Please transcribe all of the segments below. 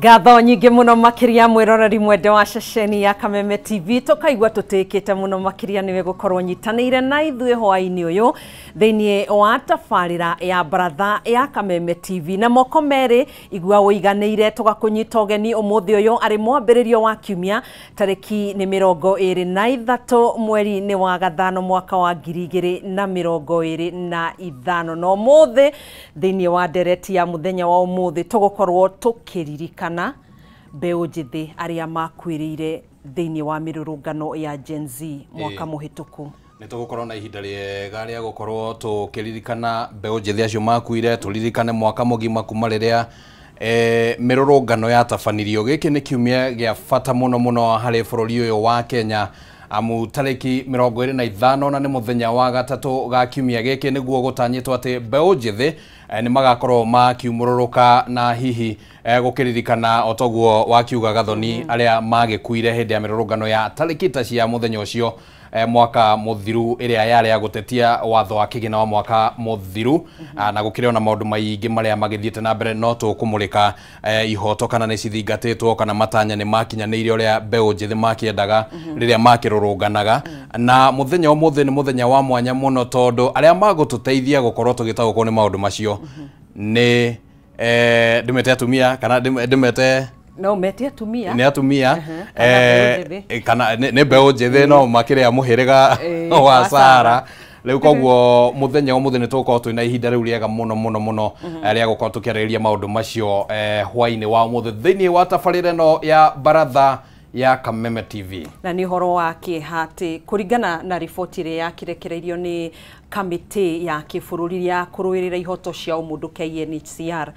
Ngatho nyingĩ mũno makĩria mwĩroreri mwende wa ceceni ya Kameme TV tũkaigua tũtĩkĩte mũno makĩria nĩwe gũkorwo nyitanĩire na ithuĩ hwaĩ-inĩ ũyũ thĩinĩ wa tabarĩra ya baratha ya Kameme TV na moko merĩ igua ũiganĩire tũgakũnyita ũgeni ũmũthĩ ũyũ arĩ mwambĩrĩrio wa kiumia tarĩki nĩ 23 mweri-inĩ wa gathano mwaka wa 2025 na ũmũthĩ thĩinĩ wa ndereti ya mũthenya wa ũmũthĩ tũgũkorwo tũkĩririkana mbeũ njĩthĩ arĩa makuĩrĩire thĩinĩ wa mĩrũrũngano ya Gen Z mwaka mũhĩtũku. Nĩ tũgũkorwo na ihinda rĩega rĩa gũkorwo tũkĩririkana mbeũ njĩthĩ acio makuire, tũririkane mwaka mũgima kuma rĩrĩa mĩrũrũngano yatabanirio. Gĩkĩ nĩ kiumia gĩa bata mũno mũno harĩ bũrũri ũyũ wa Kenya, amu tarĩki 25 na nĩ mũthenya wa gatatũ ga kiumia gĩkĩ nĩguo gũtanyĩtwo atĩ mbeũ njĩthĩ nĩ magakorwo makiumũrũrũka na hihi gũkĩririkana o toguo wakiuga Gathoni arĩa magĩkuire hĩndĩ ya mĩrũrũngano ya tarĩki ta cia mũthenya ũcio mwaka mũthiru ĩrĩa yarĩ ya gũtetia watho wa kĩgĩna wa mwaka mũthiru, na gũkĩrĩ ona maũndũ maingĩ marĩa magĩthiĩte na mbere no tũkũmũrĩka ihoto kana nĩ cithingatĩtwo kana matanya nĩ makinyanĩire ũrĩa mbeũ njĩthĩ makĩendaga rĩrĩa makĩrũrũnganaga. Na mũthenya ũmũthĩ nĩ mũthenya wa mwanya mũno tondũ arĩa magũtũteithia gũkorwo tũgĩtaũkwo nĩ maũndũ macio nĩ ndĩmete atumia kana ndĩmete no mete atumia nĩ atumia kana nĩ mbeũ njĩthĩ no makĩrĩa mũhĩrĩga wa Sara. Rĩu koguo mũthenya ũmũthĩ nĩ tũgũkorwo twĩna ihinda rĩu rĩega mũno mũno mũno rĩa gũkorwo tũkĩarĩrĩria maũndũ macio hwaĩ-inĩ wa ũmũthĩ thĩinĩ wa tabarĩra ĩno ya baratha ya Kameme TV. Na nĩ ũhoro wa kĩeha atĩ kũringana na riboti ĩrĩa yakĩrekereirio nĩ kamĩtĩ ya kĩbũrũri ya kũrũĩrĩra ihoto cia ũmũndũ KNHCR,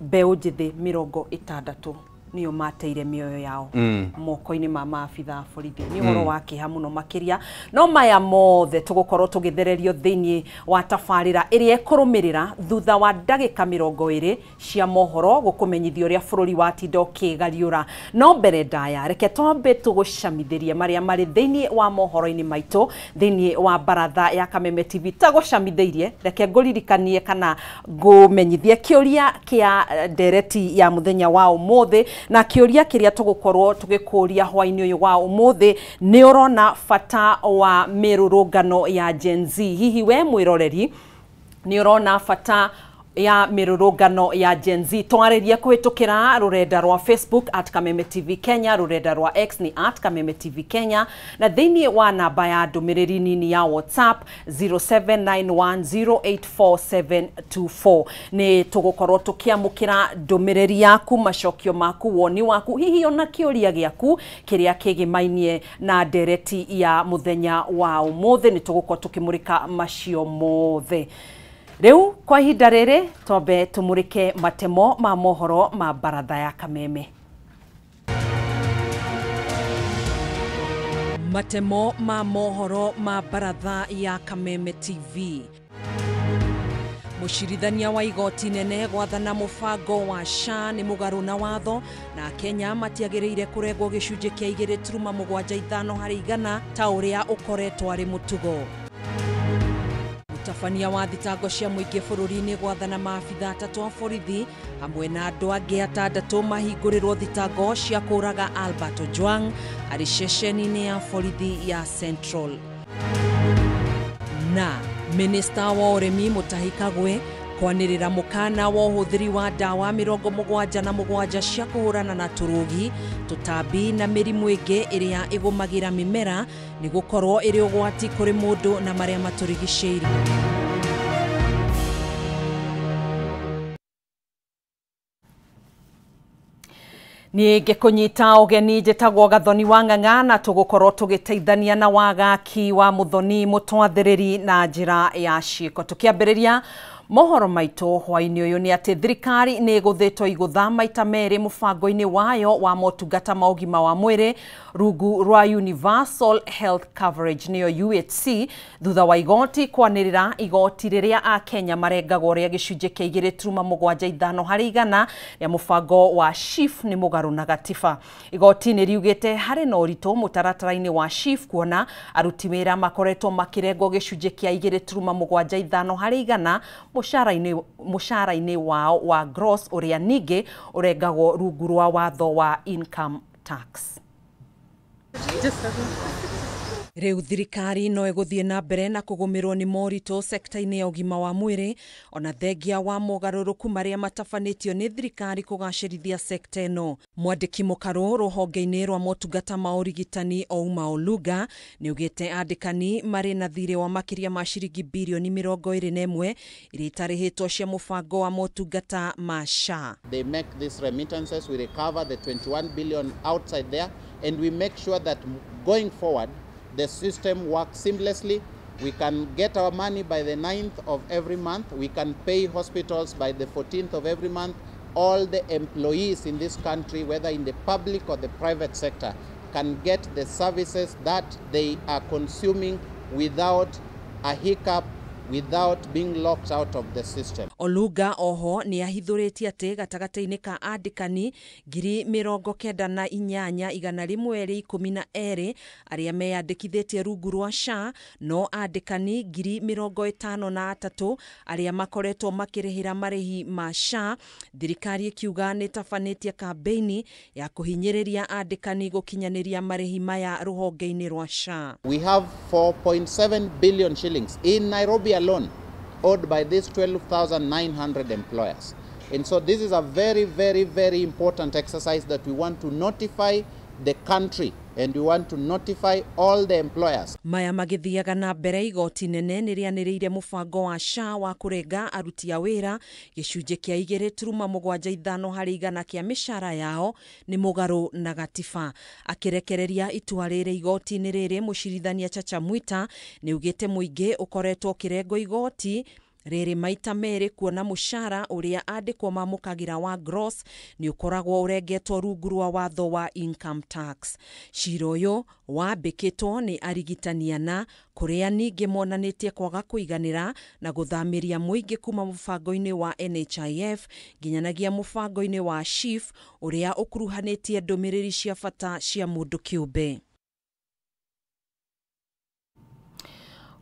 mbeũ njĩthĩ 60 nĩo mateire mĩoyo yao moko-inĩ ma maabitha a borithi. Nĩ ũhoro wa kĩeha mũno makĩria, no maya mothe tũgũkorwo tũgĩthererio thĩinĩ wa tabarĩra ĩrĩa ĩkũrũmĩrĩra thutha wa ndagĩka 20 cia mohoro gũkũmenyithia ũrĩa bũrũri watinda ũkĩgariũra. No mbere ndaya reke twambe tũgũcamithĩrie marĩa marĩ thĩinĩ wa mohoro-inĩ maitũ thĩinĩ wa baratha ya Kameme TV. Tagũcamithĩirie, reke ngũririkanie kana ngũmenyithie kĩũria kĩa ndereti ya mũthenya wa ũmũthĩ, na kĩũria kĩrĩa tũgũkorwo tũgĩkũria hwaĩ-inĩ ũyũ wa ũmũthĩ nĩ ũrona bata wa mĩrũrũngano ya Gen Z. Hihi we mwĩroreri nĩ ũrona bata ya mĩrũrũngano ya Gen Z? Twarĩrie kũhĩtũkĩra rũrenda rwa Facebook at Kameme TV Kenya, rũrenda rwa X ni at Kameme TV Kenya, na thĩinĩ wa namba ya ndũmĩrĩri nini ya WhatsApp 0791084724. Nĩ tũgũkorwo tũkĩamũkĩra ndũmĩrĩri yaku, macokio maku, woni waku, hihi ona kĩũria gĩaku kĩrĩa kĩgĩmainie na ndereti ya mũthenya wa ũmũthĩ. Nĩ tũgũkorwo tũkĩmũrĩka macio mothe. Rĩu kwa ihinda rĩrĩ twambe tũmũrĩke matemo ma mohoro ma baratha ya Kameme. Matemo ma mohoro ma baratha ya Kameme TV. Mũcirithania wa igoti nene gwathana mũbango wa SHA nĩ mũgarũ na watho, na Kenya matiagĩrĩire kũregwo gĩcunjĩ kĩa 2.75 harĩ igana ta ũrĩa ũkoretwo arĩ mũtugo. Mũtabania wa thitango cia mũingĩ bũrũri-inĩ gwathana maabitha atatũ a borithi hamwe na andũ angĩ atandatũ mahingũrĩrwo thitango cia kũũraga Albert Ojwang arĩ ceceni-inĩ ya borithi ya Central. Na minista wa ũrĩmi Mutahi Kagwe kwanĩrĩra mũkana wa ũhũthĩri wa ndawa 77 cia kũhũrana na tũrũgi, tũtambi na mĩrimũ ĩngĩ ĩrĩa ĩgũmagĩra mĩmera nĩ gũkorwo ĩrĩ ũgwati kũrĩ mũndũ na marĩa matũrigicĩirie. Niĩ ngĩkũnyita ũgeni njĩtagwo Gathoni wa Ng'ang'a, na tũgũkorwo tũgĩteithania na wagaki wa Mũthoni mũtwathĩrĩri na njĩra ya ciĩko. Tũkĩambĩrĩria mohoro maitũ hwaĩ-inĩ ũyũ nĩ atĩ thirikari nĩ ĩgũthĩtwo igũtha maita merĩ mũbango-inĩ wayo wa motungata ma ũgima wa mwĩrĩ rungu rwa Universal Health Coverage nĩyo UHC, thutha wa igoti kwanĩrĩra igoti rĩrĩa akenya marengagwo rĩa gĩcunjĩ kĩa 2.75 harĩ igana rĩa mũbango wa SHIF nĩ mũgarũ na gatiba. Igoti nĩ riugĩte harĩ na ũritũ mũtaratara-inĩ wa SHIF kuona aruti wĩra makoretwo makĩrengwo gĩcunjĩ kĩa 2.75 harĩ igana mũcara-inĩ wao wa gross ũrĩa ningĩ ũrengagwo rungu rwa watho wa income tax. Rĩu thirikari no ĩgũthiĩ na mbere na kũgũmĩrwo nĩ moritũ sekta-inĩ ya ũgima wa mwĩrĩ ona thengia wa mogarũrũku marĩa matabanĩtio nĩ thirikari kũgacĩrithia sekta ĩno. Mwandĩki mũkarũ rũhonge-inĩ rwa motungata ma ũrigitani Ouma Oluga nĩaugĩte andĩkani marĩ na thirĩ wa makĩria ma ciringi birioni 21 iria itarĩhĩtwo cia mũbango wa motungata ma SHA. They make these remittances, we recover the 21 billion outside there, and we make sure that going forward the system works seamlessly. We can get our money by the 9th of every month. We can pay hospitals by the 14th of every month. All the employees in this country, whether in the public or the private sector, can get the services that they are consuming without a hiccup, without being locked out of the system. Oluga oho nĩ ahithũrĩtie atĩ gatagatĩ-inĩ ka andĩkani 98,112 arĩa meyandĩkithĩtie rungu rwa SHA no andĩkani 53,000 arĩa makoretwo makĩrĩhĩra marĩhi ma SHA. Thirikari ĩkiuga nĩ ĩtabanĩtie kambĩini ya kũhinyĩrĩria andĩkani gũkinyanĩria marĩhi maya rũhonge-inĩ rwa SHA. We have 4.7 billion shillings in Nairobi alone owed by these 12,900 employers. And so this is a very, very, very important exercise that we want to notify the country and we want to notify all the employers. Maya magithiaga na mbere igoti nene nĩrĩanĩrĩire mũbango wa SHA wa kũrenga aruti a wĩra gĩcunjĩ kĩa 2.75 harĩ igana kĩa mĩcara yao nĩ mũgarũ na gatiba. Akĩrekereria itua rĩrĩ igoti-inĩ rĩrĩ, mũcirithania Chacha Mwita nĩaugĩte mũingĩ ũkoretwo ũkĩrengwo igoti rĩrĩ maita merĩ kuona mũcara ũrĩa andĩkwo mamũkagĩra wa gross nĩ ũkoragwo ũrengetwo rungu rwa watho wa income tax. Cira ũyũ wambĩkĩtwo nĩ arigitani ana kũrĩa ningĩ monanĩtie kwaga kũiganĩra na gũthamĩria mũingĩ kuma mũbango-inĩ wa NHIF nginyanagia mũbango-inĩ wa SHIF ũrĩa ũkuruhanĩtie ndũmĩrĩri cia bata cia mũndũ kĩũmbe.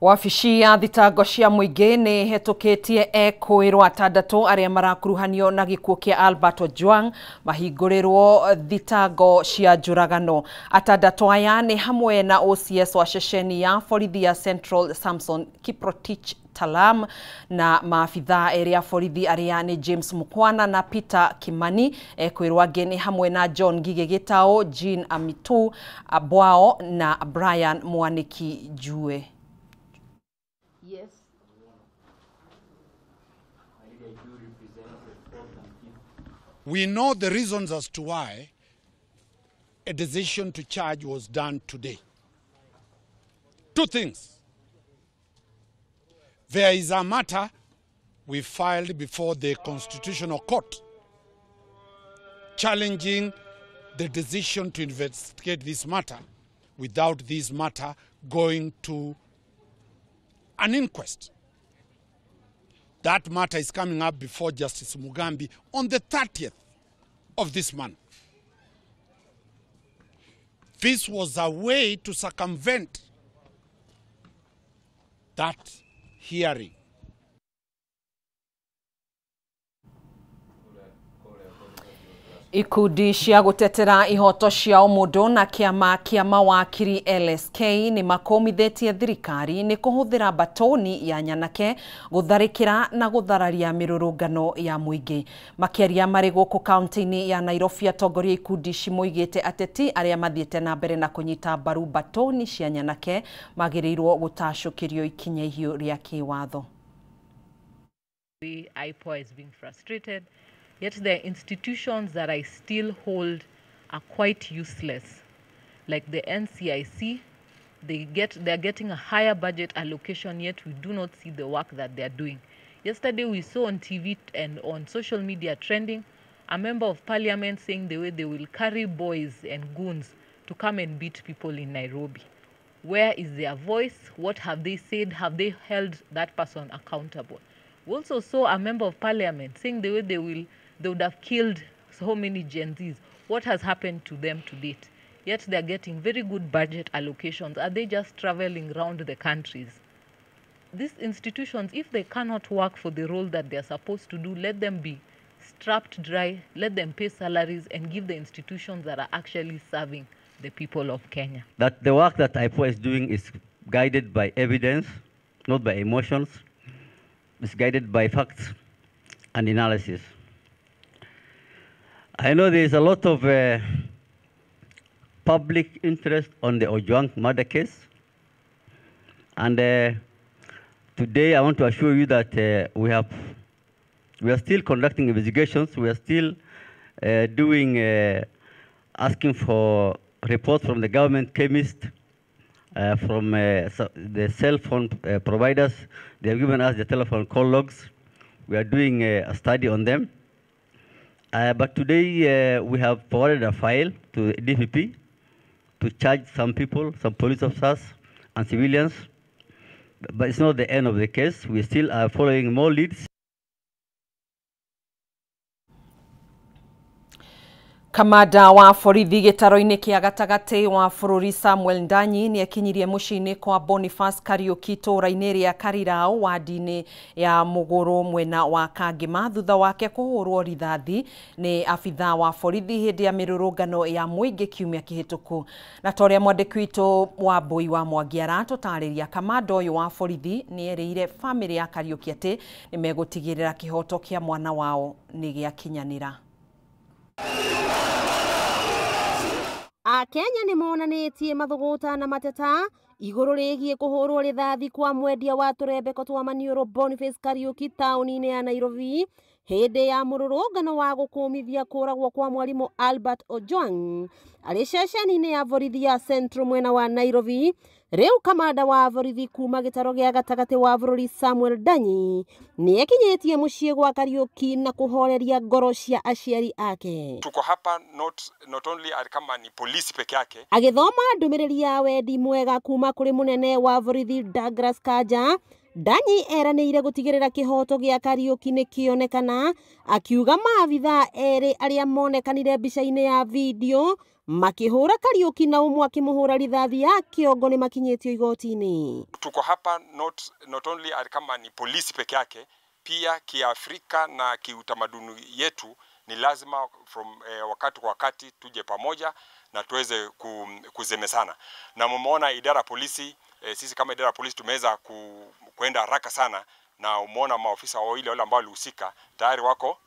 Wabici ya thitango cia mũingĩ nĩ ĩhetũkĩtie ekũĩrwo atandatũ arĩa marakuruhanio na gĩkuũ kĩa Albert Ojwang mahingũrĩrwo thitango cia njũragano. Atandatũ aya nĩ hamwe na OCS wa ceceni ya borithi ya Central Samson Kiprotich Talam na maabithaa erĩ a borithi arĩa nĩ James Mukwana na Peter Kimani. Ekwĩrwo angĩ nĩ hamwe na John Ngigĩ Gĩtaũ, Jean Amitu Abwao na Brian Mwaniki Njue. Yes. We know the reasons as to why a decision to charge was done today. Two things. There is a matter we filed before the Constitutional Court challenging the decision to investigate this matter without this matter going to an inquest. That matter is coming up before Justice Mugambi on the 30th of this month. This was a way to circumvent that hearing. Ikundi cia gũtetera ihoto cia ũmũndũ na kĩama kĩa mawakiri LSK nĩ makũmithĩtie thirikari nĩ kũhũthĩra batoni ya nyanake gũtharĩkĩra na gũthararia mĩrũrũngano ya mũingĩ. Makĩaria marĩ gũkũ kaunti-inĩ ya Nairobi, atongoria ikundi ici moigĩte ateti arĩa mathiĩte na mbere na kũnyita mbaru batoni cia nyanake magĩrĩirwo gũtacũkĩrio ikinya ihiũ rĩa kĩwatho. IPOA is being frustrated. Yet the institutions that I still hold are quite useless. Like the NCIC, they're getting a higher budget allocation, yet we do not see the work that they're doing. Yesterday we saw on TV and on social media trending, a member of parliament saying the way they will carry boys and goons to come and beat people in Nairobi. Where is their voice? What have they said? Have they held that person accountable? We also saw a member of parliament saying the way they would have killed so many Gen Zs. What has happened to them to date? Yet they're getting very good budget allocations. Are they just traveling around the countries? These institutions, if they cannot work for the role that they are supposed to do, let them be strapped dry, let them pay salaries and give the institutions that are actually serving the people of Kenya. That the work that IPOA is doing is guided by evidence, not by emotions. It's guided by facts and analysis. I know there is a lot of public interest on the Ojwang murder case. And today I want to assure you that we are still conducting investigations. We are still asking for reports from the government chemist, from the cell phone providers. They have given us the telephone call logs. We are doing a study on them. But today we have forwarded a file to the DPP to charge some people, some police officers and civilians. But it's not the end of the case. We still are following more leads. Kamanda wa borithi gĩtaro-inĩ kĩa gatagatĩ wa bũrũri Samuel Ndanyi nĩ ekinyirie mũciĩ-inĩ kwa Boniface Kariuki itũũra-inĩ rĩa Karirao wadi-inĩ ya Mũgũrũ mwena wa Kangĩma thutha wake kũhũrwo rithathi nĩ abithaa wa borithi hĩndĩ ya mĩrũrũngano ya mũingĩ kiumia kĩhĩtũku. Na ta ũrĩa mwandĩki witũ wa Mbui wa Mwangi aratũtarĩria, kamanda ũyũ wa borithi nĩ erĩire bamĩrĩ ya Kariuki atĩ nĩ megũtigĩrĩra kĩhoto kĩa mwana wao nĩ gĩakinyanĩra. Akenya nĩ monanĩtie mathũgũta na mateta igũrũ rĩgiĩ kũhũrwo rithathi kwa mwendia wa tũrembeko twa maniũrũ Boniface Kariuki taũni-inĩ ya Nairobi hĩndĩ ya mũrũrũngano wa gũkũmithia kũragwo kwa mwarimũ Albert Ojwang arĩ ceceni-inĩ ya borithi ya Central mwena wa Nairobi. Rĩu kamanda wa borithi kuma gĩtaro gĩa gatagatĩ wa bũrũri Samuel Ndanyi nĩ ekinyĩtie mũciĩ gwa Kariuki na kũhoreria ngoro cia aciari ake. Tuko hapa not only kama ni polisi peke yake. Agĩthoma ndũmĩrĩri ya wendi mwega kuma kũrĩ mũnene wa borithi Douglas Kanja, Ndanyi eranĩire gũtigĩrĩra kĩhoto gĩa Kariuki nĩ kĩonekana, akiuga maabithaa erĩ arĩa monekanire mbica-inĩ ya video makĩhũra Kariuki na ũmwe akĩmũhũra rithathi ya kĩongo nĩ makinyĩtio igoti-inĩ. Tuko hapa not only kama ni polisi peke yake, pia kiafrika na kiutamaduni yetu ni lazima from wakati kwa wakati tuje pamoja na tuweze kuzemesana. Na mumeona idara polisi, sisi kama idara polisi tumeweza kuenda haraka sana, na umeona maofisa wawili wale ambao walihusika tayari wako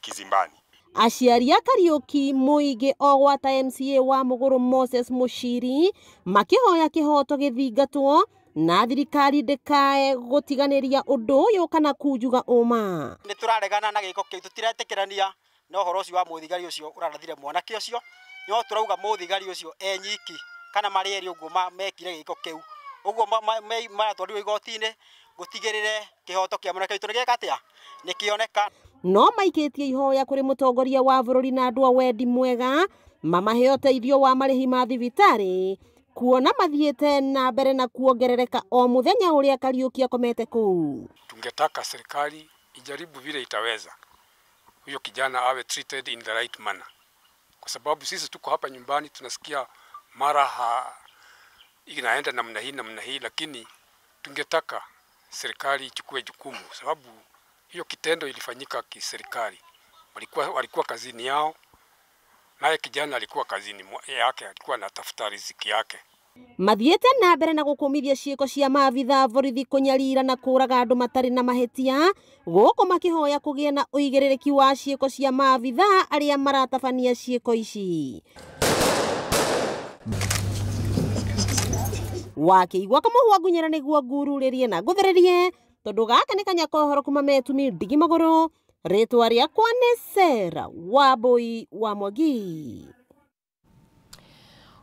kizimbani. Aciari a Kariuki mũingĩ o gwata MCA wa Mũgũrũ Moses Mũciri makĩhoya kĩhoto gĩthingatwo na thirikari ndĩkae gũtiganĩria ũndũ ũyũ kana kunjuga ũma. Nĩ tũraregana na gĩko kĩu, tũtiretĩkĩrania na ũhoro ũcio wa mũthigari ũcio ũrarathire mwanake ũcio. No tũrauga mũthigari ũcio enyiki kana marĩ erĩ ũguo mekire gĩko kĩu, ũguo maratwarirwo igoti-inĩ gũtigĩrĩre kĩhoto kĩa mwanake witũ nĩ gĩeka atĩa, nĩ kĩoneka. No maikĩtie ihoya kũrĩ mũtongoria wa bũrũri na andũ a wendi mwega mamahe ũteithio wa marĩhi ma thibitarĩ kuona mathiĩte na mbere na kuongerereka o mũthenya ũrĩa Kariuki akomete kũu. Tungetaka serikali ijaribu vile itaweza huyo kijana awe treated in the right manner, kwa sababu sisi tuko hapa nyumbani tunasikia mara inaenda namna hii namna hii, lakini tungetaka serikali ichukue jukumu, sababu hiyo kitendo ilifanyika kiserikali. Walikuwa kazini yao, naye kijana alikuwa kazini yake, alikuwa anatafuta riziki yake. Mathiĩte na mbere na gũkũmithia ciĩko cia maabithaa borithi kũnyarira na kũraga andũ matarĩ na mahĩtia, gũkũ makĩhoya kũgĩe na ũigĩrĩrĩki wa ciĩko cia maabithaa arĩa maratabania ciĩko ici. Wakĩigua kamũhwa ngunyĩra nĩguo ngururĩrie na ngũthĩrĩrie, tondũ gaka nĩ kanya kohoro kuma metumi ndigi magũrũ. Rĩtwa rĩakwa nĩ Sarah Wambui wa Mwangi.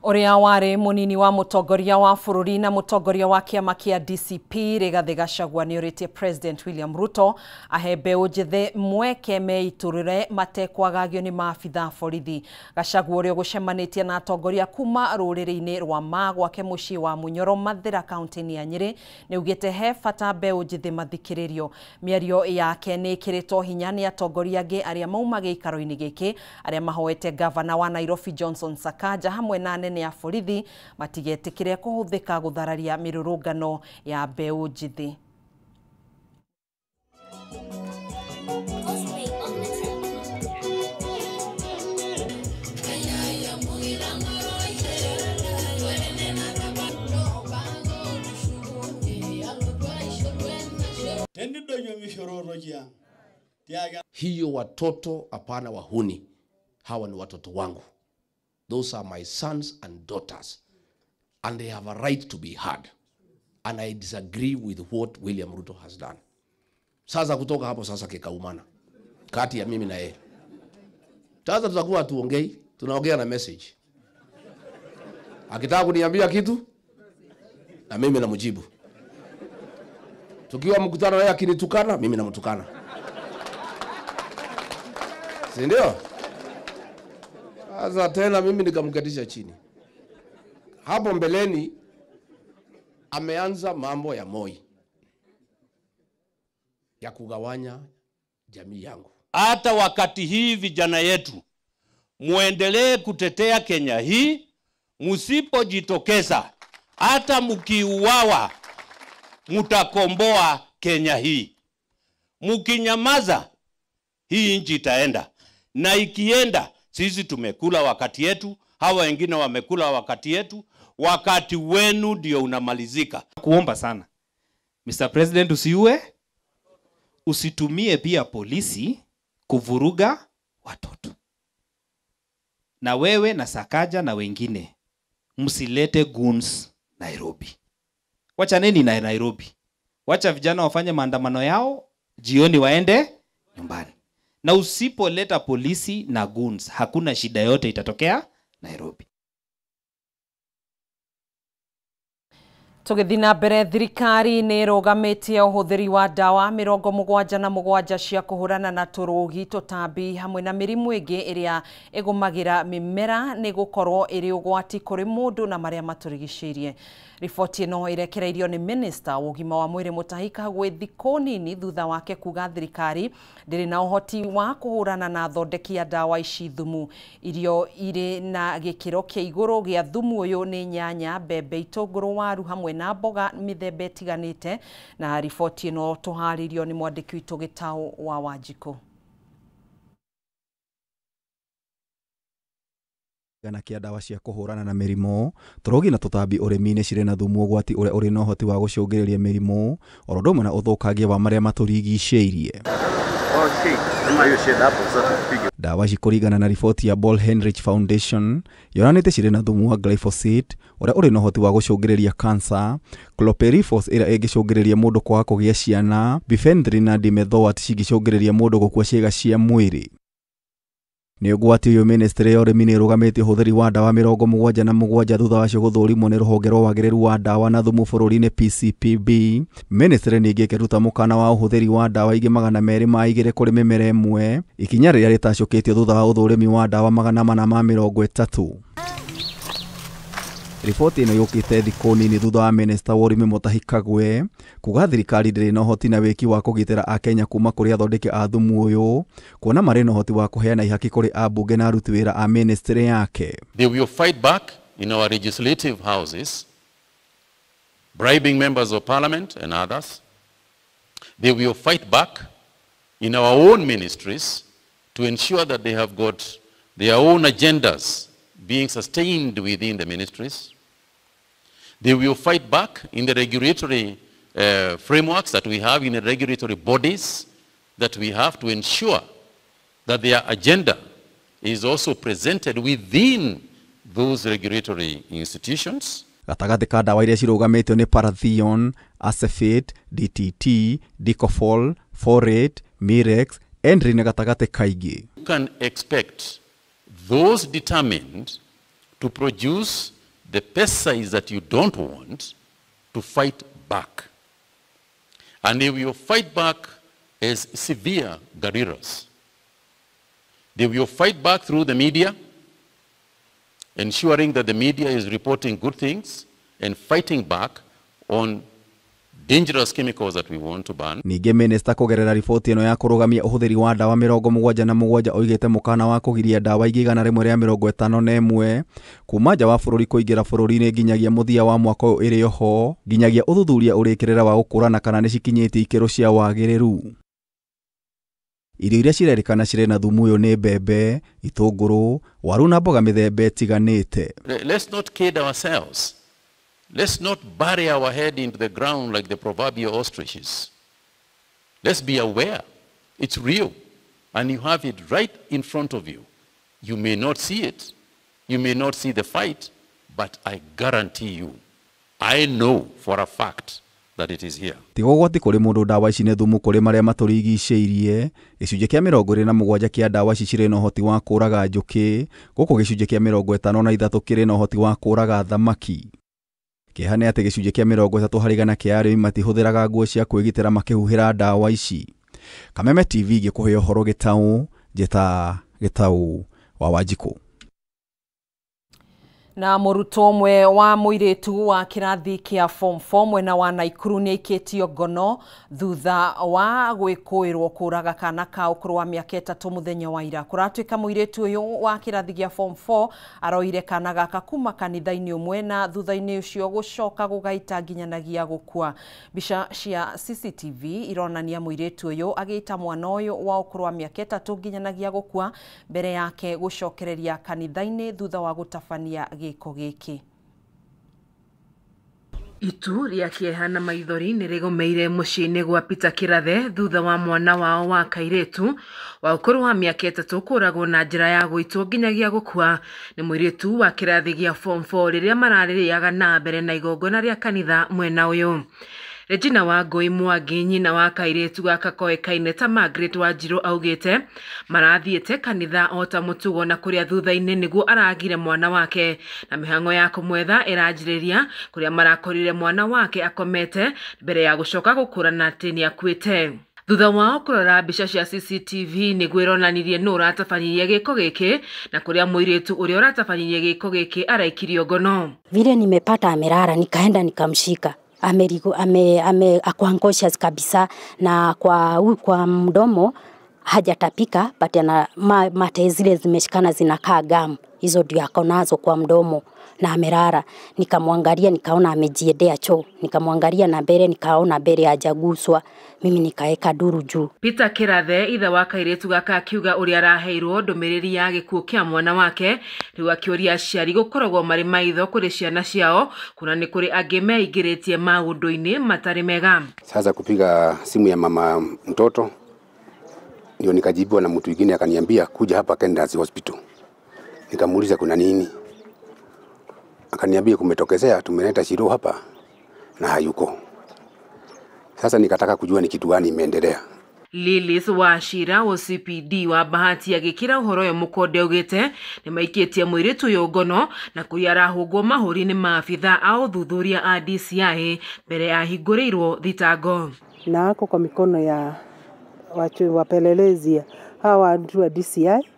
Ũrĩa warĩ mũnini wa mũtongoria wa bũrũri na mũtongoria wa kĩama kĩa DCP Rigathĩ Gachagua nĩorĩtie President William Ruto ahe mbeũ njĩthĩ mweke meitũrũre matekwagagio nĩ maabithaa borithi. Gachagua ũrĩa ũgũcemanĩtie na atongoria kuma rũrĩrĩ-inĩ rwa Maa gwake mũciĩ wa Munyoro Mathĩra kaunti-inĩ ya Nyĩrĩ nĩaugĩte he bata mbeũ njĩthĩ mathikĩrĩrio. Mĩario yake nĩ ĩkĩrĩtwo hinya nĩ atongoria angĩ arĩa mauma gĩikaro-inĩ gĩkĩ arĩa mahoete gavana wa Nairobi Johnson Sakaja hamwe na Anene a borithi matigetĩkĩre kũhũthĩka gũthararia mĩrũrũngano ya mbeũ njĩthĩ. Hiyo watoto hapana wahuni, hawa ni watoto wangu. Those are my sons and daughters, and they have a right to be heard. And I disagree with what William Ruto has done. Sasa kutoka hapo sasa kikaumana kati ya mimi na yeye. Sasa tutakuwa tuongei, tunaongea na message. Akitaka kuniambia kitu na mimi namjibu. Tukiwa mkutano yeye akinitukana, mimi namtukana. Si ndio? Sasa tena mimi nikamketisha chini. Hapo mbeleni ameanza mambo ya Moi ya kugawanya jamii yangu. Hata wakati hii vijana yetu muendelee kutetea Kenya hii, msipojitokeza hata mkiuawa mutakomboa Kenya hii. Mkinyamaza hii nchi itaenda. Na ikienda, sisi tumekula wakati yetu, hawa wengine wamekula wakati yetu, wakati wenu ndio unamalizika. Kuomba sana Mr. President, usiue, usitumie pia polisi kuvuruga watoto. Na wewe na Sakaja na wengine, msilete goons Nairobi. Wachaneni na Nairobi. Wacha vijana wafanye maandamano yao, jioni waende nyumbani. Na usipoleta polisi na goons, hakuna shida yote itatokea Nairobi. Tũgĩthiĩ na mbere, thirikari nĩ ĩrũgamĩtie ũhũthĩri wa ndawa 77 cia kũhũrana na tũrũgi, tũtambi hamwe na mĩrimũ ĩngĩ ĩrĩa ĩgũmagĩra mĩmera nĩ gũkorwo ĩrĩ ũgwati kũrĩ mũndũ na marĩa matũrigicĩirie. Riboti ĩno ĩrekereirio nĩ minista wa ũgima wa mwĩrĩ Mutahi Kagwe thikũ nini thutha wake kuga thirikari ndĩrĩ na ũhoti wa kũhũrana na athondeki a ndawa ici thumu. Irio irĩ na gĩkĩro kĩa igũrũ gĩa thumu ũyũ nĩ nyanya, mbembe, itũngũrũ, waru hamwe na mboga mĩthemba ĩtiganĩte. Na riboti ĩno tũharĩirio nĩ mwandĩki witũ Gĩtaũ wa Wanjikũ. Gana kia ndawa cia kũhũrana na mĩrimũ, tũrũgi na tũtambi ũrĩmi-inĩ cirĩ na thumu ũgwati ũrĩa ũrĩ na ũhoti wa gũcũngĩrĩria mĩrimũ oro ũndũ ũmwe na ũthũkangia wa marĩa matũrigicĩirie. Ndawa ici kũringana na riboti ya Paul Heinrich Foundation yonanĩtie cirĩ na thumu wa glyphosate ũrĩa ũrĩ na ũhoti wa gũcũngĩrĩria cancer, chlorpyrifos ĩrĩa ĩngĩcũngĩrĩria mũndũ kwaga kũgĩa ciana, bifenthrin na dimethoate cingĩcũngĩrĩria mũndũ gũkua ciĩga cia mwĩrĩ. Nĩ ũgwati ũyũ ministry ya ũrĩmi nĩ ĩrũgamĩtie ũhũthĩri wa ndawa 77 thutha wacio gũthũrimwo nĩ rũhonge rwa wagĩrĩru wa ndawa na thumu bũrũri-inĩ PCPB. Ministry ningĩ ĩkĩruta mũkana wa ũhũthĩri wa ndawa ingĩ 202 kũrĩ mĩmera ĩmwe, ikinya rĩrĩa rĩtacũkĩtio thutha wa ũthũrimi wa ndawa 430. Riboti ĩno yũkĩte thikũ nini thutha wa minista wa ũrĩmi Mutahi Kagwe kuga thirikari ndĩrĩ na ũhoti na wĩki wa kũgitĩra akenya kuma kũrĩ athondeki a thumu ũyũ, kuona marĩ na ũhoti wa kũheana ihaki kũrĩ ambunge na aruti wĩra a ministry yake. They will fight back in our legislative houses, bribing members of parliament and others. They will fight back in our own ministries to ensure that they have got their own agendas being sustained within the ministries. They will fight back in the regulatory frameworks that we have, in the regulatory bodies that we have, to ensure that their agenda is also presented within those regulatory institutions. Gatagatĩ ka ndawa iria cirũgamĩtio nĩ parathion, acephate, DTT, dicofol, phorate, mirex, endrin na gatagatĩ kaingĩ. You can expect those determined to produce the pesticides that you don't want to fight back. And they will fight back as severe guerrillas. They will fight back through the media, ensuring that the media is reporting good things and fighting back on dangerous chemicals that we want to ban. Ningĩ minista kũgerera riboti ĩno ya kũrũgamia ũhũthĩri wa ndawa 77 oigĩte mũkana wa kũgiria ndawa ingĩ 151 kuma nja wa bũrũri kũingĩra bũrũri-inĩ nginyagia mũthia wa mwaka ũyũ ĩrĩ oho nginyagia ũthuthuria ũrĩkĩrĩra wa gũkũrana kana nĩcikinyĩtie ikĩro cia wagĩrĩru. Irio iria cirerĩkana cirĩ na thumu ũyũ nĩ mbembe, itũngũrũ, waru na mboga mĩthemba ĩtiganĩte. Let's not kid ourselves. Let's not bury our head into the ground like the proverbial ostriches. Let's be aware. It's real. And you have it right in front of you. You may not see it. You may not see the fight. But I guarantee you, I know for a fact that it is here. Tiga ũgwati kũrĩ mũndũ ndawa ici nĩ thumu kũrĩ marĩa matũrigicĩirie. Gĩcunjĩ kĩa 27 kĩa ndawa ici cirĩ na ũhoti wa kũũraga njũkĩ, gũkũ gĩcunjĩ kĩa 53 kĩrĩ na ũhoti wa kũũraga thamaki. Kĩeha nĩ atĩ gĩcunjĩ kĩa 30 harĩ igana kĩa arĩmi matihũthĩraga nguo cia kwĩgitĩra makĩhuhĩra ndawa ici. Kameme TV gĩkũhe ũhoro Gĩtaũ, njĩta Gĩtaũ wa Wanjikũ. Na mũrutwo ũmwe wa mũirĩtu wa kĩrathi kĩa form 4 mwena wa Naikuru nĩ aikĩtio ngono thutha wa gwĩkũĩrwo kũraga kana ka ũkũrũ wa mĩaka 3 mũthenya wa ira. Kũratuĩka mũirĩtu ũyũ wa kĩrathi gĩa form 4 aroire kana gaka kuma kanitha-inĩ ũmwe na thutha-inĩ ũcio gũcoka gũgaita nginyanagia gũkua. Mbica cia CCTV ironania mũirĩtu ũyũ agĩita mwana ũyũ wa ũkũrũ wa mĩaka 3 nginyanagia gũkua mbere yake gũcokereria kanitha-inĩ thutha wa gũtabania gĩko gĩkĩ. Itu rĩa kĩeha na maithori nĩ rĩgomeire mũciĩ-inĩ gwa Peter Kĩrathe thutha wa mwana wao wa kairĩtu wa ũkũrũ wa mĩaka 3 kũragwo na njĩra ya gũitwo nginyagia gũkua nĩ mũirĩtu wa kĩrathi gĩa form 4 rĩrĩa mararĩrĩaga na mbere na igongona rĩa kanitha mwena ũyũ. Regina Wangui Mwangi nyina wa kairĩtu gaka koĩkaine ta Margaret Wanjiru augĩte marathiĩte kanitha o ta mũtugo na kũrĩa thutha-inĩ nĩguo aragire mwana wake na mĩhang'o ya kũmwetha ĩranjĩrĩria kũrĩa marakorire mwana wake akomete mbere ya gũcoka gũkũrana atĩ nĩakuĩte. Thutha wao kũrora mbica cia CCTV nĩguo ĩronanirie nũ ũratabanirie gĩko gĩkĩ na kũrĩa mũirĩtu ũrĩa ũratabanirie gĩko gĩkĩ araikirio ngono. Vile nimepata amelala nikaenda nikamshika. Ako unconscious kabisa na kwa mdomo hajatapika, but ana mate zile zimeshikana zinakaa gamu, hizo ndio ako nazo kwa mdomo na amelala. Nikamwangalia nikaona amejiendea choo, nikamwangalia na mbele nikaona mbele hajaguswa, mimi nikaeka duru juu. Peter Kĩrathe ithe wa kairĩtu gaka akiuga ũrĩa araheirwo ndũmĩrĩri ya gĩkuũ kĩa mwana wake rĩu akĩũria aciari gũkoragwo marĩ maitho kũrĩ ciana ciao kuna nĩ kũrĩ angĩ meingĩrĩtie maũndũ-inĩ matarĩ mega. Sasa kupiga simu ya mama mtoto ndio nikajibiwa na mtu mwingine akaniambia kuja hapa Kendas Hospital. Nikamuuliza kuna nini? Akaniambia kumetokezea, tumeleta Shiro hapa na hayuko. Sasa nikataka kujua ni kitu gani imeendelea. Lilis Wachira wa CPD wa Bahati agĩkĩra ũhoro ũyũ mũkonde augĩte nĩmaikĩtie mũirĩtu ũyũ ngono na kũrĩa arahũngwo mahũri nĩ maabitha a ũthuthuria a DCI mbere ahingũrĩirwo thitango. Na ako kwa mikono ya wapelelezi hawa watu wa DCI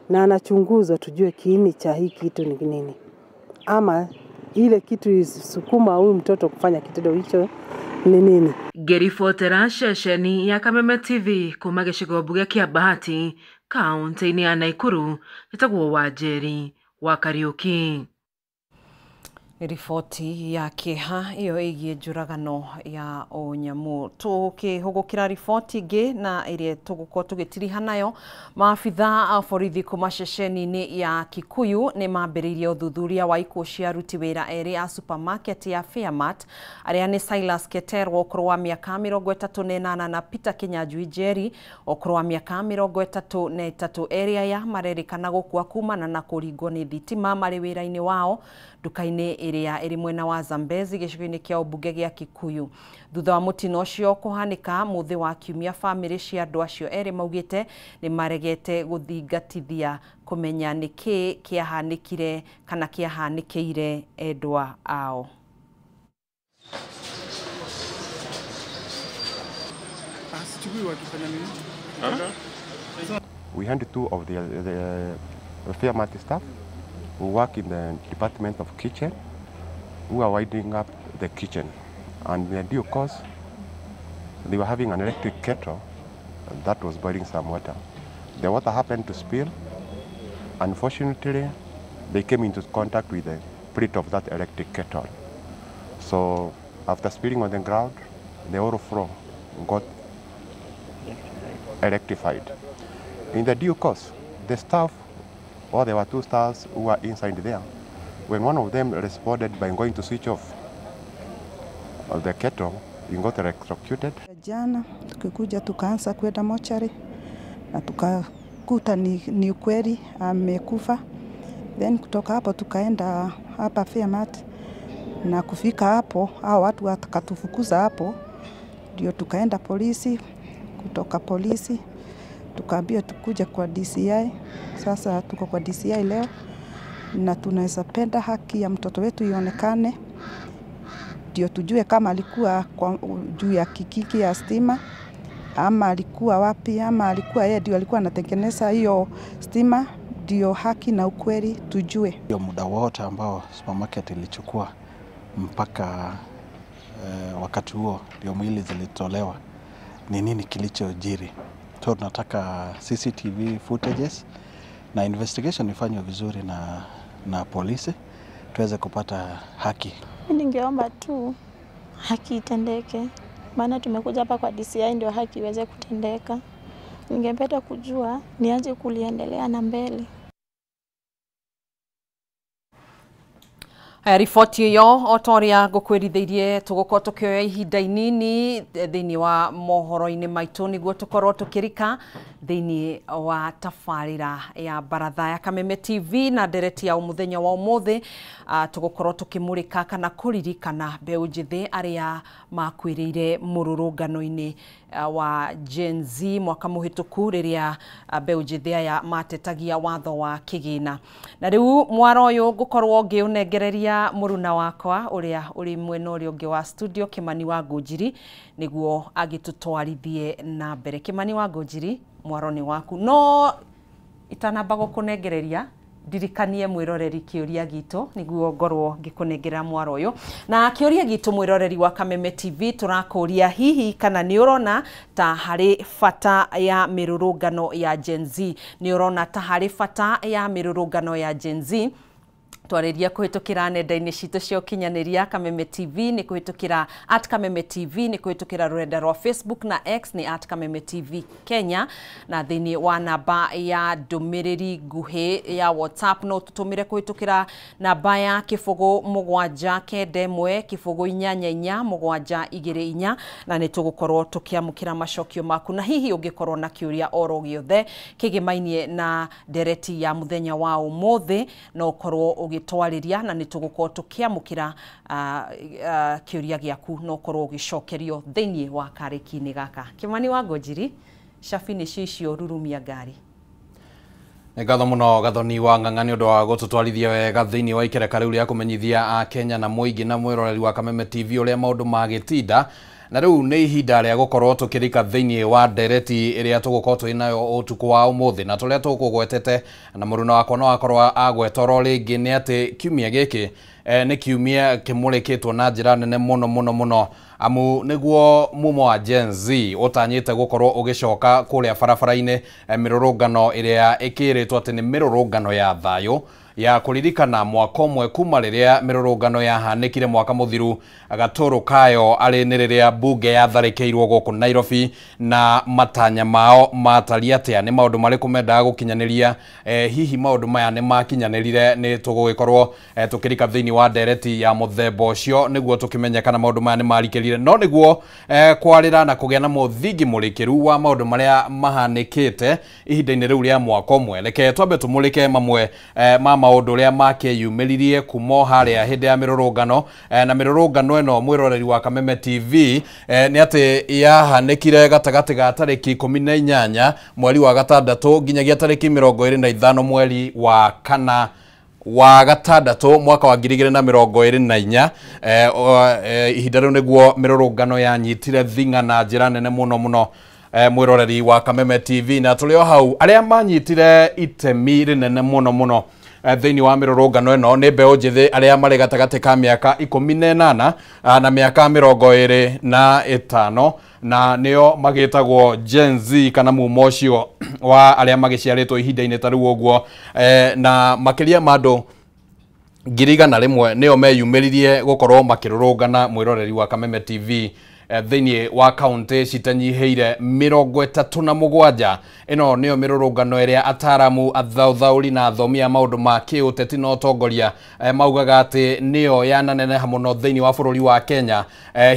na anachunguzwa tujue kiini cha hii kitu ni nini, ama ile kitu isukuma huyu mtoto kufanya kitendo hicho ni nini. Ngĩribotera ceceni ya Kameme TV kuma gĩcigo mbunge kĩa Bahati kaunti-inĩ ya Naikuru, njĩtagwo Wanjeri wa Kariuki. Riboti ya kĩeha ĩyo ĩgiĩ njũragano ya ũnyamũ. Tũkĩhũgũkĩra riboti ĩngĩ na ĩrĩa tũgũkorwo tũgĩtiriha nayo, maabitha a borithi kuma ceceni-inĩ ya Kikuyu nĩ mambĩrĩirie ũthuthuria wa ikuũ cia aruti wĩra erĩ a supermarket ya Fairmart arĩa nĩ Silas Keterwo ũkũrũ wa mĩaka 38 na Peter Kinyanjui Njeri ũkũrũ wa mĩaka 33. Erĩ aya marerĩkana gũkua kumana na kũringwo nĩ thitima marĩ wĩra-inĩ wao nduka-inĩ ĩrĩa ĩrĩ mwena wa Zambezi gĩcigo-inĩ kĩa ũmbunge gĩa Kikuyu. Thutha wa mũtino ũcio kũhanĩka mũthĩ wa kiumia, bamĩrĩ cia andũ acio erĩ maugĩte nĩ maregete gũthingatithia kũmenya nĩkĩ kĩahanĩkire kana kĩahanĩkĩire endwa ao. We had two of the Fairmart staff who work in the department of kitchen, who are winding up the kitchen. And in due course, they were having an electric kettle that was boiling some water. The water happened to spill. Unfortunately, they came into contact with the plate of that electric kettle. So after spilling on the ground, the whole floor got electrified. In the due course, the staff, or there were two staffs who were inside there, when one of them responded by going to switch off the kettle, he got electrocuted. Jana tukikuja tukaanza kwenda mochari na tukakuta ni ukweli amekufa. Then kutoka hapo tukaenda hapa Fairmart, na kufika hapo hao watu wakatufukuza hapo, ndio tukaenda polisi. Kutoka polisi tukaambiwa tukuje kwa DCI. Sasa tuko kwa DCI leo, na tunaweza penda haki ya mtoto wetu ionekane, ndio tujue kama alikuwa kwa juu ya kikiki ya stima ama alikuwa wapi, ama alikuwa yeye ndio alikuwa anatengeneza hiyo stima, ndio haki na ukweli tujue. Hiyo muda wote ambao supermarket ilichukua mpaka wakati huo ndio mwili zilitolewa, ni nini kilichojiri? So tunataka CCTV footages na investigation ifanywe vizuri na polisi tuweze kupata haki. Ningeomba tu haki itendeke, maana tumekuja hapa kwa DCI ndio haki iweze kutendeka. Ningependa kujua ni aje kuliendelea na mbele. Haya, riboti ĩyo o ta ũrĩa ngũkwĩrithĩirie tũgũkorwo tũkĩoya ihinda inini thĩinĩ wa mohoro-inĩ maitũ nĩguo tũkorwo tũkĩrika thĩinĩ wa tabarĩra ya baratha ya Kameme TV na ndereti ya mũthenya wa ũmũthĩ. Tũgũkorwo tũkĩmũrĩka kana kũririkana mbeũ njĩthĩ arĩa makuĩrĩire mũrũrũngano-inĩ wa Gen Z mwaka mũhĩtũku rĩrĩa mbeũ njĩthĩ aya matetagia watho wa kĩgĩna. Na rĩu mwaro ũyũ ngũkorwo ngĩũnengereria mũruna wakwa ũrĩa ũrĩ mwena ũrĩa ũngĩ wa studio, Kimani wa Ngũnjiri, nĩguo agĩtũtwarithie na mbere. Kimani wa Ngũnjiri, mwaro nĩ waku, no itanamba gũkũnengereria ndirikanie mwĩroreri kĩũria gitũ nĩguo ngorwo ngĩkũnengera mwaro ũyũ. Na kĩũria gitũ mwĩroreri wa Kameme TV tũrakũria hihi kana nĩ ũrona ta harĩ bata ya mĩrũrũngano ya Gen Z, nĩ ũrona ta harĩ bata ya mĩrũrũngano ya Gen Z? Twarĩria kũhĩtũkĩra nenda-inĩ citũ cia ũkinyanĩria Kameme TV nĩ kũhĩtũkĩra @KamemeTV, nĩ kũhĩtũkĩra rũrenda rwa Facebook na X nĩ @KamemeTV Kenya, na thĩinĩ wa namba ya ndũmĩrĩri nguhĩ ya WhatsApp no tũtũmĩre kũhĩtũkĩra namba ya 0 7 9 1 0 8 8 7 2 4, na nĩ tũgũkorwo tũkĩamũkĩra macokio maku. Na hihi ũngĩkorwo na kĩũria oro gĩothe kĩgĩmainie na ndereti ya mũthenya wa ũmũthĩ no ũkorwo ũgĩtwarĩria, na nĩ tũgũkorwo tũkĩamũkĩra kĩũria gĩaku no ũkorwo ũgĩcokerio thĩinĩ wa karĩki-inĩ gaka. Kimani wa Ngũnjiri, cabi nĩcio icio rurumia ngari. Nĩ ngatho mũno Gathoni wa Ng'ang'a nĩ ũndũ wa gũtũtwarithia wega thĩinĩ wa ikereka rĩu rĩa kũmenyithia a Kenya na mũingĩ na mwĩroreri wa Kameme TV ũrĩa maũndũ magĩtinda. Na rĩu nĩ ihinda rĩa gũkorwo tũkĩrika thĩinĩ wa ndereti ĩrĩa tũgũkorwo twĩ nayo ũtukũ wa ũmũthĩ, na tũrĩa tũkũgwetete na mũruna wakwa no akorwo agweta oro rĩngĩ nĩ atĩ kiumia gĩkĩ nĩ kiumia kĩmũrĩkĩtwo na njĩra nene mũno mũno mũno, amu nĩguo mumo wa Gen Z ũtanyĩte gũkorwo ũgĩcoka kũrĩa barabara-inĩ mĩrũrũngano ĩrĩa ĩkĩrĩtwo atĩ nĩ mĩrũrũngano ya thayũ ya kũririkana mwaka ũmwe kuma rĩrĩa mĩrũrũngano yahanĩkire mwaka mũthiru gatũrũ kayo arĩ nĩ rĩrĩa mbunge yatharĩkĩirwo gũkũ Nairobi, na matanya mao matariĩ atĩa, nĩ maũndũ marĩkũ mendaga gũkinyanĩria, hihi maũndũ maya nĩ makinyanĩrire? Nĩ tũgũgĩkorwo tũkĩrika thĩinĩ wa ndereti ya mũthemba ũcio nĩguo tũkĩmenye kana maũndũ maya nĩ marikĩrire, no nĩguo kwarĩra na kũgĩa na mũthingi mũrĩkĩru wa maũndũ marĩa mahanĩkĩte ihinda-inĩ rĩu rĩa mwaka ũmwe. Reke twambe tũmũrĩke mamwe ma maũndũ ũrĩa makĩyumĩririe kuma harĩa hĩndĩ ya mĩrũrũngano, na mĩrũrũngano ĩno mwĩroreri wa Kameme TV nĩ atĩ yahanĩkire gatagatĩ ga tarĩki 18 mweri wa gatandatũ nginyagia tarĩki 25 mweri wa kana wa gatandatũ mwaka wa 2024. Ihinda rĩu nĩguo mĩrũrũngano yanyitire thing'a na njĩra nene mũno mũno mwĩroreri wa Kameme TV, na tũrĩ o hau arĩa manyitire itemi rĩnene mũno mũno thĩinĩ wa mĩrũrũngano ĩno nĩ mbeũ njĩthĩ arĩa marĩ gatagatĩ ka mĩaka 18 na mĩaka 25, na nĩo magĩtagwo Gen Z kana mumo ũcio wa arĩa magĩciarĩtwo ihinda-inĩ ta rĩu ũguo, na makĩria ma andũ 100,000 nĩo meyumĩririe gũkorwo makĩrũrũngana mwĩroreri wa Kameme TV thĩinĩ wa kaunti citanyihĩire 37. Ĩno nĩyo mĩrũrũngano ĩrĩa ataramu, athauthaũri na athomi a maũndũ ma kĩũteti na ũtongoria maugaga atĩ nĩyo yananeneha mũno thĩinĩ wa bũrũri wa Kenya,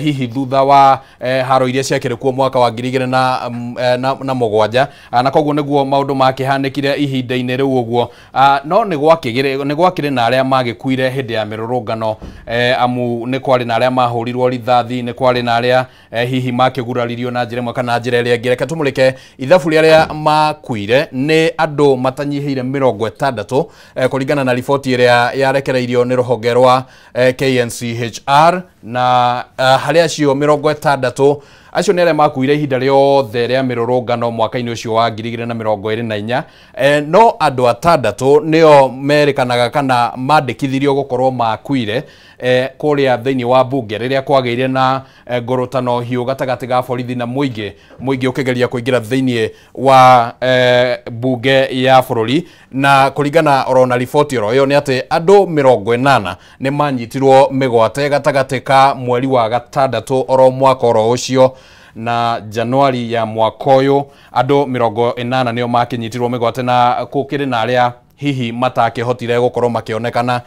hihi thutha wa haro iria ciakĩrĩ kuo mwaka wa 2007, na koguo nĩguo maũndũ makĩhanĩkire ihinda-inĩ rĩu ũguo. No nĩ gwakĩrĩ na arĩa magĩkuire hĩndĩ ya mĩrũrũngano, amu nĩ kwarĩ na arĩa mahũrirwo rithathi, nĩ kwarĩ na arĩa hihi makĩguraririo na njĩra ĩmwe kana njĩra ĩrĩa ĩngĩ. Reke tũmũrĩke ithabu rĩa arĩa makuire nĩ andũ matanyihĩire 60 kũringana na riboti ĩrĩa yarekereirio nĩ rũhonge rwa KNCHR, na harĩ acio 60 acio nĩ arĩa makuire ihinda rĩothe rĩa mĩrũrũngano mwaka-inĩ ũcio wa 2024. No andũ atandatũ nĩo merĩkanaga kana mandĩkithirio gũkorwo makuire kũrĩa thĩinĩ wa bunge rĩrĩa kwagĩire na ngũrũtano hiũ gatagatĩ ga borithi na mũingĩ, mũingĩ ũkĩgeria kũingĩra thĩinĩ wa bunge ya bũrũri. Na kũringana oro na riboti oro ĩyo nĩ atĩ andũ 80 nĩ manyitirwo mĩgwate gatagatĩ ka mweri wa gatandatũ oro mwaka oro ũcio na Januari ya mwaka ũyũ. Andũ 80 nĩo makĩnyitirwo mĩgwate, na gũkĩrĩ na arĩa hihi matakĩhotire gũkorwo makĩonekana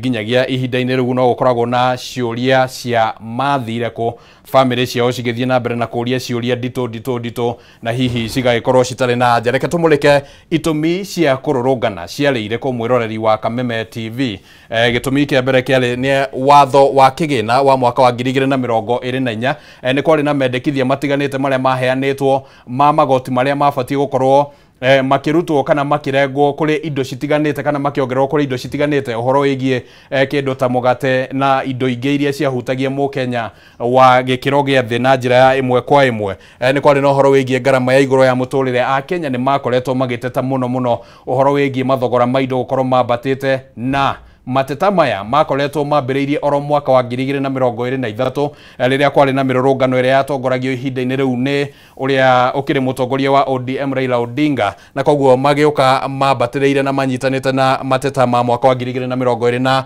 nginyagia ihinda-inĩ rĩu. No gũkoragwo na ciũria cia mathire kũ, bamĩrĩ ciao cigĩthiĩ na mbere na kũria ciũria nditũ nditũ nditũ, na hihi cigagĩkorwo citarĩ na anja. Reke tũmũrĩke itũmi cia kũrũrũngana ciarĩ irĩkũ mwĩroreri wa Kameme TV. Gĩtũmi kĩa mbere kĩarĩ nĩ watho wa kĩgĩna wa mwaka wa 2024. Nĩ kwarĩ na mendekithia matiganĩte marĩa maheanĩtwo ma magoti marĩa mabatiĩ gũkorwo makĩrutwo kana makĩrengwo kũrĩ indo citiganĩte kana makĩongererwo kũrĩ indo citiganĩte, ũhoro wĩgiĩ kĩndũ ta mũgate na indo ingĩ iria ciahutagia mũkenya wa gĩkĩro gĩa thĩ na njĩra ya ĩmwe kwa ĩmwe. Nĩ kwarĩ na ũhoro wĩgiĩ ngarama ya igũrũ ya mũtũrĩre. Akenya nĩ makoretwo magĩteta mũno mũno ũhoro wĩgiĩ mathogora ma indo gũkorwo mambatĩte, na mateta maya makoretwo mambĩrĩirie oro mwaka wa 2023 rĩrĩa kwarĩ na mĩrũrũngano ĩrĩa yatongoragio ihinda-inĩ rĩu nĩ ũrĩa ũkĩrĩ mũtongoria wa ODM Raila Odinga, na koguo magĩũka mambatĩrĩire na manyitanĩte na mateta ma mwaka wa 2024.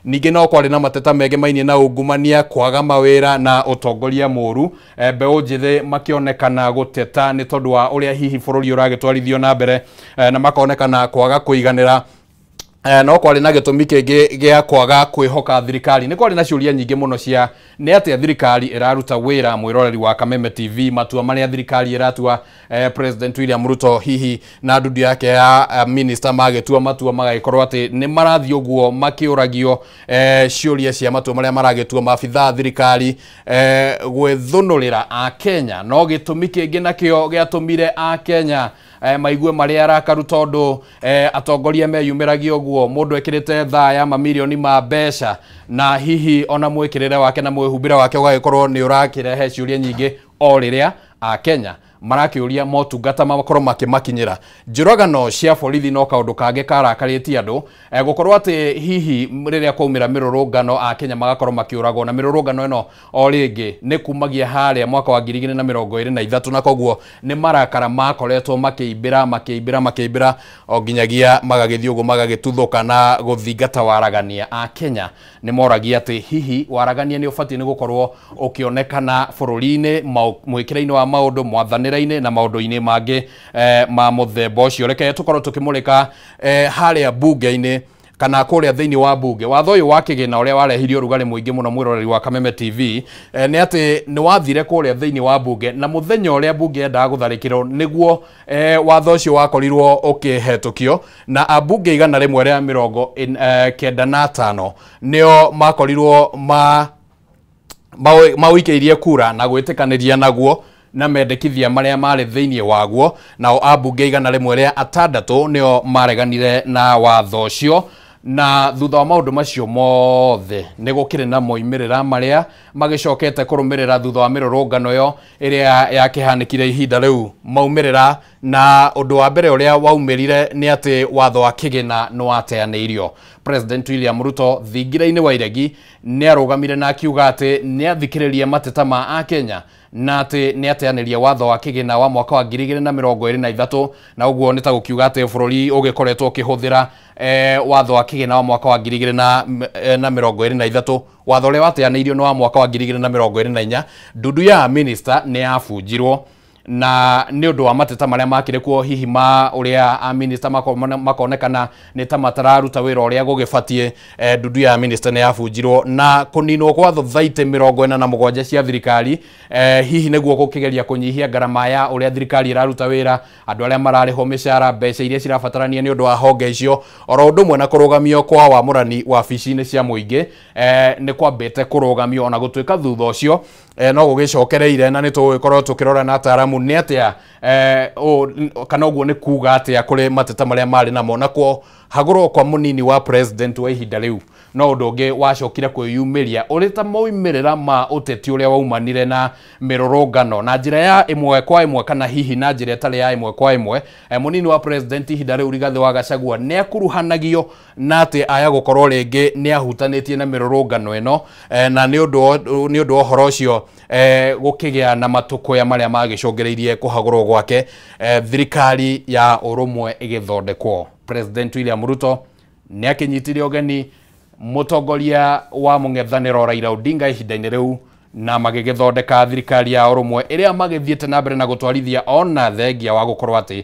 Ningĩ no kwarĩ na mateta megemainie na ungumania, kwaga mawĩra na ũtongoria mũru. Mbeũ njĩthĩ makĩonekana gũteta nĩ tondũ wa ũrĩa hihi bũrũri ũragĩtwarithio na mbere, na makonekana kwaga kũiganĩra. No kwarĩ na gĩtũmi kĩngĩ gĩa kwaga kwĩhoka thirikari. Nĩ kwarĩ na ciũria nyingĩ mũno cia nĩ atĩa thirikari ĩraruta wĩra. Mwĩroreri wa Kameme TV, matua marĩa thirikari ĩratua, President William Ruto hihi na ndundu yake ya minister magĩtua matua magagĩkorwo atĩ nĩ marathiĩ ũguo makĩũragio ciũria cia matua marĩa maragĩtua maabithaa thirikari gwĩthũnũrĩra Akenya. No gĩtũmi kĩngĩ nakĩo gĩatũmire Akenya maigue marĩ arakaru tondũ atongoria meyumĩragia ũguo, mũndũ ekĩrĩte thaa ya mamirioni ma mbeca, na hihi ona mwĩkĩrĩre wake na mwĩhumbĩre wake ũgagĩkorwo nĩ ũrakĩrehe ciũria nyingĩ o rĩrĩa Akenya marakĩũria motungata makorwo makĩmakinyĩra. Njũragano cia borithi no kaũndũ kangĩ karakarĩtie andũ, gũkorwo atĩ hihi rĩrĩa kwaumĩra mĩrũrũngano Akenya magakorwo makĩũragwo, na mĩrũrũngano ĩno o rĩngĩ nĩ kumagia harĩa mwaka wa 2023, na koguo nĩ marakara makoretwo makĩimbĩra makĩimbĩra makĩimbĩra o nginyagia magagĩthiĩ ũguo magagĩtuthũka na gũthingata waragania. Akenya nĩ moragia atĩ hihi waragania nĩ ũbatiĩ nĩ gũkorwo ũkĩonekana bũrũri-inĩ, mwĩkĩre-inĩ wa maũndũ, mwathanĩre na maũndũ-inĩ mangĩ ma mũthemba ũcio. Reke tũkorwo tũkĩmũrĩka harĩa bunge-inĩ kana kũrĩa thĩinĩ wa bunge. Watho ũyũ wa kĩgĩna ũrĩa warehirie ũrugarĩ mũingĩ mũno mwĩroreri wa Kameme TV nĩ atĩ nĩ wathire kũrĩa thĩinĩ wa bunge, na mũthenya ũrĩa bunge yendaga gũtharĩkĩrwo nĩguo watho ũcio wakorirwo ũkĩhetũkio, na ambunge 195 nĩo makorirwo mawikĩirie kura na gwĩtĩkanĩria naguo na mendekithia marĩa marĩ thĩinĩ waguo. Nao ambunge 106 nĩo mareganire na watho ũcio. Na thutha wa maundu macio mothe nĩ gũkĩrĩ na moimĩrĩra marĩa magĩcokete kũrũmĩrĩra thutha wa mĩrũrũngano ĩyo ĩrĩa yakĩhanĩkire ihinda rĩu. Maumĩrĩra na ũndũ wa mbere ũrĩa waumĩrire nĩ atĩ watho wa kĩgĩna nĩ wateanĩirio. President William Ruto thingira-inĩ wa iregi nĩ arũgamire na akiuga atĩ nĩ athikĩrĩrie mateta ma akenya na atĩ nĩ ateanĩria watho wa kĩgĩna wa mwaka wa 2023, na ũguo nĩ ta gũkiuga atĩ bũrũri ũgĩkoretwo ũkĩhũthĩra watho wa kĩgĩna wa mwaka wa 2023. Watho ũrĩa wateanĩirio nĩ wa mwaka wa 2024. Ndundu ya minister nĩ yabunjirwo na nĩ ũndũ wa mateta marĩa makĩrĩ kuo, hihi ma ũrĩa a minister makonekana nĩ ta matararuta wĩra ũrĩa gũgĩbatiĩ. Ndundu ya minister nĩ yabunjirwo na kũninwo kwa thothaitĩ 47 cia thirikari, hihi nĩguo gũkĩgeria kũnyihia ngarama ya ũrĩa thirikari ĩraruta wĩra, andũ arĩa mararĩhwo mĩcara, mbeca iria cirabatarania nĩ ũndũ wa honge icio, oro ũndũ ũmwe na kũrũgamio kwa wamũrani wabici-inĩ cia mũingĩ nĩ kwambĩte kũrũgamio, ona gũtuĩka thutha ũcio no gũgĩcokereire, na nĩ tũgũgĩkorwo tũkĩrora na ataaramu nĩ atĩa kana ũguo nĩ kuga atĩa kũrĩ mateta marĩa marĩ namo. Na hagũrwo kwa mũnini wa president wa ihinda rĩu no ũndũ ũngĩ wacokire kwĩyumĩria ũrĩ ta moimĩrĩra ma ũteti ũrĩa waumanire na mĩrũrũngano na njĩra ya ĩmwe kwa ĩmwe kana hihi na njĩra ĩtarĩ ya ĩmwe kwa ĩmwe. Mũnini wa president ihinda rĩu Rigathĩ wa Gachagua nĩ akuruhanagio na atĩ aya gũkorwo rĩngĩ nĩ ahutanĩtie na mĩrũrũngano ĩno, na nĩ ũndũ wa ũhoro ũcio gũkĩgĩa na matũkũya marĩa magĩcũngĩrĩirie kũhagũrwo gwake, thirikari ya ũrũmwe ĩgĩthondekwo. President William Ruto nĩ akĩnyitire ũgeni mũtongoria wa mũng'ethanĩro Raila Odinga ihinda-inĩ rĩu, na magĩgĩthondeka thirikari ya ũrũmwe ĩrĩa magĩthiĩte na mbere na gũtwarithia ona thengia wa gũkorwo atĩ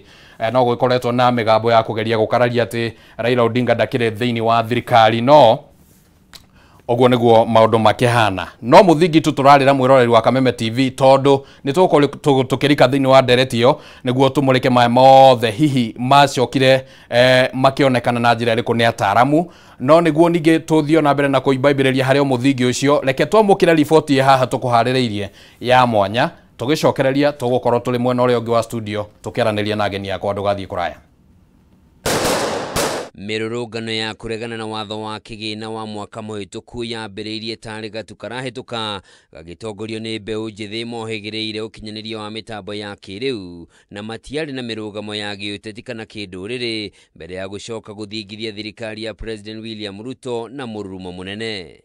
no gũkoretwo na mĩgambo ya kũgeria gũkararia atĩ Raila Odinga ndakĩrĩ thĩinĩ wa thirikari, no ũguo nĩguo maũndũ makĩhana. No mũthingi tu tũrarĩra mwĩroreri wa Kameme TV tondũ nĩ tũgũkorwo tũkĩrika thĩinĩ wa ndereti ĩyo nĩguo tũmũrĩke maya mothe hihi macokire makĩonekana na njĩra ĩrĩkũ nĩ ataaramu. No nĩguo ningĩ tũthiĩ na mbere na kũimbaimbĩrĩria harĩ o mũthingi ũcio, reke twamũkĩre riboti haha tũkũharĩrĩirie ya mwanya, tũgĩcokereria tũgũkorwo tũrĩ mwena ũrĩa ũngĩ wa studio tũkĩaranĩria na ageni akwa. Ndũgathiĩ kũraya. Mĩrũrũngano ya kũregana na watho wa kĩgĩna wa mwaka mũhĩtũku yambĩrĩirie tarĩ gatu karahĩtũka gagĩtongorio nĩ mbeũ njĩthĩ mohĩgĩrĩire ũkinyanĩria wa mĩtambo ya kĩrĩu na matiarĩ na mĩrũgamo ya gĩũteti kana kĩndũrĩrĩ mbere ya gũcoka gũthingithia thirikari ya President William Ruto na mũrurumo mũnene.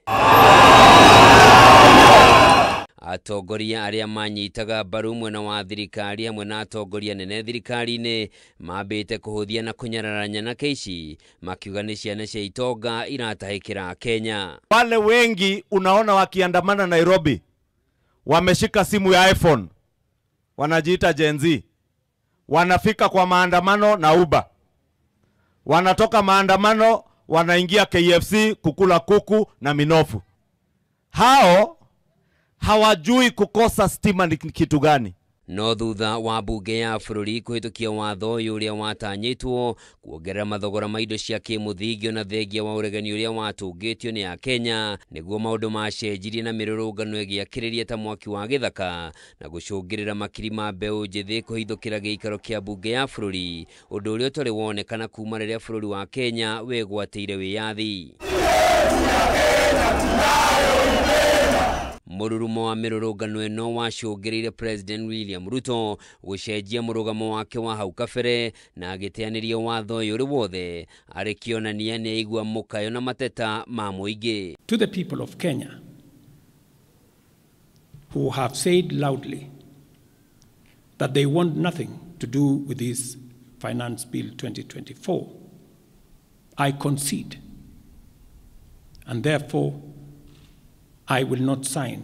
Atongoria arĩa manyitaga mbaru mwena wa thirikari hamwe na atongoria nene thirikari-inĩ mambĩte kũhũthia na kũnyarara nyanake ici makiuga nĩ ciana cia itonga iratahĩkĩra Kenya. Wale wengi unaona wakiandamana Nairobi wameshika simu ya iPhone, wanajiita Gen Z, wanafika kwa maandamano na Uber, wanatoka maandamano wanaingia KFC kukula kuku na minofu. Hao hawajui kukosa stima ni kitu gani. No thutha wa bunge ya bũrũri kũhĩtũkia watho ũyũ ũrĩa watanyĩtwo kuongerera mathogora ma indo cia kĩmũthingi ona thengia wa ũregani ũrĩa watũngĩtio nĩ Akenya nĩguo maũndũ macenjirie na mĩrũrũngano ĩgĩakĩrĩria ta mwaki wa gĩthaka na gũcũngĩrĩra makiri ma mbeũ njĩthĩ kũhithũkĩra gĩikaro kĩa bunge ya bũrũri, ũndũ ũrĩa ũtarĩ wonekana kuma rĩrĩa bũrũri wa Kenya wĩgwatĩire wĩyathi. Mũrurumo wa mĩrũrũngano ĩno wacũngĩrĩire President William Ruto gũcenjia mũrũgamo wake wa hau kabere na agĩteanĩria watho ũyũ ũrĩ wothe arĩ kĩonania nĩ aigua mũkayo na mateta ma mũingĩ. To the people of Kenya who have said loudly that they want nothing to do with this Finance Bill 2024, I concede, and therefore I will not sign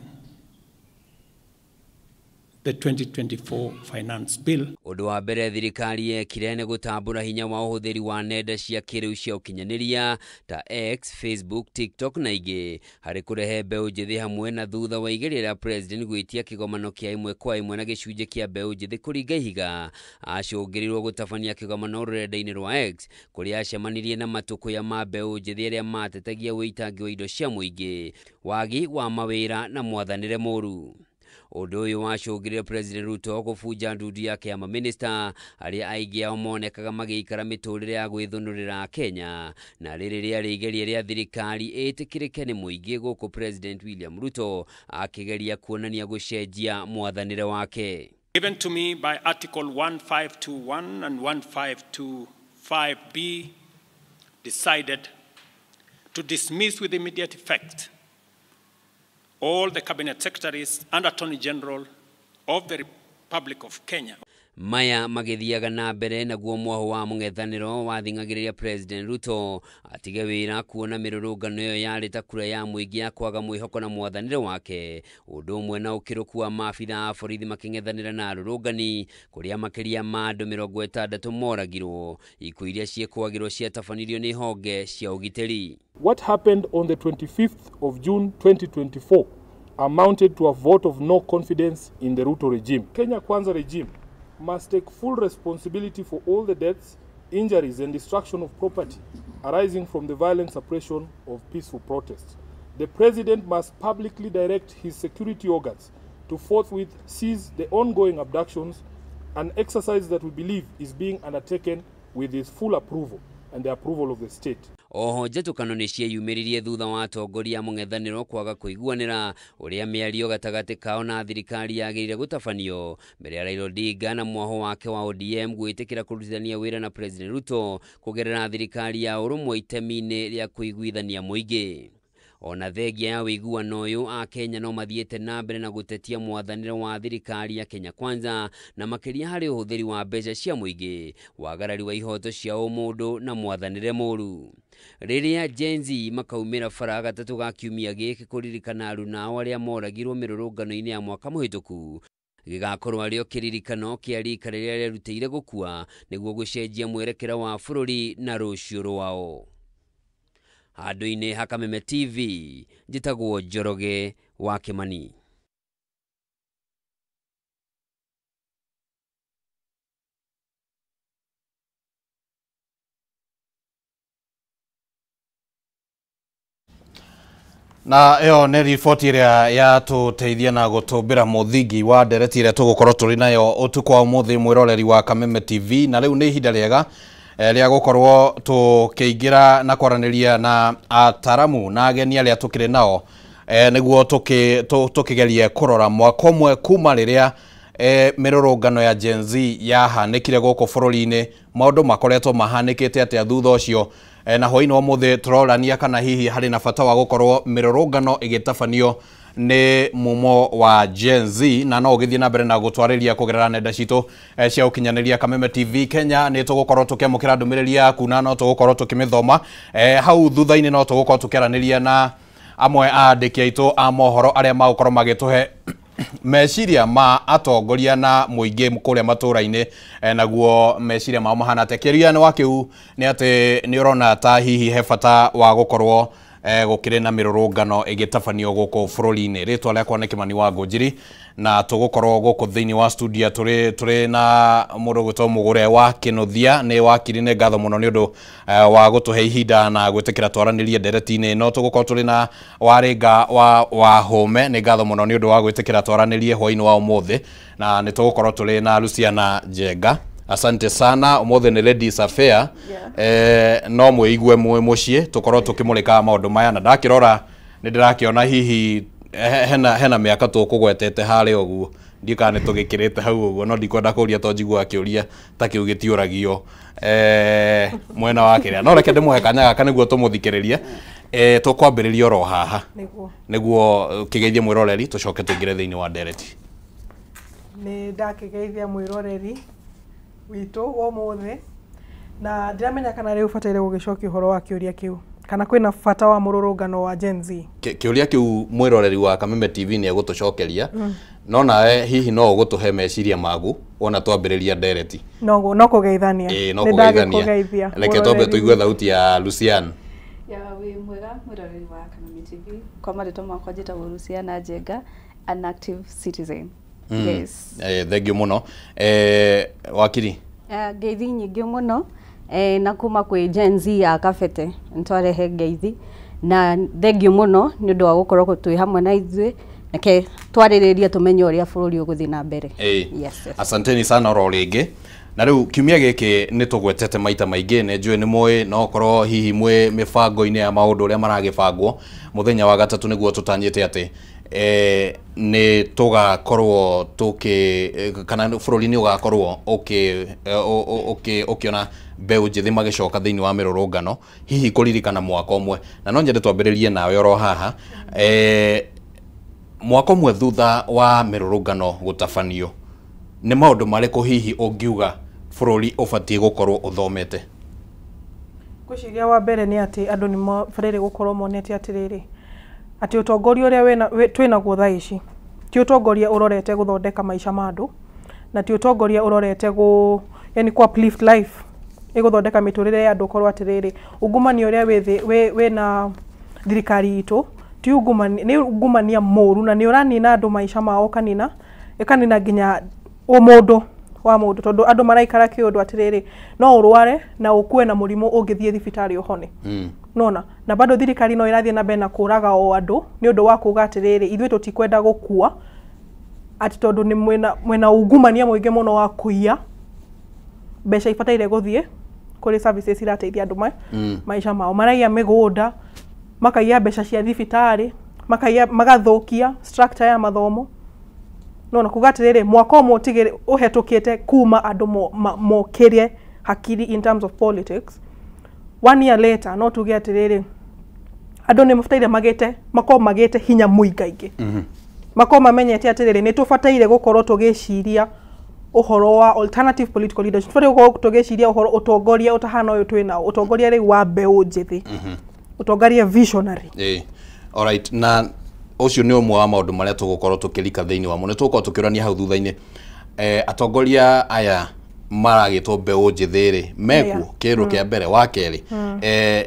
the 2024 Finance Bill. Ũndũ wa mbere thirikari yekire nĩ gũtambũra hinya wa ũhũthĩri wa nenda cia kĩrĩu cia ũkinyanĩria ta X, Facebook, TikTok na ingĩ harĩ kũrehe mbeũ njĩthĩ hamwe, na thutha wa igeria rĩa President gwĩtia kĩgomano kĩa ĩmwe kwa ĩmwe na gĩcunjĩ kĩa mbeũ njĩthĩ kũringa ihiga, acũngĩrĩirwo gũtabania kĩgomano rũrenda-inĩ rwa X kũrĩa acemanirie na matũkũya ma mbeũ njĩthĩ arĩa matetagia ũitangi wa indo cia mũingĩ, wagi wa mawĩra na mwathanĩre mũru. Ũndũ ũyũ wacũngĩrĩire President Ruto kũbunja ndundu yake ya mamĩnĩsta arĩa aingĩ ao monekaga magĩikara mĩtũrĩre ya gwĩthũnũrĩra Kenya, na rĩrĩ rĩarĩ igeria rĩa thirikari ĩtĩkĩrĩke nĩ mũingĩ gũkũ President William Ruto akĩgeria kuonania gũcenjia mwathanĩre wake. Given to me by Article 1521 and 1525B, decided to dismiss with immediate effect all the cabinet secretaries and attorney general of the Republic of Kenya. Maya magĩthiaga na mbere naguo mwaho wa mũng'ethanĩro wathing'agĩrĩria President Ruto atige wĩra kuona mĩrũrũngano ĩyo yarĩ ta kura ya mũingĩ ya kwaga mwĩhoko na mwathanĩre wake, ũndũ ũmwe na ũkĩrũku wa maabitha a borithi makĩng'ethanĩra na arũrũngani kũrĩa makĩria ma andũ 60 moragirwo, ikuũ iria ciĩkwagĩrwo ciatabanirio nĩ honge cia ũgitĩri. What happened on the 25th of June 2024 amounted to a vote of no confidence in the Ruto regime. Kenya Kwanza regime must take full responsibility for all the deaths, injuries and destruction of property arising from the violent suppression of peaceful protests. The president must publicly direct his security organs to forthwith seize the ongoing abductions, an exercise that we believe is being undertaken with his full approval and the approval of the state. Oho njatũkano nĩ cieyumĩririe thutha wa atongoria a mũng'ethanĩro kwaga kũiguanĩra ũrĩa mĩario gatagatĩ kao na thirikari yagĩrĩire gũtabanio mbere ya Raila Odinga na mwaho wake wa ODM gwĩtĩkĩra kũrutithania wĩra na President Ruto kũgerera thirikari ya ũrũmwe itemi-inĩ rĩa kũiguithania mũingĩ. Ona thengia ya ũiguano ũyũ, Akenya no mathiĩte na mbere na gũtetia mwathanĩre wa thirikari ya Kenya Kwanza na makĩria harĩ ũhũthĩri wa mbeca cia mũingĩ, wagarari wa ihoto cia ũmũndũ na mwathanĩre mũru. Rĩrĩa Gen Z makaumĩra bara gatatũ ga kiumia gĩkĩ kũririkana aruna arĩa moragirwo mĩrũrũngano-inĩ ya mwaka mũhĩtũku, gĩgakorwo arĩo kĩririkano kĩa rika rĩrĩa rĩerutĩire gũkua nĩguo gũcenjia mwerekera wa bũrũri na rũciũ rwao. Handũ-inĩ ha Kameme TV, njĩtagwo Njoroge wa Kĩmani. Na ĩyo nĩ riboti ĩrĩa yatũteithia na gũtũmbĩra mũthingi wa ndereti ĩrĩa tũgũkorwo tũrĩ nayo ũtukũ wa ũmũthĩ, mwĩroreri wa Kameme TV. Na rĩu nĩ ihinda rĩega rĩa gũkorwo tũkĩingĩra na kwaranĩria na ataramu na ageni arĩa tũkĩrĩ nao, nĩguo tũkĩgerie kũrora mwaka ũmwe kuma rĩrĩa mĩrũrũngano ya Gen Z yahanĩkire gũkũ bũrũri-inĩ, maũndũ makoretwo mahanĩkĩte atĩa thutha ũcio. Na hwaĩ-inĩ wa ũmũthĩ tũrorania kana hihi harĩ na bata wa gũkorwo mĩrũrũngano ĩgĩtabanio nĩ mumo wa Gen Z, na no ũgĩthiĩ na mbere na gũtwarĩria kũgerera nenda citũ cia ũkinyanĩria Kameme TV Kenya. Nĩ tũgũkorwo tũkĩamũkĩra ndũmĩrĩri yaku na no tũgũkorwo tũkĩmĩthoma hau thutha-inĩ. No tũgũkorwo tũkĩaranĩria na amwe a andĩki aitũ a mohoro arĩa magũkorwo magĩtũhe meciria ma atongoria na mũingĩ kũrĩa matũra-inĩ, naguo meciria mao mahana atĩa. Kĩũria nĩ wa kĩu nĩ atĩ nĩ ũrona ta hihi he bata wa gũkorwo gũkĩrĩ na mĩrũrũngano ĩgĩtabanio gũkũ bũrũri-inĩ. Rĩtwa rĩakwa nĩ Kĩmani wa Ngũnjiri, na tũgũkorwo gũkũ thĩinĩ wa studio tũrĩ na mũndũ ũgwĩtwo Mũgũre wa Kĩnũthia. Nĩ wakiri, nĩ ngatho mũno nĩ ũndũ wa gũtũhe ihinda na gwĩtĩkĩra twaranĩrie ndereti-inĩ. No tũgũkorwo tũrĩ na Warĩnga wa Wahũme, nĩ ngatho mũno nĩ ũndũ wa gwĩtĩkĩra twaranĩrie hwaĩ-inĩ wa ũmũthĩ. Na nĩ tũgũkorwo tũrĩ na Luciana Njenga. Asante sana. Ũmũthĩ nĩ Ladies Affair. No mwĩigue mwĩ mũciĩ tũkorwo tũkĩmũrĩka maũndũ maya, na ndakĩrora nĩ ndĩrakĩona hihi hena mĩaka tũkũgwetete harĩa ũguo, ndiũ kana nĩ tũgĩkĩrĩte hau ũguo, no ndikwenda kũria to njiguaga kĩũria ta kĩu gĩtiũragio mwena wa kĩrĩa. No reke ndĩmũhe kanya gaka nĩguo tũmũthikĩrĩrie. Tũkwambĩrĩria oro haha nĩguo kĩgeithie mwĩroreri, tũcoke tũingĩre thĩinĩ wa ndereti. Nĩ ndakĩgeithia mwĩroreri witũ ũmũthĩ, na ndiramenya kana rĩu ũbataire gũgĩcokia ũhoro wa kĩũria kĩu kana kwĩna bata wa mũrũrũngano wa Gen Z. Kĩũria kĩu mwĩroreri wa Kameme TV nĩ egũtũcokeria, no nawe hihi no ũgũtũhe meciria maku wona twambĩrĩria ndereti. No kũgeithania. No kũgeithania. Reke twambe tũigue thauti ya Lucian. Ya wĩ mwega mwĩroreri wa Kameme TV, kwa marĩtwa makwa njĩtagwo Luciana Njenga, an active citizen. Yes. Thank you mũno. Wakiri. Ngeithi nyingĩ mũno na kuma kwĩ Gen Z ya Kabete ntwarehe ngeithi na thank you mũno nĩ ũndũ wa gũkorwo twĩ hamwe na ithuĩ Reke twarĩrĩrie tũmenye ũrĩa bũrũri ũgũthiĩ na mbere. Yes. Asanteni sana oro rĩngĩ. Na rĩu kiumia gĩkĩ nĩ tũgwetete maita maingĩ, nĩ njũĩ nĩ mũĩ, no korwo hihi mwĩ mĩbango-inĩ ya maũndũ ũrĩa maragĩbangwo mũthenya wa gatatũ nĩguo tũtanyĩte atĩ nĩ tũgakorwo tũkĩ kana bũrũri nĩ ũgakorwo ũkĩona mbeũ njĩthĩ magĩcoka thĩinĩ wa mĩrũrũngano hihi kũririkana mwaka ũmwe. Na no nyende twambĩrĩrie nawe oro haha. Mwaka ũmwe thutha wa mĩrũrũngano gũtabanio, nĩ maũndũ marĩkũ hihi ũngiuga bũrũri ũbatiĩ gũkorwo ũthomete? Ngwĩciria wa mbere nĩ atĩ andũ nĩ mabataire gũkorwo monete atĩrĩrĩ, atĩ ũtongoria ũrĩa twĩnaguo thaa ici ti ũtongoria ũrorete gũthondeka maica ma andũ, na ti ũtongoria ũrorete yani ku uplift life, ĩgũthondeka mĩtũrĩre ya andũ. Ũkorwo atĩrĩrĩ, ungumania ũrĩa wĩna thirikari itũ ti ungumania, nĩ ungumania mũru na nĩ ũranina andũ maica mao, kanina ĩkanina nginya ũmũndũ wa mũndũ, tondũ andũ maraikara kĩũndũ atĩrĩrĩ, no ũrware na ũkue na mũrimũ ũngĩthiĩ thibitarĩ ũhone. Nona na bado thirikari no ĩrathiĩ na mbere na kũraga o andũ nĩ ũndũ wa kuga atĩrĩrĩ, ithuĩ tũtikwenda gũkua atĩ tondũ nĩ mwĩna ungumania mũingĩ mũno wa kũiya mbeca ibataire gũthiĩ kũrĩ services irateithia andũ maica mao. Maraiya mĩgũnda, makaiya mbeca cia thibitarĩ, makaiya, magathũkia structure ya mathomo. Nona kuga atĩrĩrĩ, mwaka ũmwe ũtigĩrĩ ũhetũkĩte kuma andũ mokĩrie hakiri in terms of politics. 1 year later no tuge atĩrĩrĩ, andũ nĩ mabataire magĩte, makorwo magĩte hinya mũingaingĩ, makorwo mamenyete atĩrĩrĩ, nĩ tũbataire gũkorwo tũgĩciria ũhoro wa alternative political leadership, tũbataire gũkorwo tũgĩciria ũhoro ũtongoria ũtahana ũyũ twĩnao, ũtongoria rĩu wa mbeũ njĩthĩ, ũtongoria visionary. Alright, na ũcio nĩ ũmwe wa maũndũ marĩa tũgũkorwo tũkĩrika thĩinĩ wamo. Nĩ tũgũkorwo tũkĩũrania hau thutha-inĩ, atongoria aya maragĩtwo mbeũ njĩthĩ rĩ mekuo kĩndũ kĩa mbere. Wa kerĩ,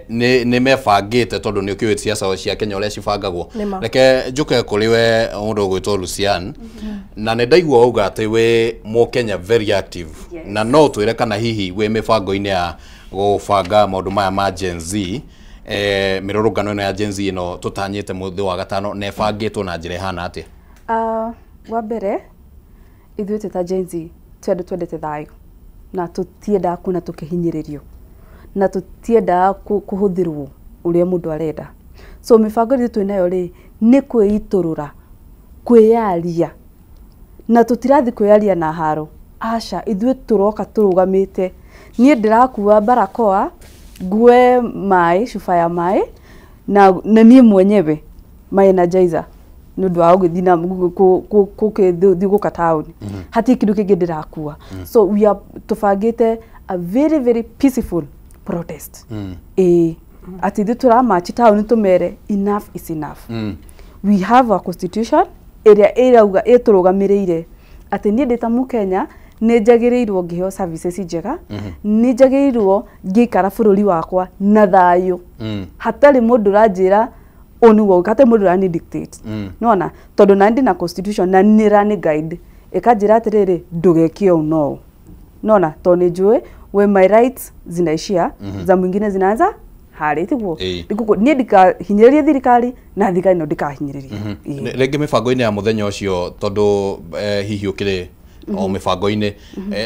nĩ mebangĩte tondũ nĩ ũkĩũĩ siasa cia Kenya ũrĩa cibangagwo. Reke njũke kũrĩ we mũndũ ũgwĩtwo Lucian, na nĩ ndaigua wauga atĩ wĩ mũkenya very active, na no twĩre kana hihi wĩ mĩbango-inĩ ya gũbanga maũndũ maya ma Gen Z, mĩrũrũngano ĩno ya Gen Z ĩno tũtanyĩte mũthĩ wa gatano, na ĩbangĩtwo na njĩra ĩhana atĩa? Wa mbere ithuĩ twĩ ta Gen Z twĩ andũ twendete thayũ, na tũtiendaga kuona tũkĩhinyĩrĩrio, na tũtiendaga kũhũthĩrwo ũrĩa mũndũ arenda. So mĩbango ĩrĩa twĩnayo rĩ nĩ kwĩitũrũra, kwĩyaria, na tũtirathiĩ kwĩyaria na haro, aca, ithuĩ tũroka tũrũgamĩte. Niĩ ndĩrakua barakoa, ngue maĩ, cuba ya maĩ, na niĩ mwenyewe my energizer nĩ ũndũ wa gũgĩthiĩ na gũkĩthiũrũrũka taũni, hatirĩ kĩndũ kĩngĩ ndĩrakua. So we are tũbangĩte a very very peaceful protest. Ĩĩ, atĩ ithuĩ tũramachi taũni tũmere enough is enough. We have a constitution ĩrĩa ĩrauga ĩtũrũgamĩrĩire atĩ niĩ ndĩ ta mũkenya nĩ njagĩrĩirwo ngĩheo services njega, nĩ njagĩrĩirwo ngĩikara bũrũri wakwa na thayũ, hatarĩ mũndũ ũranjĩra ũũ nĩguo, hatarĩ mũndũ ũrani dictate. Nĩwona, tondũ nani ndĩna constitution na nĩ ĩrani guide ĩkanjĩra atĩrĩrĩ, ndũgeke ũũ na ũũ. Nĩwona, tondũ nĩ njũĩ when my rights zinaishia, za mwingine zinaanza harĩ, tiguo? Niĩ ndikahinyĩrĩrie thirikari na thirikari no ndikahinyĩrĩrie. Rĩngĩ mĩbango-inĩ ya mũthenya ũcio, tondũ hihi ũkĩrĩ o mĩbango-inĩ,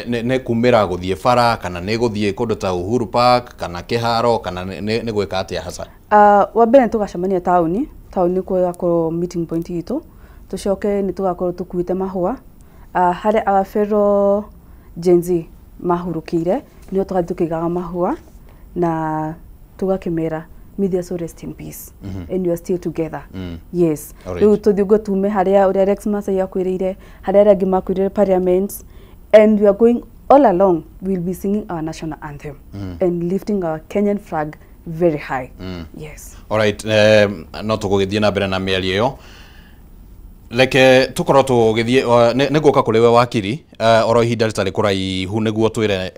nĩ kumĩra gũthiĩ bara kana nĩ gũthiĩ kũndũ ta Uhuru Park kana kĩharo kana nĩ gwĩka atĩa hasa? Wa mbere nĩ tũgacemania taũni, taũni nĩkuo ĩgakorwo meeting point itũ. Tũcoke nĩ tũgakorwo tũkuĩte mahũa harĩa our fellow Gen Z mahurũkĩire, nĩho tũgathiĩ tũkĩigaga mahũa na tũgakĩmera may their soul rest in peace, and we are still together. Yes. Rĩu tũthiĩ ũguo tume harĩa ũrĩa Rex Masai akwĩrĩire, harĩa arĩa angĩ makwĩrĩire parliament, and we are going all along, we will be singing our national anthem and lifting our Kenyan flag very high. Yes. Alright, no tũgũgĩthiĩ na mbere na mĩario ĩyo. Reke tũkorwo tũgĩthiĩ, nĩ ngũka kũrĩ we wakiri oro ihinda rĩtarĩ kũraihu nĩguo twĩre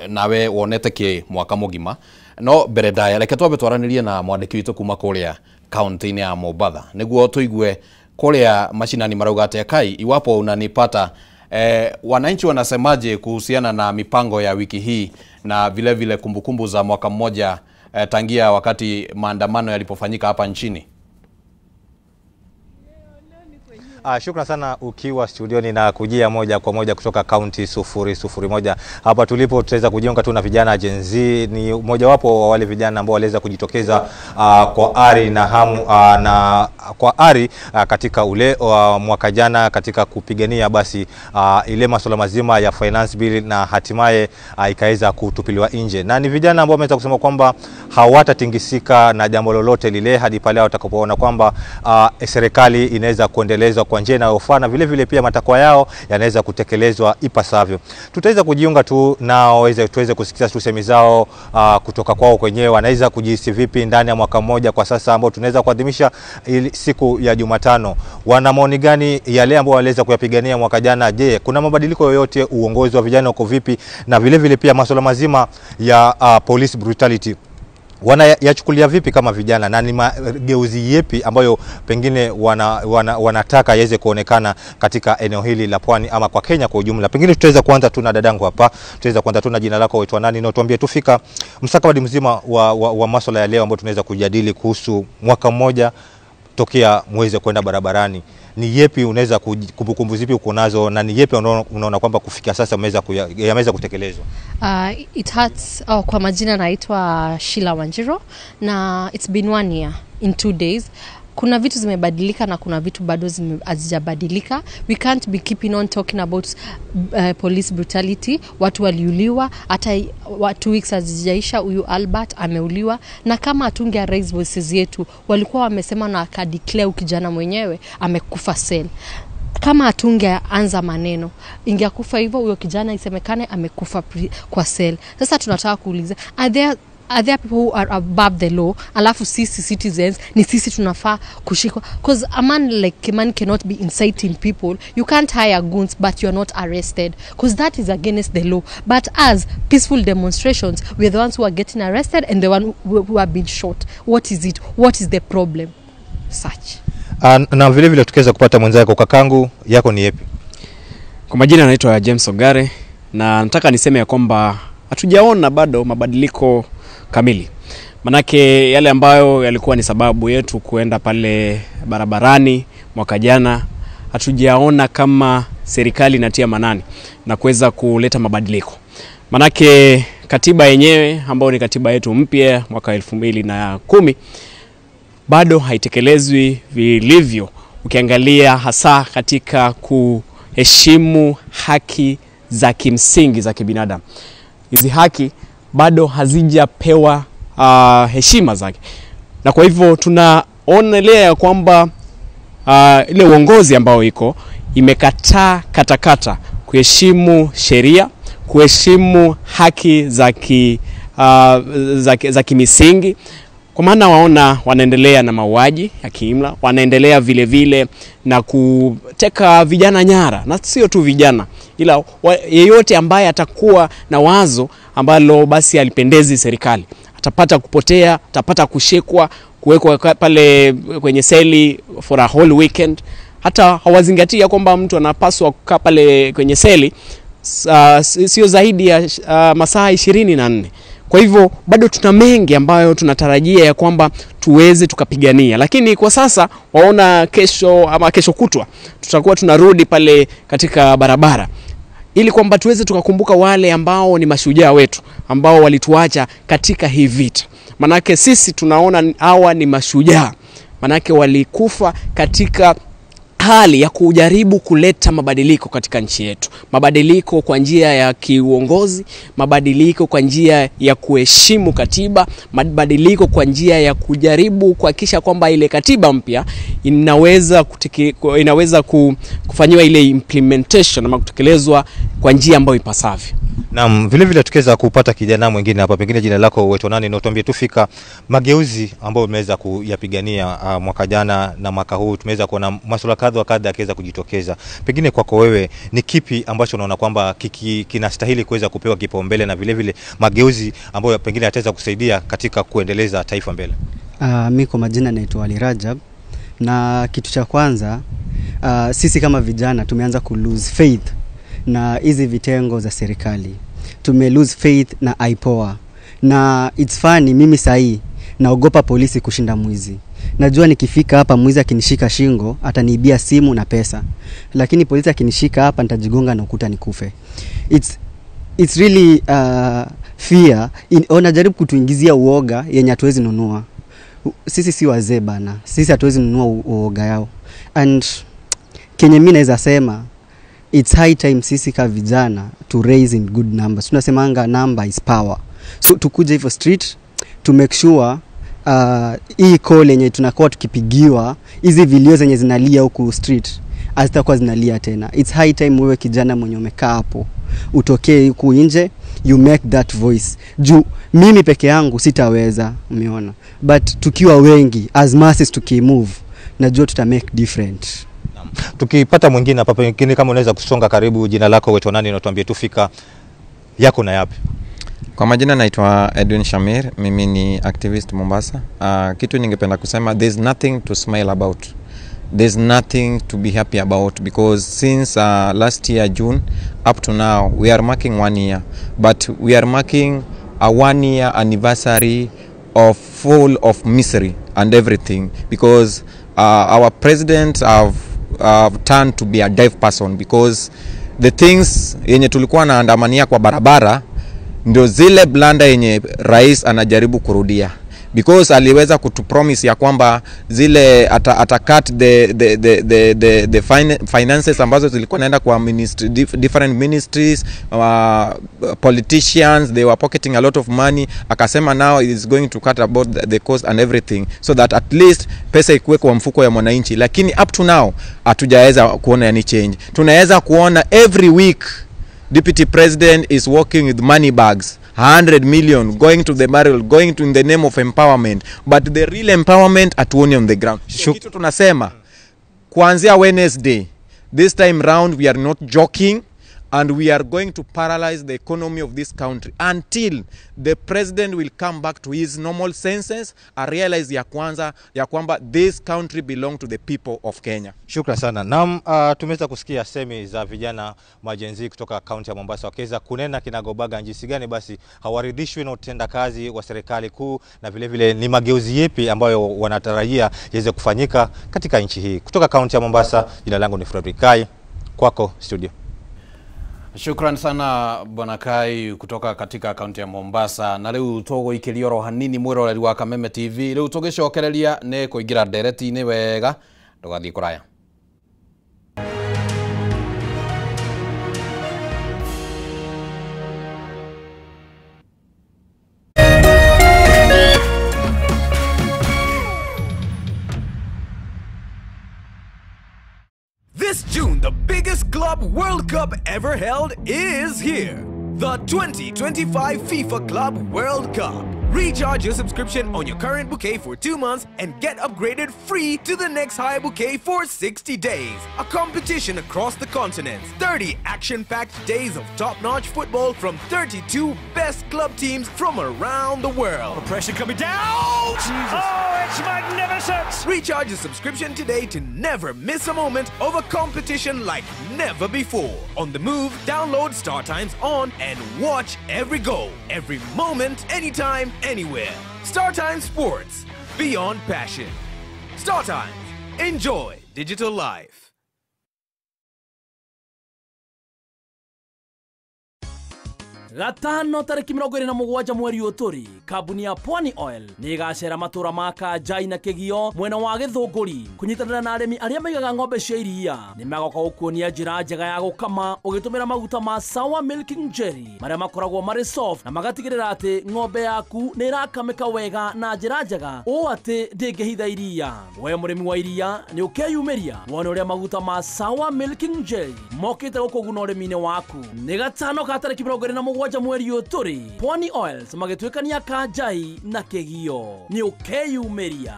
nawe wonete kĩ mwaka mũgima. No mbere ndaya reke twambe twaranĩrie na mwandĩki witũ kuma kũrĩa kaunti-inĩ ya Mombatha nĩguo tũigue kũrĩa mashinani marauga atĩa. Kai, iwapo unanipata, wananchi wanasemaje kuhusiana na mipango ya wiki hii na vile vile kumbukumbu za mwaka mmoja tangia wakati maandamano yalipofanyika hapa nchini? Shukran sana ukiwa studioni na kujia moja kwa moja kutoka kaunti 001. Hapa tulipo tutaweza kujiunga tu na vijana Gen Z, ni mojawapo wa wale vijana ambao waliweza kujitokeza kwa ari na hamu na kwa ari katika ule mwaka jana katika kupigania basi ile masuala mazima ya finance bill na hatimaye ikaweza kutupiliwa nje. Na ni vijana ambao wameweza kusema kwamba hawatatingisika na jambo lolote lile hadi pale watakapoona kwamba serikali inaweza kuendelezwa kwa njia inayofaa na vile vile pia matakwa yao yanaweza kutekelezwa ipasavyo. Tutaweza kujiunga tu nao tuweze kusikiza tusemi zao kutoka kwao wenyewe, wanaweza kujihisi vipi ndani ya mwaka mmoja kwa sasa ambao tunaweza kuadhimisha siku ya Jumatano. Wana maoni gani yale ambao waliweza kuyapigania mwaka jana? Je, kuna mabadiliko yoyote? Uongozi wa vijana uko vipi? Na vile vile pia masuala mazima ya police brutality wanayachukulia vipi kama vijana, na ni mageuzi yepi ambayo pengine wanataka yaweze kuonekana katika eneo hili la Pwani ama kwa Kenya kwa ujumla. Pengine tutaweza kuanza tu na dadangu hapa, tutaweza kuanza tu na jina lako, waitwa nani, na tuambie tufika mstakabali mzima wa masuala ya leo ambayo tunaweza kujadili kuhusu mwaka mmoja tokea muweze kwenda barabarani. Ni yepi unaweza kumbukumbu zipi uko nazo, na ni yepi unaona kwamba kufikia sasa yameweza kutekelezwa? It hurts. Kwa majina naitwa Sheila Wanjiro, na it's been 1 year in 2 days. Kuna vitu zimebadilika na kuna vitu bado hazijabadilika. We can't be keeping on talking about police brutality. Watu waliuliwa, hata 2 weeks hazijaisha huyu Albert ameuliwa, na kama hatunge raise voices yetu, walikuwa wamesema na akadeclare kijana mwenyewe amekufa cell. Kama hatungeanza maneno, ingekufa hivyo huyo kijana isemekane amekufa kwa cell. Sasa tunataka kuuliza, are there people who are above the law? Alafu sisi citizens ni sisi tunafaa kushikwa, because a man like Kimani cannot be inciting people. You can't hire goons but you're not arrested, because that is against the law. But as peaceful demonstrations, we are the ones who are getting arrested and the one who have been shot. What is it? What is the problem? Such. Na vile vile tukiweza kupata mwenzako kakangu, yako ni yepi? Kwa majina naitwa James Ogare, na nataka niseme ya kwamba hatujaona bado mabadiliko kamili. Manake yale ambayo yalikuwa ni sababu yetu kuenda pale barabarani mwaka jana, hatujaona kama serikali inatia manani na kuweza kuleta mabadiliko. Manake katiba yenyewe ambayo ni katiba yetu mpya mwaka 2010 bado haitekelezwi vilivyo, ukiangalia hasa katika kuheshimu haki za kimsingi za kibinadamu. Hizi haki bado hazijapewa heshima zake. Na kwa hivyo tunaonelea kwamba ile uongozi ambao iko imekataa katakata kuheshimu sheria, kuheshimu haki za kimisingi. Kwa maana waona wanaendelea na mauaji ya kiimla, wanaendelea vile vile na kuteka vijana nyara, na sio tu vijana, ila yeyote ambaye atakuwa na wazo ambalo basi alipendezi serikali atapata kupotea, atapata kushikwa, kuwekwa pale kwenye seli for a whole weekend. Hata hawazingatia kwamba mtu anapaswa kukaa pale kwenye seli sio zaidi ya masaa 24. Kwa hivyo bado tuna mengi ambayo tunatarajia ya kwamba tuweze tukapigania. Lakini kwa sasa waona kesho ama kesho kutwa tutakuwa tunarudi pale katika barabara, ili kwamba tuweze tukakumbuka wale ambao ni mashujaa wetu ambao walituacha katika hii vita. Manake sisi tunaona hawa ni mashujaa, manake walikufa katika hali ya kujaribu kuleta mabadiliko katika nchi yetu. Mabadiliko kwa njia ya kiuongozi, mabadiliko kwa njia ya kuheshimu katiba, mabadiliko kwa njia ya kujaribu kuhakikisha kwamba ile katiba mpya inaweza kufanyiwa ile implementation ama kutekelezwa kwa njia ambayo ipasavyo. Naam, vile vile tukiweza kupata kijana mwingine hapa, pengine jina lako wetu nani, na tuambie tufika mageuzi ambayo umeweza kuyapigania mwaka jana na mwaka huu. Tumeweza kuona masuala kadha wa kadha yakiweza kujitokeza. Pengine kwako wewe ni kipi ambacho unaona kwamba kinastahili kuweza kupewa kipaumbele na vile vile mageuzi ambayo pengine yataweza kusaidia katika kuendeleza taifa mbele? Mimi kwa majina naitwa Ali Rajab, na kitu cha kwanza sisi kama vijana tumeanza ku lose faith na hizi vitengo za serikali. Tume lose faith na IPOA. Na it's funny, mimi sahi naogopa polisi kushinda mwizi. Najua nikifika hapa mwizi akinishika shingo ataniibia simu na pesa, lakini polisi akinishika hapa nitajigonga na ukuta nikufe. It's really fear. Wanajaribu kutuingizia uoga yenye hatuwezi nunua. Sisi si wazee bana, sisi hatuwezi nunua uoga yao. And kenye mimi naweza sema, it's high time sisi ka vijana to raise in good numbers. Tunasemanga number is power. So tukuje hivyo street to make sure hii call yenye tunakuwa tukipigiwa, hizi vilio zenye zinalia huku street hazitakuwa zinalia tena. It's high time wewe kijana mwenye umekaa hapo utokee huku nje, you make that voice. Juu mimi peke yangu sitaweza, umeona. But tukiwa wengi as masses tukimove, najua tuta make different. Tukipata mwingine hapa pengine, kama unaweza kusonga karibu, jina lako wetu nani na tuambie tufika yako na yapi? Kwa majina naitwa Edwin Shamir, mimi ni activist Mombasa. Kitu ningependa kusema, there's nothing to smile about. There's nothing to be happy about, because since last year June up to now we are marking 1 year, but we are marking a 1 year anniversary of full of misery and everything, because our president have turned to be a deaf person, because the things yenye tulikuwa naandamania kwa barabara ndio zile blanda yenye rais anajaribu kurudia, because aliweza kutupromise ya kwamba zile ata cut the finances ambazo zilikuwa naenda kwa ministry, different ministries, politicians, they were pocketing a lot of money. Akasema now it is going to cut about the cost and everything, so that at least pesa ikuwe kwa mfuko ya mwananchi. Lakini up to now hatujaweza kuona any change. Tunaweza kuona every week Deputy President is working with money bags, 100 million going to the barrel, going to in the name of empowerment, but the real empowerment hatuoni on the ground. So, kitu tunasema kuanzia Wednesday this time round we are not joking, and we are going to paralyze the economy of this country until the president will come back to his normal senses and realize ya kwanza ya kwamba this country belong to the people of Kenya. Shukran sana. Naam, tumeweza kusikia semi za vijana majenzi kutoka kaunti ya Mombasa wakiweza kunena kinagobaga jinsi gani basi hawaridhishwi na utendakazi wa serikali kuu, na vile vile ni mageuzi yepi ambayo wanatarajia yaweze kufanyika katika nchi hii. Kutoka kaunti ya Mombasa, jina langu ni Fredrick Kai, kwako studio. Shukran sana Bwana Kai kutoka katika kaunti ya Mombasa. Na riu tũgũikĩria oro hanini mwĩroreri wa Kameme TV, riu tũgĩcokereria nĩ kũingĩra ndereti-inĩ wega, ndũgathiĩ kũraya. This June, the biggest club World Cup ever held is here. The 2025 FIFA Club World Cup. Recharge your subscription on your current bouquet for 2 months and get upgraded free to the next higher bouquet for 60 days. A competition across the continents. 30 action-packed days of top-notch football from 32 best club teams from around the world. The pressure coming down! Jesus. Oh, it's magnificent! Recharge your subscription today to never miss a moment of a competition like never before. On the move, download Star Times On and watch every goal, every moment, anytime, anywhere. Star Times Sports, beyond passion. Star Times, enjoy digital life. Gatano tariki 27 mweri ũyũ kambuni ya Pwani Oil nĩ ĩgacera matũra ma Kanjai na Kĩgio mwena wa Gĩthũngũri kũnyitanĩra na arĩmi arĩa maigaga ng'ombe cia iria. Nĩ magoka gũkuonia njĩra njega ya gũkama ũgĩtũmĩra maguta ma Sour Milking Jelly marĩa makoragwo marĩ soft na magatigĩrĩra atĩ ng'ombe yaku nĩ ĩrakamĩka wega na njĩra njega ũũ atĩ ndĩngĩhitha iria. We mũrĩmi wa iria nĩ ũkeyumĩria wone ũrĩa maguta ma Sour Milking Jelly mokĩte gũkũguna ũrĩmi-inĩ waku. Nĩ gatano ka tariki 27 mweri ũyũ tũrĩ Pwani Oils magĩtuĩkania Kanjai na Kĩgio. Nĩ ũkeyumĩria.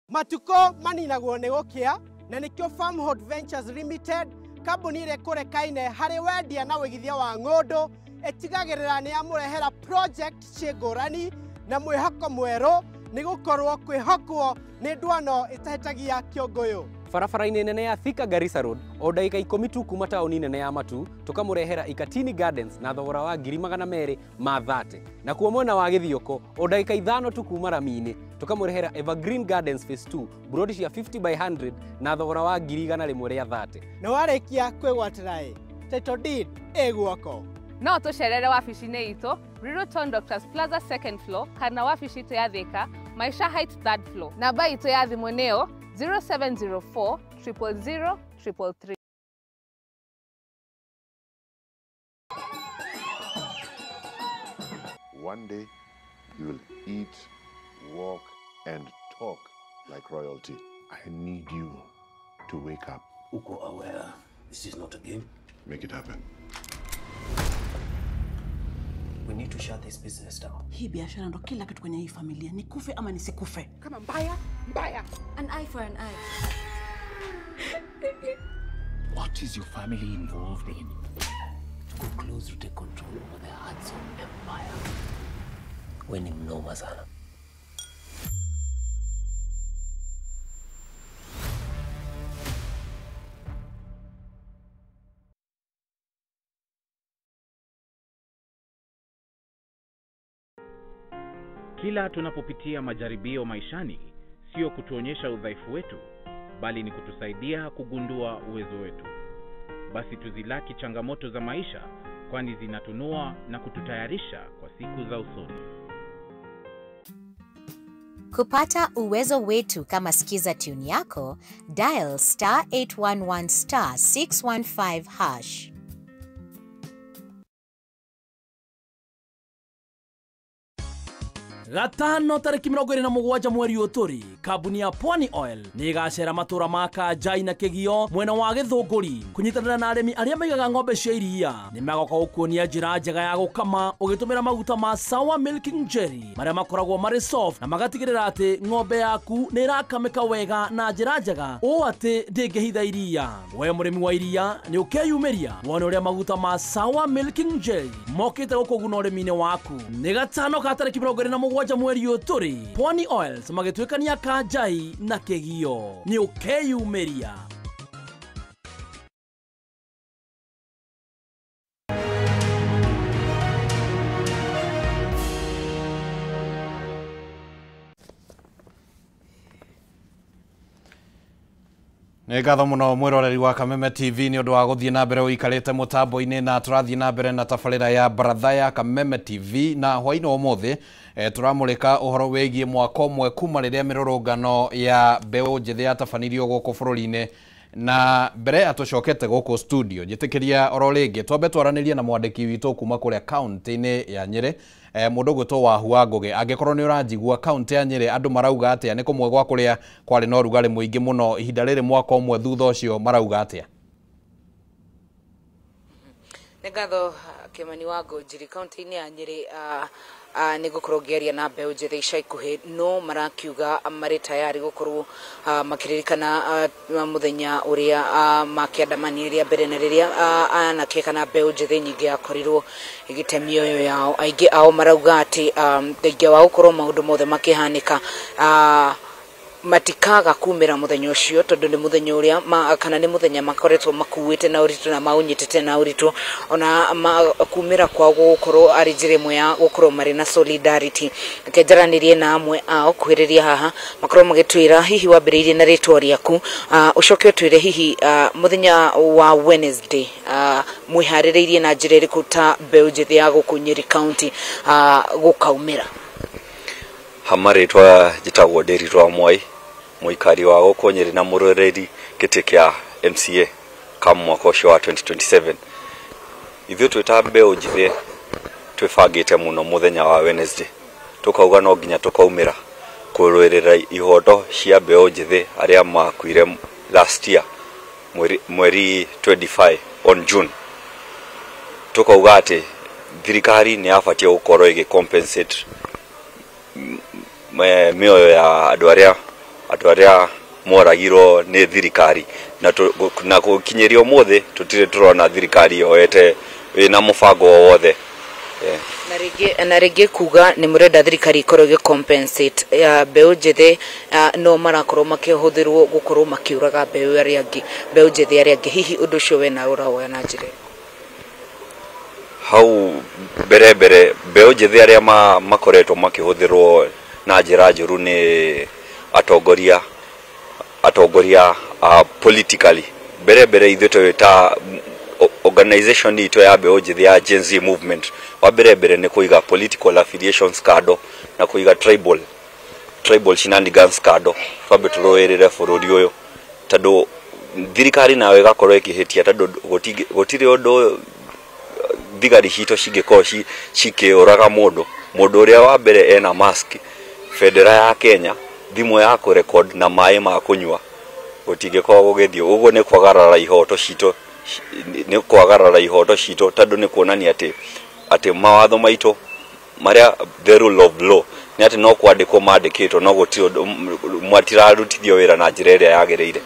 Matuko maninagwo nĩ gũkĩa na nĩkĩo Farmhold Ventures Limited kambuni ĩrĩa ĩkũrekaine harĩ wendia na wĩigithia wa ng'ũndũ ĩtigagĩrĩra nĩ yamũrehera project ciĩ ngũrani na mwĩhoko mwerũ Nĩ gũkorwo kwĩhokwo nĩ ndwano ĩtahĩtagia kĩũngũyũ. Barabara-inĩ nene ya Thika Garissa Road o ndagĩka 10 tu kuma taũni nene ya Matu tũkamũrehera Ikatini Gardens na thogora wa 230,000. Nakuo mwena wa Gĩthioko o ndagĩka 5 tu kuma rami-inĩ tũkamũrehera Evergreen Gardens Phase 2 brodi cia 50 by 100 na thogora wa 130,000. Na warĩkia kwĩgwatĩra ĩ title deed ĩ guoko. No tũcerere wabici-inĩ itũ Riruton Doctors Plaza second floor kana wabici itũ ya Thika Maisha Heights third floor. Namba itũ ya thimũ nĩyo 0704 000 333. One day, you will eat, walk, and talk like royalty. I need you to wake up. Uko aware this is not a game? Make it happen. We need to shut this business down. Hii biashara ndo kila kitu kwenye hii familia. Nikufe ama nisikufe? Kama mbaya, mbaya. An eye for an eye. What is your family involved in? To go close to take control over the Hudson Empire. We ni mnoma sana. Kila tunapopitia majaribio maishani, sio kutuonyesha udhaifu wetu, bali ni kutusaidia kugundua uwezo wetu. Basi tuzilaki changamoto za maisha, kwani zinatunua na kututayarisha kwa siku za usoni. Kupata uwezo wetu kama Skiza tune yako, dial *811 *615#. Gatano tarĩki 27 mweri ũyũ tũrĩ, kambuni ya Pwani Oil nĩ ĩgacera matũra ma Kanjai na Kĩgio mwena wa Gĩthũngũri kũnyitanĩra na arĩmi arĩa maigaga ng'ombe cia iria. Nĩ magoka gũkuonia njĩra njega ya gũkama ũgĩtũmĩra maguta ma Sour Milking Jelly marĩa makoragwo marĩ soft na magatigĩrĩra atĩ ng'ombe yaku nĩ ĩrakamĩka wega na njĩra njega ũũ atĩ ndĩngĩhitha iria. We mũrĩmi wa iria nĩ ũkeyumĩria wone ũrĩa maguta ma Sour Milking Jelly mokĩte gũkũguna ũrĩmi-inĩ waku. Nĩ gatano ka tarĩki 27 mweri ũyũ tũrĩ, Pwani Oils magĩtuĩkania Kanjai na Kĩgio. Nĩ ũkeyumĩria. Nĩ ngatho mũno mwĩroreri wa Kameme TV nĩ ũndũ wa gũthiĩ na mbere ũikarĩte mũtambo-inĩ, na tũrathiĩ na mbere na tabarĩra ya baratha ya Kameme TV. Na hwaĩ-inĩ wa ũmũthĩ tũramũrĩka ũhoro wĩgiĩ mwaka ũmwe kuma rĩrĩa mĩrũrũngano ya mbeũ njĩthĩ yatabanirio gũkũ bũrũri-inĩ. Na mbere atũcokete gũkũ studio njĩtĩkĩria oro rĩngĩ twambe twaranĩrie na mwandĩki witũ kuma kũrĩa kaunti-inĩ ya Nyĩrĩ, mũndũ ũgwĩtwo Wahua Ngũgĩ. Angĩkorwo nĩ ũranjigua, kaunti ya Nyĩrĩ andũ marauga atĩa? Nĩ kũmwe gwa kũrĩa kwarĩ na ũrugarĩ mũingĩ mũno ihinda rĩrĩ mwaka ũmwe thutha ũcio, marauga atĩa? Nĩ ngatho Kĩmani wa Ngũnjiri. Kaunti-inĩ ya Nyĩrĩ nĩ ngũkorwo ngĩaria na mbeũ njĩthĩ ica ikuhĩ, no marakiuga marĩ tayari gũkorwo makĩririkana mũthenya ũrĩa makĩandamani rĩa mbere na rĩrĩa anake kana mbeũ njĩthĩ nyingĩ yakorirwo ĩgĩte mĩoyo yao. Aingĩ ao marauga atĩ thengia wa gũkorwo maũndũ mothe makĩhanĩka matikaga kumĩra mũthenya ũcio, tondũ nĩ mũthenya ũrĩa kana nĩ mũthenya makoretwo makuĩte na ũritũ na maũnyitĩte na ũritũ. Ona kumĩra kwao gũgũkorwo arĩ njĩra ĩmwe ya gũkorwo marĩ na solidarity. Reke njaranĩrie na amwe ao kuhĩrĩria haha makorwo magĩtwĩra hihi wambĩrĩirie na rĩtwa rĩaku, ũcoke ũtwĩre hihi mũthenya wa Wednesday mwĩharĩrĩirie na njĩra ĩrĩkũ ta mbeũ njĩthĩ ya gũkũ Nyĩrĩ County gũkaumĩra. Hama rĩtwa njĩtagwo Ndĩritwa Mwai, mũikari wa gũkũ Nyĩrĩ na mũrũĩrĩri gĩtĩ kĩa MCA kama mwaka ũcio wa 2027. Ithuĩ twĩ ta mbeũ njĩthĩ twĩbangĩte mũno mũthenya wa Wednesday, tũkauga no nginya tũkaumĩra kũrũĩrĩra ihoto cia mbeũ njĩthĩ arĩa makuire last year mweri 25 on June. Tũkauga atĩ thirikari nĩ yabatiĩ gũkorwo ĩgĩ compensate mĩoyo ya andũ arĩa moragirwo nĩ thirikari, na gũkinyĩria ũmũthĩ tũtirĩ tũrona thirikari yoete wĩna mũbango o wothe. Na rĩngĩ kuga nĩ mũrenda thirikari ĩkorwo ĩgĩ compensate ya mbeũ njĩthĩ, no marakorwo makĩhũthĩrwo gũkorwo makĩũraga mbeũ arĩa angĩ, mbeũ njĩthĩ arĩa angĩ. Hihi ũndũ ũcio we nawe ũrawoya na njĩra ĩrĩkũ? Hau mbere mbere, mbeũ njĩthĩ arĩa makoretwo makĩhũthĩrwo na njĩra njũru nĩ atongoria politically. Mbere mbere, ithuĩ twĩ ta organization itũ ya mbeũ njĩthĩ ya Gen Z movement, wa mbere mbere nĩ kũiga political affiliations kando na kũiga tribal shenanigans kando, twambe tũrũĩrĩre bũrũri ũyũ, tondũ thirikari nayo ĩgakorwo ĩkĩhĩtia, tondũ gũtirĩ ũndũ thigari citũ cingĩkorwo cikĩũraga mũndũ ũrĩa wa mbere ena mask, bendera ya Kenya, thimũ ya kũrecord na maĩ ma kũnyua. Gũtingĩkorwo gũgĩthiĩ ũguo. Nĩ kwagarara ihoto citũ, nĩ kwagarara ihoto citũ, tondũ nĩ kuonania atĩ mawatho maitũ marĩa, the rule of law, nĩ atĩ no kwandĩkwo mandĩkĩtwo, no gũtirĩ ũndũ matirarutithio wĩra na njĩra ĩrĩa yagĩrĩire.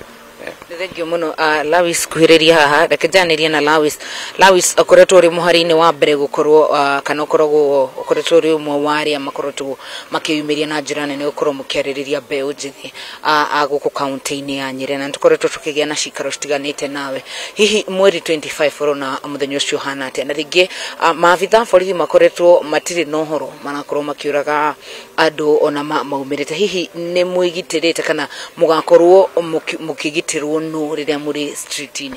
Nĩ thengio mũno. Lawis, kuhĩrĩria haha, reke njanĩrie na Lawis. Lawis, ũkoretwo ũrĩ mũhari-inĩ wa mbere gũkorwo kana ũkoragwo ũkoretwo ũrĩ ũmwe wa arĩa makoretwo makĩyumĩria na njĩra nene gũkorwo mũkĩarĩrĩria mbeũ njĩthĩ a gũkũ kaunti-inĩ ya Nyĩrĩ, na nĩtũkoretwo tũkĩgĩa na cikaro citiganĩte nawe. Hihi mweri 25 ũrona mũthenya ũcio ũhana atĩa? Na rĩngĩ maabitha borithi makoretwo matirĩ na ũhoro, marakorwo makĩũraga andũ ona maumĩrĩte. Hihi nĩ mwĩgitĩrĩte kana mũgakorwo mũkĩgitĩrwo nũ rĩrĩa mũrĩ street-inĩ?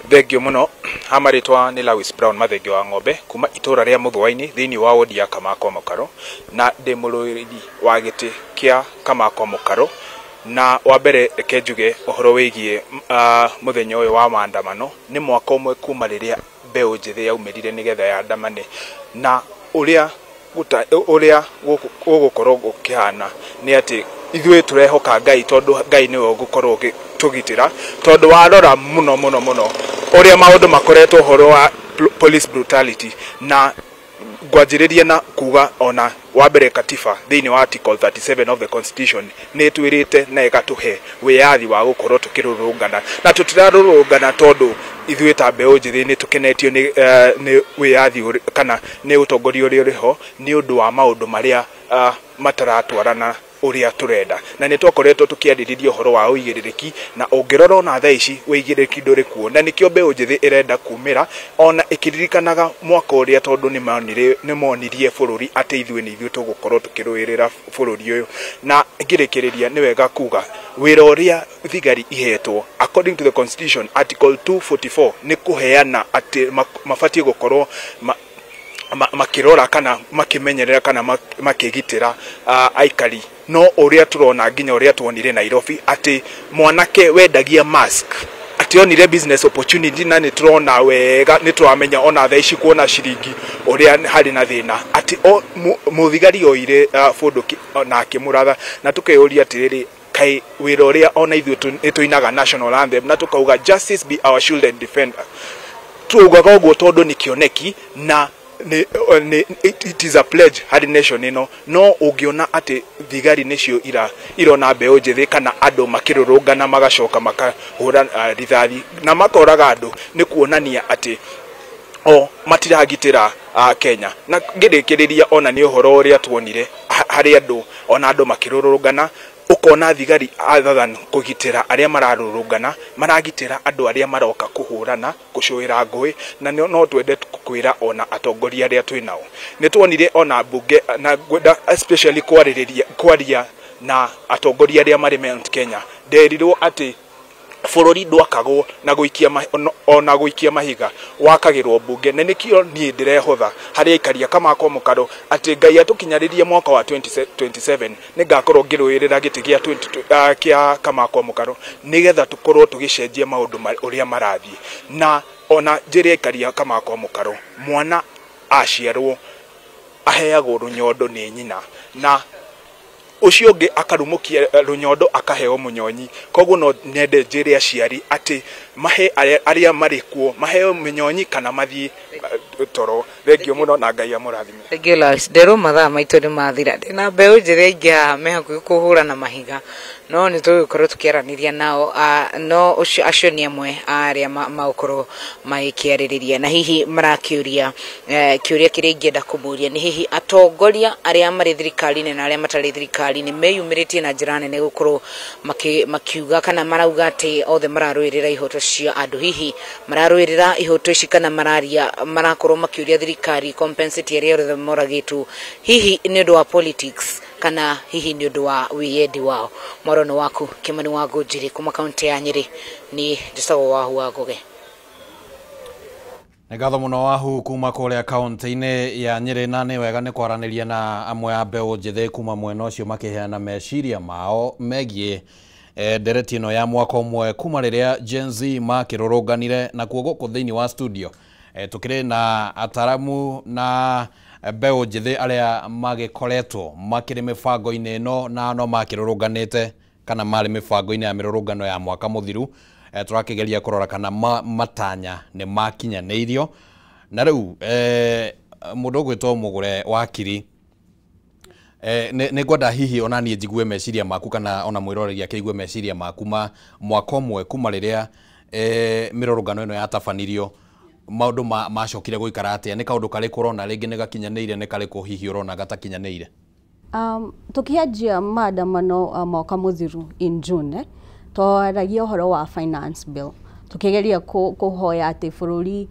Thengio mũno. Ha marĩtwa nĩ Lawis Brown Mathengio wa Ng'ombe, kuma itũra rĩa Mũthũa-inĩ thĩinĩ wa wodi ya Kamakwa Mũkaro, na ndĩ mũrũĩrĩri wa gĩtĩ kĩa Kamakwa Mũkaro. Na wa mbere, reke njuge ũhoro wĩgiĩ mũthenya ũyũ wa maandamano. Nĩ mwaka ũmwe kuma rĩrĩa mbeũ njĩthĩ yaumĩrire nĩgetha yandamane, na ũrĩa gũgũkorwo gũkĩhana nĩ atĩ ithuĩ tũrehoka Ngai, tondũ Ngai nĩwe ũgũkorwo ũgĩtũgitĩra, tondũ warora mũno mũno mũno ũrĩa maũndũ makoretwo, ũhoro wa police brutality, na ngwanjĩrĩria na kuga ona wa mbere, katiba thĩinĩ wa article 37 of the constitution nĩ ĩtwĩrĩte na ĩgatũhe wĩyathi wa gũkorwo tũkĩrũrũngana, na tũtirarũrũngana tondũ ithuĩ ta mbeũ njĩthĩ nĩ tũkenetio nĩ wĩyathi kana nĩ ũtongoria ũrĩa ũrĩ ho, nĩ ũndũ wa maũndũ marĩa mataratwarana ũrĩa tũrenda. Na nĩ twakoretwo tũkĩarĩrĩria ũhoro wa ũigĩrĩrĩki, na ũngĩrora ona thaa ici ũigĩrĩrĩki ndũrĩ kuo, na nĩkĩo mbeũ njĩthĩ ĩrenda kumĩra ona ĩkĩririkanaga mwaka ũrĩa, tondũ nĩ monirie bũrũri atĩ ithuĩ nĩ ithuĩ tũgũkorwo tũkĩrũĩrĩra bũrũri ũyũ. Na ngĩrĩkĩrĩria, nĩ wega kuga wĩra ũrĩa thigari ihetwo according to the constitution, article 244, nĩ kũheana atĩ mabatiĩ gũkorwo makĩrora kana makĩmenyerera kana makĩgitĩra aikari. No ũrĩa tũrona, nginya ũrĩa tuonire Nairobi, atĩ mwanake wendagia mask atĩ onire business opportunity, na nĩ tũrona wega, nĩ tũramenya ona thaa ici kuona ciringi ũrĩa harĩ na thĩna, atĩ mũthigari oire bunduki na akĩmũratha. Na tũkeyũria atĩrĩrĩ, kaĩ wĩra ũrĩa ona ithuĩ nĩ tũinaga national anthem na tũkauga, "Justice be our shield and defender," tuugaga ũguo tondũ nĩ kĩoneki na nĩ it is a pledge harĩ nation ĩno. No ũngĩona atĩ thigari nĩcio irona mbeũ njĩthĩ kana andũ makĩrũrũngana, magacoka makahũra rithathi na makoraga andũ, nĩ kuonania atĩ o matiragitĩra Kenya. Na ngĩrĩkĩrĩria, ona nĩ ũhoro ũrĩa tuonire harĩ andũ, ona andũ makĩrũrũngana, ũkona thigari other than kũgitĩra arĩa mararũrũngana, maragitĩra andũ arĩa maroka kũhũrana, kũcũĩra ngũĩ. Na no twende kwĩra ona atongoria arĩa twĩ nao, nĩ tuonire ona mbunge, na ngwenda especially kwarĩrĩria, kwaria na atongoria arĩa marĩ Mount Kenya. Nderirwo atĩ bũrũri ndwakagwo na gũikia ona gũikia mahiga, wakagĩrwo mbunge. Na nĩkĩo niĩ ndĩrehotha harĩ aikari a Kamakwa Mũkaro atĩ Ngai atũkinyarĩrie mwaka wa 2027, nĩ ngakorwo ngĩrũĩrĩra gĩtĩ gĩa 20 kĩa Kamakwa Mũkaro, nĩgetha tũkorwo tũgĩcenjia maũndũ ũrĩa marathiĩ. Na ona njĩre aikari a Kamakwa Mũkaro, mwana aciarwo aheagwo rũnyondo nĩ nyina, na ũcio ũngĩ akarumũkia rũnyondo akaheo mũnyonyi. Koguo no nyende njĩre aciari atĩ mahe arĩa marĩ kuo maheo mĩnyonyi kana mathiĩ Toro. Thengio muno na Ngai amũrathime. Thengio Lawis, nderwo mathaa maitũ nĩ mathira. Ndĩna mbeũ njĩthĩ aingĩ haha me hakuhĩ kũhũra na mahiga, no nĩ tũgũkorwo tũkĩaranĩria nao, no ũcio acio nĩ amwe a arĩa magũkorwo magĩkĩarĩrĩria na hihi marakĩũria kĩũria kĩrĩa ingĩenda kũmũria nĩ hihi atongoria arĩa marĩ thirikari-inĩ na arĩa matarĩ thirikari-inĩ meyumĩrĩtie na njĩra nene gũkorwo makiuga kana marauga atĩ othe mararũĩrĩra ihoto cia andũ. Hihi mararũĩrĩra ihoto ici kana mararia marakorwo makĩũria thirikari compensate arĩa othe moragĩtwo, hihi nĩ ũndũ wa politics kana hihi nĩ ũndũ wa wĩyendi wao. Mwaro waku Kimani wa Ngũnjiri kuma kaunti ya Nyĩrĩ, ni njĩtagwo Wahu wa Ngũgĩ. Nĩ ngatho mũno Wahu kuma kũrĩa kaunti-inĩ ya Nyĩrĩ, na nĩ wega nĩ kwaranĩria na amwe a mbeũ njĩthĩ kuma mwena ũcio makĩheana meciria mao megiĩ ndereti ĩno ya mwaka ũmwe kuma rĩrĩa Gen Z makĩrũrũnganire. Nakuo gũkũ thĩinĩ wa studio tukĩrĩ na ataramu na mbeũ njĩthĩ arĩa magĩkoretwo makĩrĩ mĩbango-inĩ ĩno na no makĩrũrũnganĩte kana marĩ mĩbango-inĩ ya mĩrũrũngano ya mwaka mũthiru. Tũrakĩgeria kũrora kana matanya nĩ makinyanĩirio. Na rĩu mũndũ ũgwĩtwo Mũgũre Wakiri, nĩ ngwenda hihi ona niĩ njigue meciria maku kana ona mwĩroreri akĩigue meciria maku ma mwaka ũmwe kuma rĩrĩa mĩrũrũngano ĩno yatabanirio, maũndũ macokire gũikara atĩa? Nĩ kaũndũ karĩkũ ũrona rĩngĩ nĩ gakinyanĩire, nĩ karĩkũ hihi ũrona gatakinyanĩire? Tukianjia maandamano mwaka mũthiru in June, twaragia ũhoro wa finance bill, tukigeria kũhoya atĩ bũrũri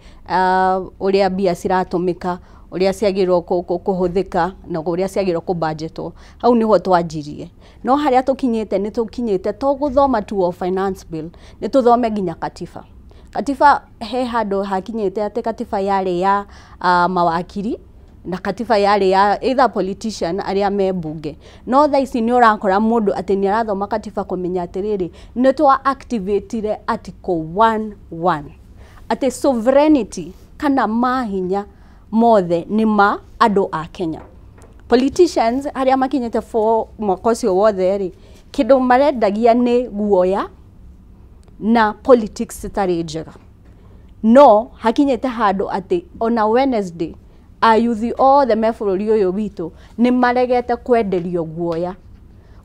ũrĩa mbia ciratũmĩka, ũrĩa ciagĩrĩirwo kũhũthĩka na ũrĩa ciagĩrĩirwo kũbudgetwo. Hau nĩho twanjirie, no harĩa tũkinyĩte nĩ tũkinyĩte to gũthoma tu o finance bill, nĩ tũthome nginya katiba. Katiba he handũ hakinyĩte atĩ katiba yarĩ ya mawakiri na katiba yarĩ ya either politician arĩa me mbunge, no thaa ici nĩ ũrakora mũndũ atĩ nĩ arathoma katiba kũmenya atĩrĩrĩ nĩ twa activatire article 1.1 atĩ sovereignty kana mahinya mothe nĩ ma andũ a Kenya. Politicians arĩa makinyĩte for mwaka ũcio wothe rĩ, kĩndũ marendagia nĩ guoya na politics itarĩ njega. No hakinyĩte handũ atĩ ona Wednesday ayuthi othe me bũrũri ũyũ witũ nĩ maregete kwenderio guoya.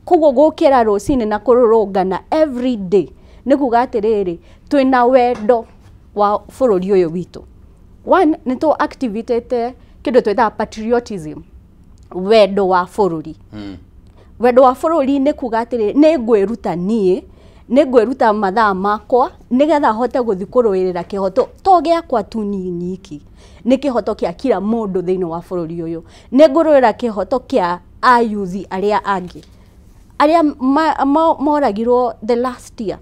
Koguo gũkĩra rũcinĩ na kũrũrũngana every day nĩ kuga atĩrĩrĩ twĩna wendo wa bũrũri ũyũ witũ. One, nĩ tũ activatete kĩndũ twĩtaga patriotism, wendo wa bũrũri. Wendo wa bũrũri nĩ kuga atĩrĩrĩ nĩ ngwĩruta niĩ, nĩ ngwĩruta mathaa makwa nĩgetha hote gũthiĩ kũrũĩrĩra kĩhoto to gĩakwa tu niĩ nyiki, nĩ kĩhoto kĩa kila mũndũ thĩinĩ wa bũrũri ũyũ. Nĩ ngũrũĩra kĩhoto kĩa ayuthi arĩa angĩ arĩa moragirwo the last year,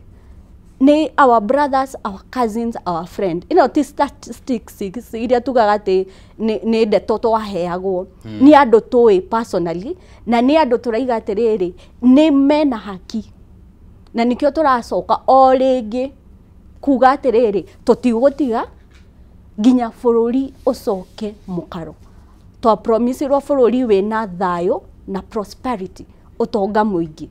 nĩ our brothers, our cousins, our friend. Ĩno ti statistics iria tugaga atĩ nĩ ndeto twaheagwo, nĩ andũ tũĩ personally na nĩ andũ tũraiga atĩrĩrĩ nĩ mena haki, na nĩkĩo tũracoka o rĩngĩ kuga atĩrĩrĩ tũtigũtiga nginya bũrũri ũcoke mũkaro. Twapromisirwo bũrũri wĩna thayũ na prosperity, ũtonga mũingĩ,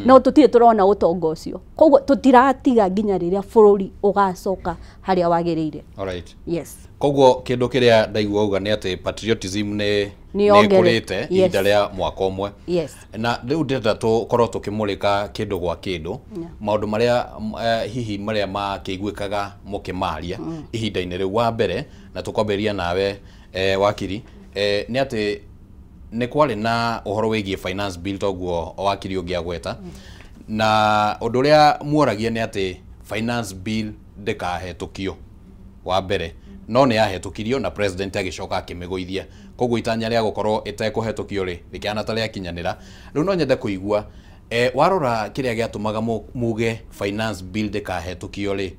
no tũtirĩ tũrona ũtonga ũcio. Koguo tũtiratiga nginya rĩrĩa bũrũri ũgacoka harĩa wagĩrĩire. Alright. Yes. Koguo kĩndũ kĩrĩa ndaigua uga nĩ atĩ patriotism nĩ ĩkũrĩte ihinda rĩa mwaka ũmwe. Yes. Na rĩu ndĩrenda tũkorwo tũkĩmũrĩka kĩndũ gwa kĩndũ, maũndũ marĩa hihi marĩa makĩiguĩkaga mũkĩmaria ihinda-inĩ rĩu. Wa mbere, na tũkwambĩrĩria nawe Wakiri, nĩ atĩ nĩ kwarĩ na ũhoro wĩgiĩ finance bill toguo Wakiri ũngĩ agweta, na ũndũ ũrĩa muoragia nĩ atĩ finance bill ndĩkahetũkio wa mbere, no nĩ yahetũkirio na president agĩcoka akĩmĩgũithia. Koguo itanya rĩa gũkorwo ĩtekũhetũkio rĩ rĩkĩhana ta rĩakinyanĩra. Rĩu no nyende kũigua warora kĩrĩa gĩatũmaga muge finance bill ndĩkahetũkio rĩ,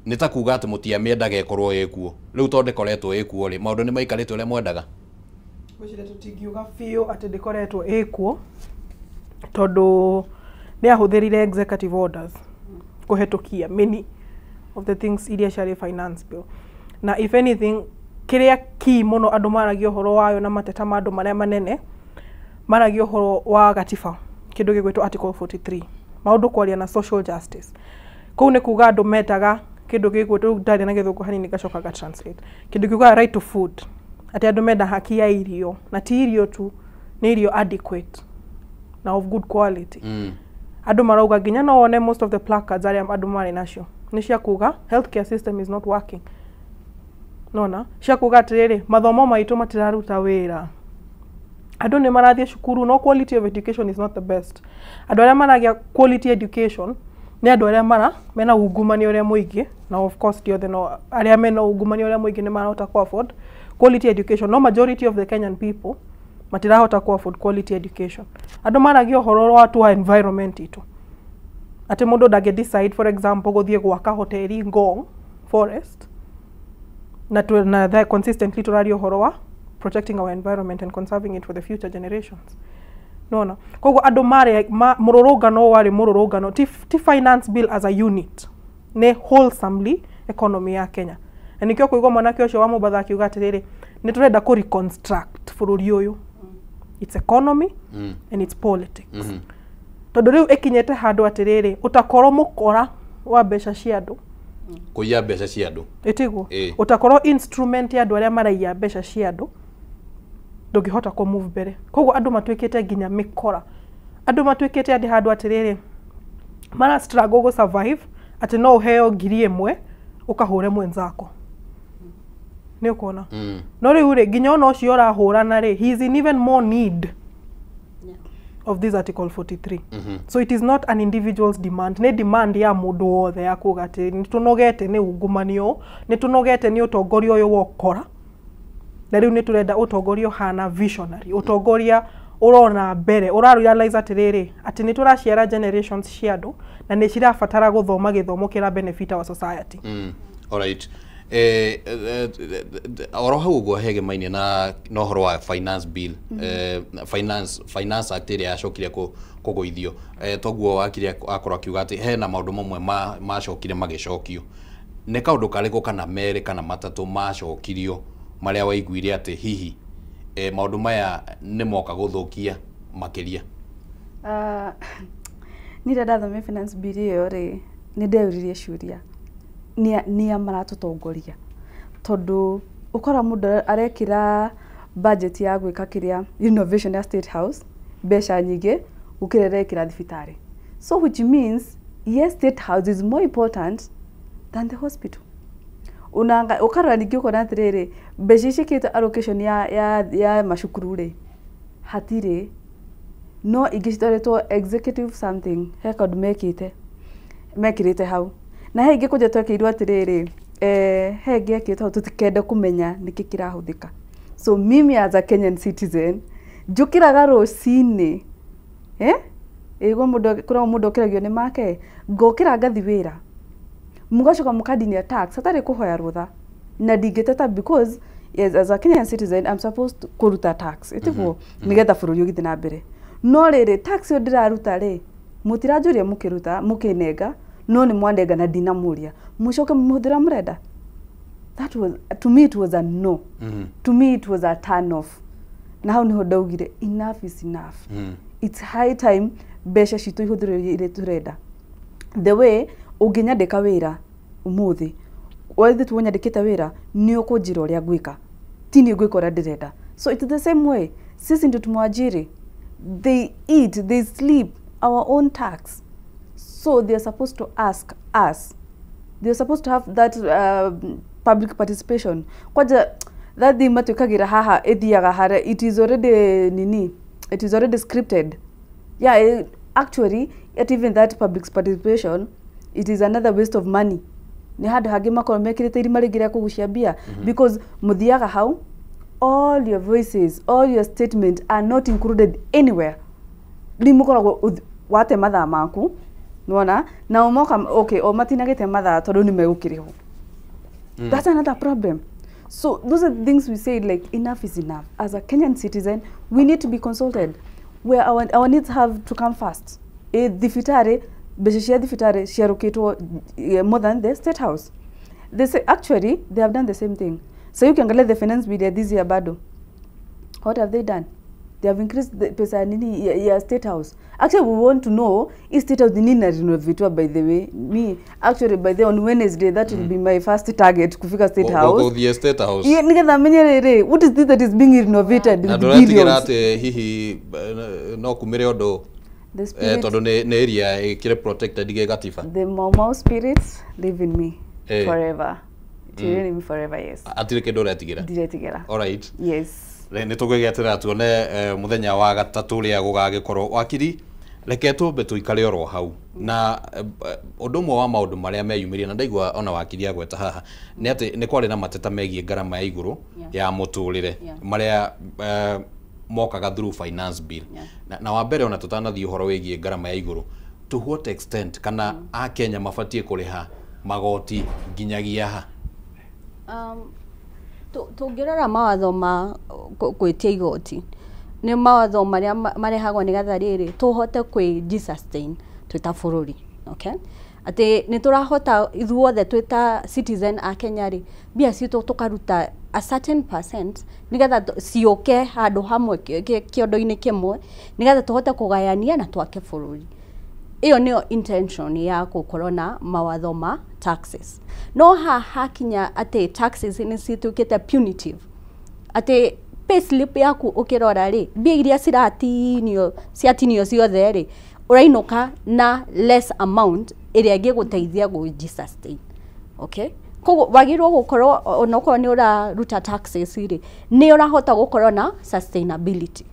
nĩ ta kuga atĩ mũtiamĩendaga ĩkorwo ĩkuo. Rĩu tondũ ndĩkoretwo ĩkuo rĩ, maũndũ nĩ maikarĩte ũrĩa mwendaga? Ngwĩciria tũtingiuga biũ atĩ ndĩkoretwo ĩkuo, tondũ nĩ ahũthĩrire executive orders kũhetũkia many of the things iria ciarĩ finance bill. Na if anything, kĩrĩa key mũno andũ maragia ũhoro wayo na mateta ma andũ marĩa manene, maragia ũhoro wa gatiba, kĩndũ gĩgwĩtwo article 43, maũndũ kwaria na social justice. Kũu nĩ kuga andũ mendaga Kindu gĩkũ rĩu ndarĩ na gĩthũngũ hanini ngacoka nga translate. Kindu kiugaga right to food, atĩ andũ menda haki ya irio, na ti irio tu, nĩ irio adequate na of good quality. Andũ marauga nginya no wone most of the placards arĩa andũ marĩ nacio nĩ cia kuga healthcare system is not working, nona cia kuga atĩrĩrĩ, mathomo maitũ matiraruta wĩra, andũ nĩ marathiĩ cukuru no quality of education is not the best. Andũ arĩa maragĩa quality education nĩ andũ arĩa mara mena ungumania ũrĩa mũingĩ, na of course ti othe, no arĩa mena ungumania ũrĩa mũingĩ nĩ marahota ku afford quality education, no majority of the Kenyan people matirahota ku afford quality education. Andũ maragia ũhoro wa tu wa environment itũ, atĩ mũndũ ndangĩ decide, for example, gũthiĩ gwaka hoteli Ngong Forest na consistently tũraria ũhoro wa protecting our environment and conserving it for the future generations, nona koguo andũ marĩ mũrũrũngano warĩ mũrũrũngano ti finance bill as a unit, nĩ wholesomely economy ya Kenya. Na nĩkĩo kũigua mwanake ũcio wa Mombatha akiuga atĩrĩrĩ, nĩ tũrenda kũ reconstruct bũrũri ũyũ, its economy and its politics, tondũ rĩu ĩkinyĩte handũ atĩrĩrĩ, ũtakorwo mũkora wa mbeca cia andũ, kũiya mbeca cia andũ. Ĩtiguo ũtakorwo instrument ya andũ arĩa maraiya mbeca cia andũ, ndũngĩhota kũ move mbere. Koguo andũ matuĩkĩte nginya mĩkora, andũ matuĩkĩte andĩ handũ atĩrĩrĩ, mara struggle gũ survive, atĩ no ũheo 1000 ũkahũre mwenzako, nĩ ũkuona? No rĩu rĩ, nginya ona ũcio ũrahũrana rĩ, he is in even more need of this article 43. So it is not an individual's demand, nĩ demand ya mũndũ wothe ya kuga atĩ nĩ tũnogete nĩ ungumania, nĩ tũnogete nĩ ũtongoria ũyũ wa ũkora, na rĩu nĩ tũrenda ũtongoria ũhana visionary, ũtongoria ũrona mbere, ũra realize atĩrĩrĩ, atĩ nĩ tũraciara generations cia andũ na nĩ cirabatara gũthoma gĩthomo kĩra benefit our society. Alright. Oro hau ũguo hegemainie na ũhoro wa finance bill, finance act ĩrĩa yacokire kũgũithio, toguo wakiri akorwo akiuga atĩ hena maũndũ mamwe macokire magĩcokio. Nĩ kaũndũ karĩkũ kana merĩ kana matatũ macokirio marĩa waiguire atĩ hihi maũndũ maya nĩ moka gũthũkia makĩria? Niĩ rĩrĩa ndathomire finance bill ĩyo rĩ, nĩ ndeyũririe ciũria, nĩa maratũtongoria, tondũ ũkora mũndũ arekĩra budget ya gwĩka kĩrĩa renovation ya State House mbeca nyingĩ gũkĩra ĩrekĩra thibitarĩ, so which means yes, State House is more important than the hospital. Ũkarora ningĩ ũkona atĩrĩrĩ, mbeca ici ciĩkĩtwo allocation ya macukuru rĩ, hatirĩ, no ingĩ citwarĩtwo executive something, he kaũndũ mekĩte mekĩrĩte hau, na he ingĩ kwanja twekĩirwo atĩrĩrĩ, he ĩngĩ yekĩtwo hau tũtikende kũmenya nĩkĩ kĩrahũthĩka. So mimi as a Kenyan citizen njũkĩraga rũcinĩ, ĩguo mũndũ kũrĩa mũndũ okĩragio nĩ make, ngokĩra ngathi wĩra, mũgacoka mũkandinia tax hatarĩ kũhoya rũtha, na ndingĩteta because yes, as a Kenyan citizen I'm supposed to kũruta tax, ĩtiguo, nĩgetha bũrũri ũgĩthiĩ na mbere. No rĩrĩ, tax ĩyo ndĩraruta rĩ, mũtiranjũria mũkĩruta mũkĩnenga, no nĩ mwanenga na ndinamũria, mũcoke mũhũthĩra mũrenda. That was, to me it was a no. To me it was a turn off. Na hau niho ndaugire enough is enough. It's high time mbeca citũ ihũthĩrwo iria tũrenda. The way ũngĩnyandĩka wĩra ũmũthĩ, wethe tu ũnyandĩkĩte wĩra, nĩ ũkũnjĩra ũrĩa ngwĩka, ti niĩ ngwĩka ũrĩa ndĩrenda. So it's the same way, sisi ndio tumewajiri, they eat, they sleep our own tax, so they are supposed to ask us, they are supposed to have that public participation. Kwanja that thing matwĩkagĩra haha ĩthiaga harĩa, it is already nini, it is already scripted. Yeah, actually yet even that public participation, it is another waste of money. Nĩ handũ hangĩ makorwo mekĩrĩte irima rĩngĩ rĩa kũgucia mbia, because mũthiaga hau, all your voices, all your statements are not included anywhere. Rĩu mũkoragwo wate mathaa maku, nĩwona, nao moka, okay, o matinagĩte mathaa tondũ nĩ megũkĩrĩhwo. That's another problem. So those are the things we say, like enough is enough. As a Kenyan citizen, we need to be consulted. Where our needs have to come first. Thibitarĩ, mbeca cia thibitarĩ ciarũkĩtwo more than the State House. They say, actually, they have done the same thing. So you can get the finance bill this year bado. What have they done? They have increased the pesa nini ya State House. Actually, we want to know is State House nini na renovate. By the way, me actually by the on Wednesday that will be my first target kufika State House. Go the State House. Yeah, nigga menye what is this that is being renovated? Na ndũretigĩra atĩ hihi no kumĩre ũndũ tondũ nĩ area ĩkĩrĩ protected gĩgatiba. The Mau Mau spirits live in me forever. It will in me forever, yes. Atirĩ kĩndũ ũretigĩra? Ndiretigĩra. All right. Yes. Nĩ tũgwĩgĩetera tuone mũthenya wa gatatũ ũrĩa gũgagĩkorwo. Wakiri, reke tũmbe tũikare oro hau na ũndũ ũmwe wa maũndũ marĩa meyumĩria na ndaigua ona wakiri agweta haha nĩ atĩ nĩ kwarĩ na mateta megiĩ ngarama ya igũrũ ya mũtũrĩre marĩa mokaga through finance bill. Na wa mbere ona tũtanathiĩ ũhoro wĩgiĩ ngarama ya igũrũ, to what extent kana Akenya mabatiĩ kũrĩha magoti nginyagia ha? Tũngĩrora mawatho ma gwĩtia igoti nĩ mawatho marĩa marehagwo nĩgetha rĩrĩ tũhote kwĩ-sustain twĩ ta bũrũri, okay? Atĩ nĩ tũrahota ithuothe twĩ ta citizen a Kenya rĩ, mbia citũ tũkaruta a certain percent nĩgetha ciũke handũ hamwe kĩondo-inĩ kĩmwe nĩgetha tũhote kũgayania na twake bũrũri. Ĩyo nĩyo intention ya gũkorwo na mawatho ma taxes. No haha hakinya atĩ taxes nĩ cituĩkĩte punitive, atĩ payslip yaku ũkĩrora rĩ, mbia iria ciratinio ciatinio ciothe rĩ, ũrainũka na less amount ĩrĩa ĩngĩgũteithia gũji-sustain, okay? Koguo wagĩrĩirwo gũkorwo onokorwo nĩ ũraruta taxes rĩ, nĩ ũrahota gũkorwo na sustainability,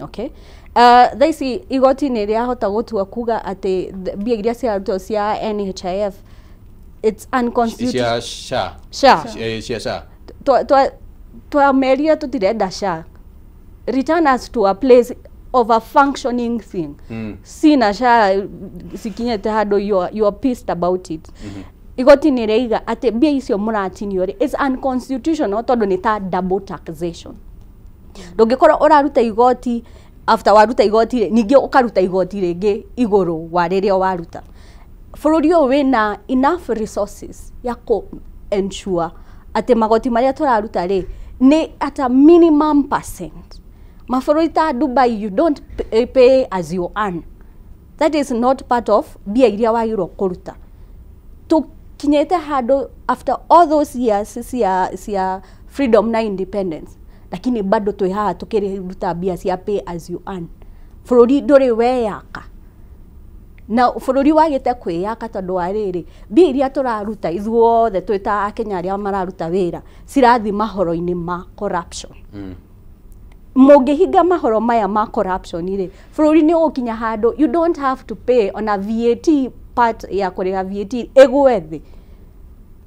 okay? Thaa ici igoti nĩ rĩahota gũtua kuga atĩ mbia iria cirarutwo cia NHIF it's unconstitutional. Cia SHA. Cia SHA. Twameria tũtirenda SHA. Return us to a place of a functioning thing. Sina SHA cikinyĩte handũ you are pissed about it. Igoti nĩ rĩaiga atĩ mbia icio mũratinio rĩ, it's unconstitutional tondũ nĩ ta double taxation. Ndũngĩkorwo ũraruta igoti after waruta igoti rĩ, ningĩ ũkaruta igoti rĩngĩ igũrũ wa rĩrĩa waruta. Bũrũri ũyũ wĩna enough resources ya kũ ensure atĩ magoti marĩa tũraruta rĩ nĩ at a minimum percent. Mabũrũri ta Dubai you don't pay as you earn. That is not part of mbia iria wagĩrĩirwo kũruta. Tũkinyĩte handũ after all those years cia freedom na independence, lakini bado twĩ haha tũkĩruta mbia cia pay as you earn. Bũrũri ndũrĩ weyaka. Na bũrũri wagĩte kwĩyaka tondũ wa rĩrĩ, mbia iria tũraruta ithuothe twĩ ta Akenya arĩa mararuta wĩra cirathiĩ mahoro-inĩ ma corruption. Mũngĩhinga mahoro maya ma corruption rĩ, bũrũri nĩ ũgũkinya handũ you don't have to pay ona VAT part ya kũrĩha VAT ĩgwe thĩ,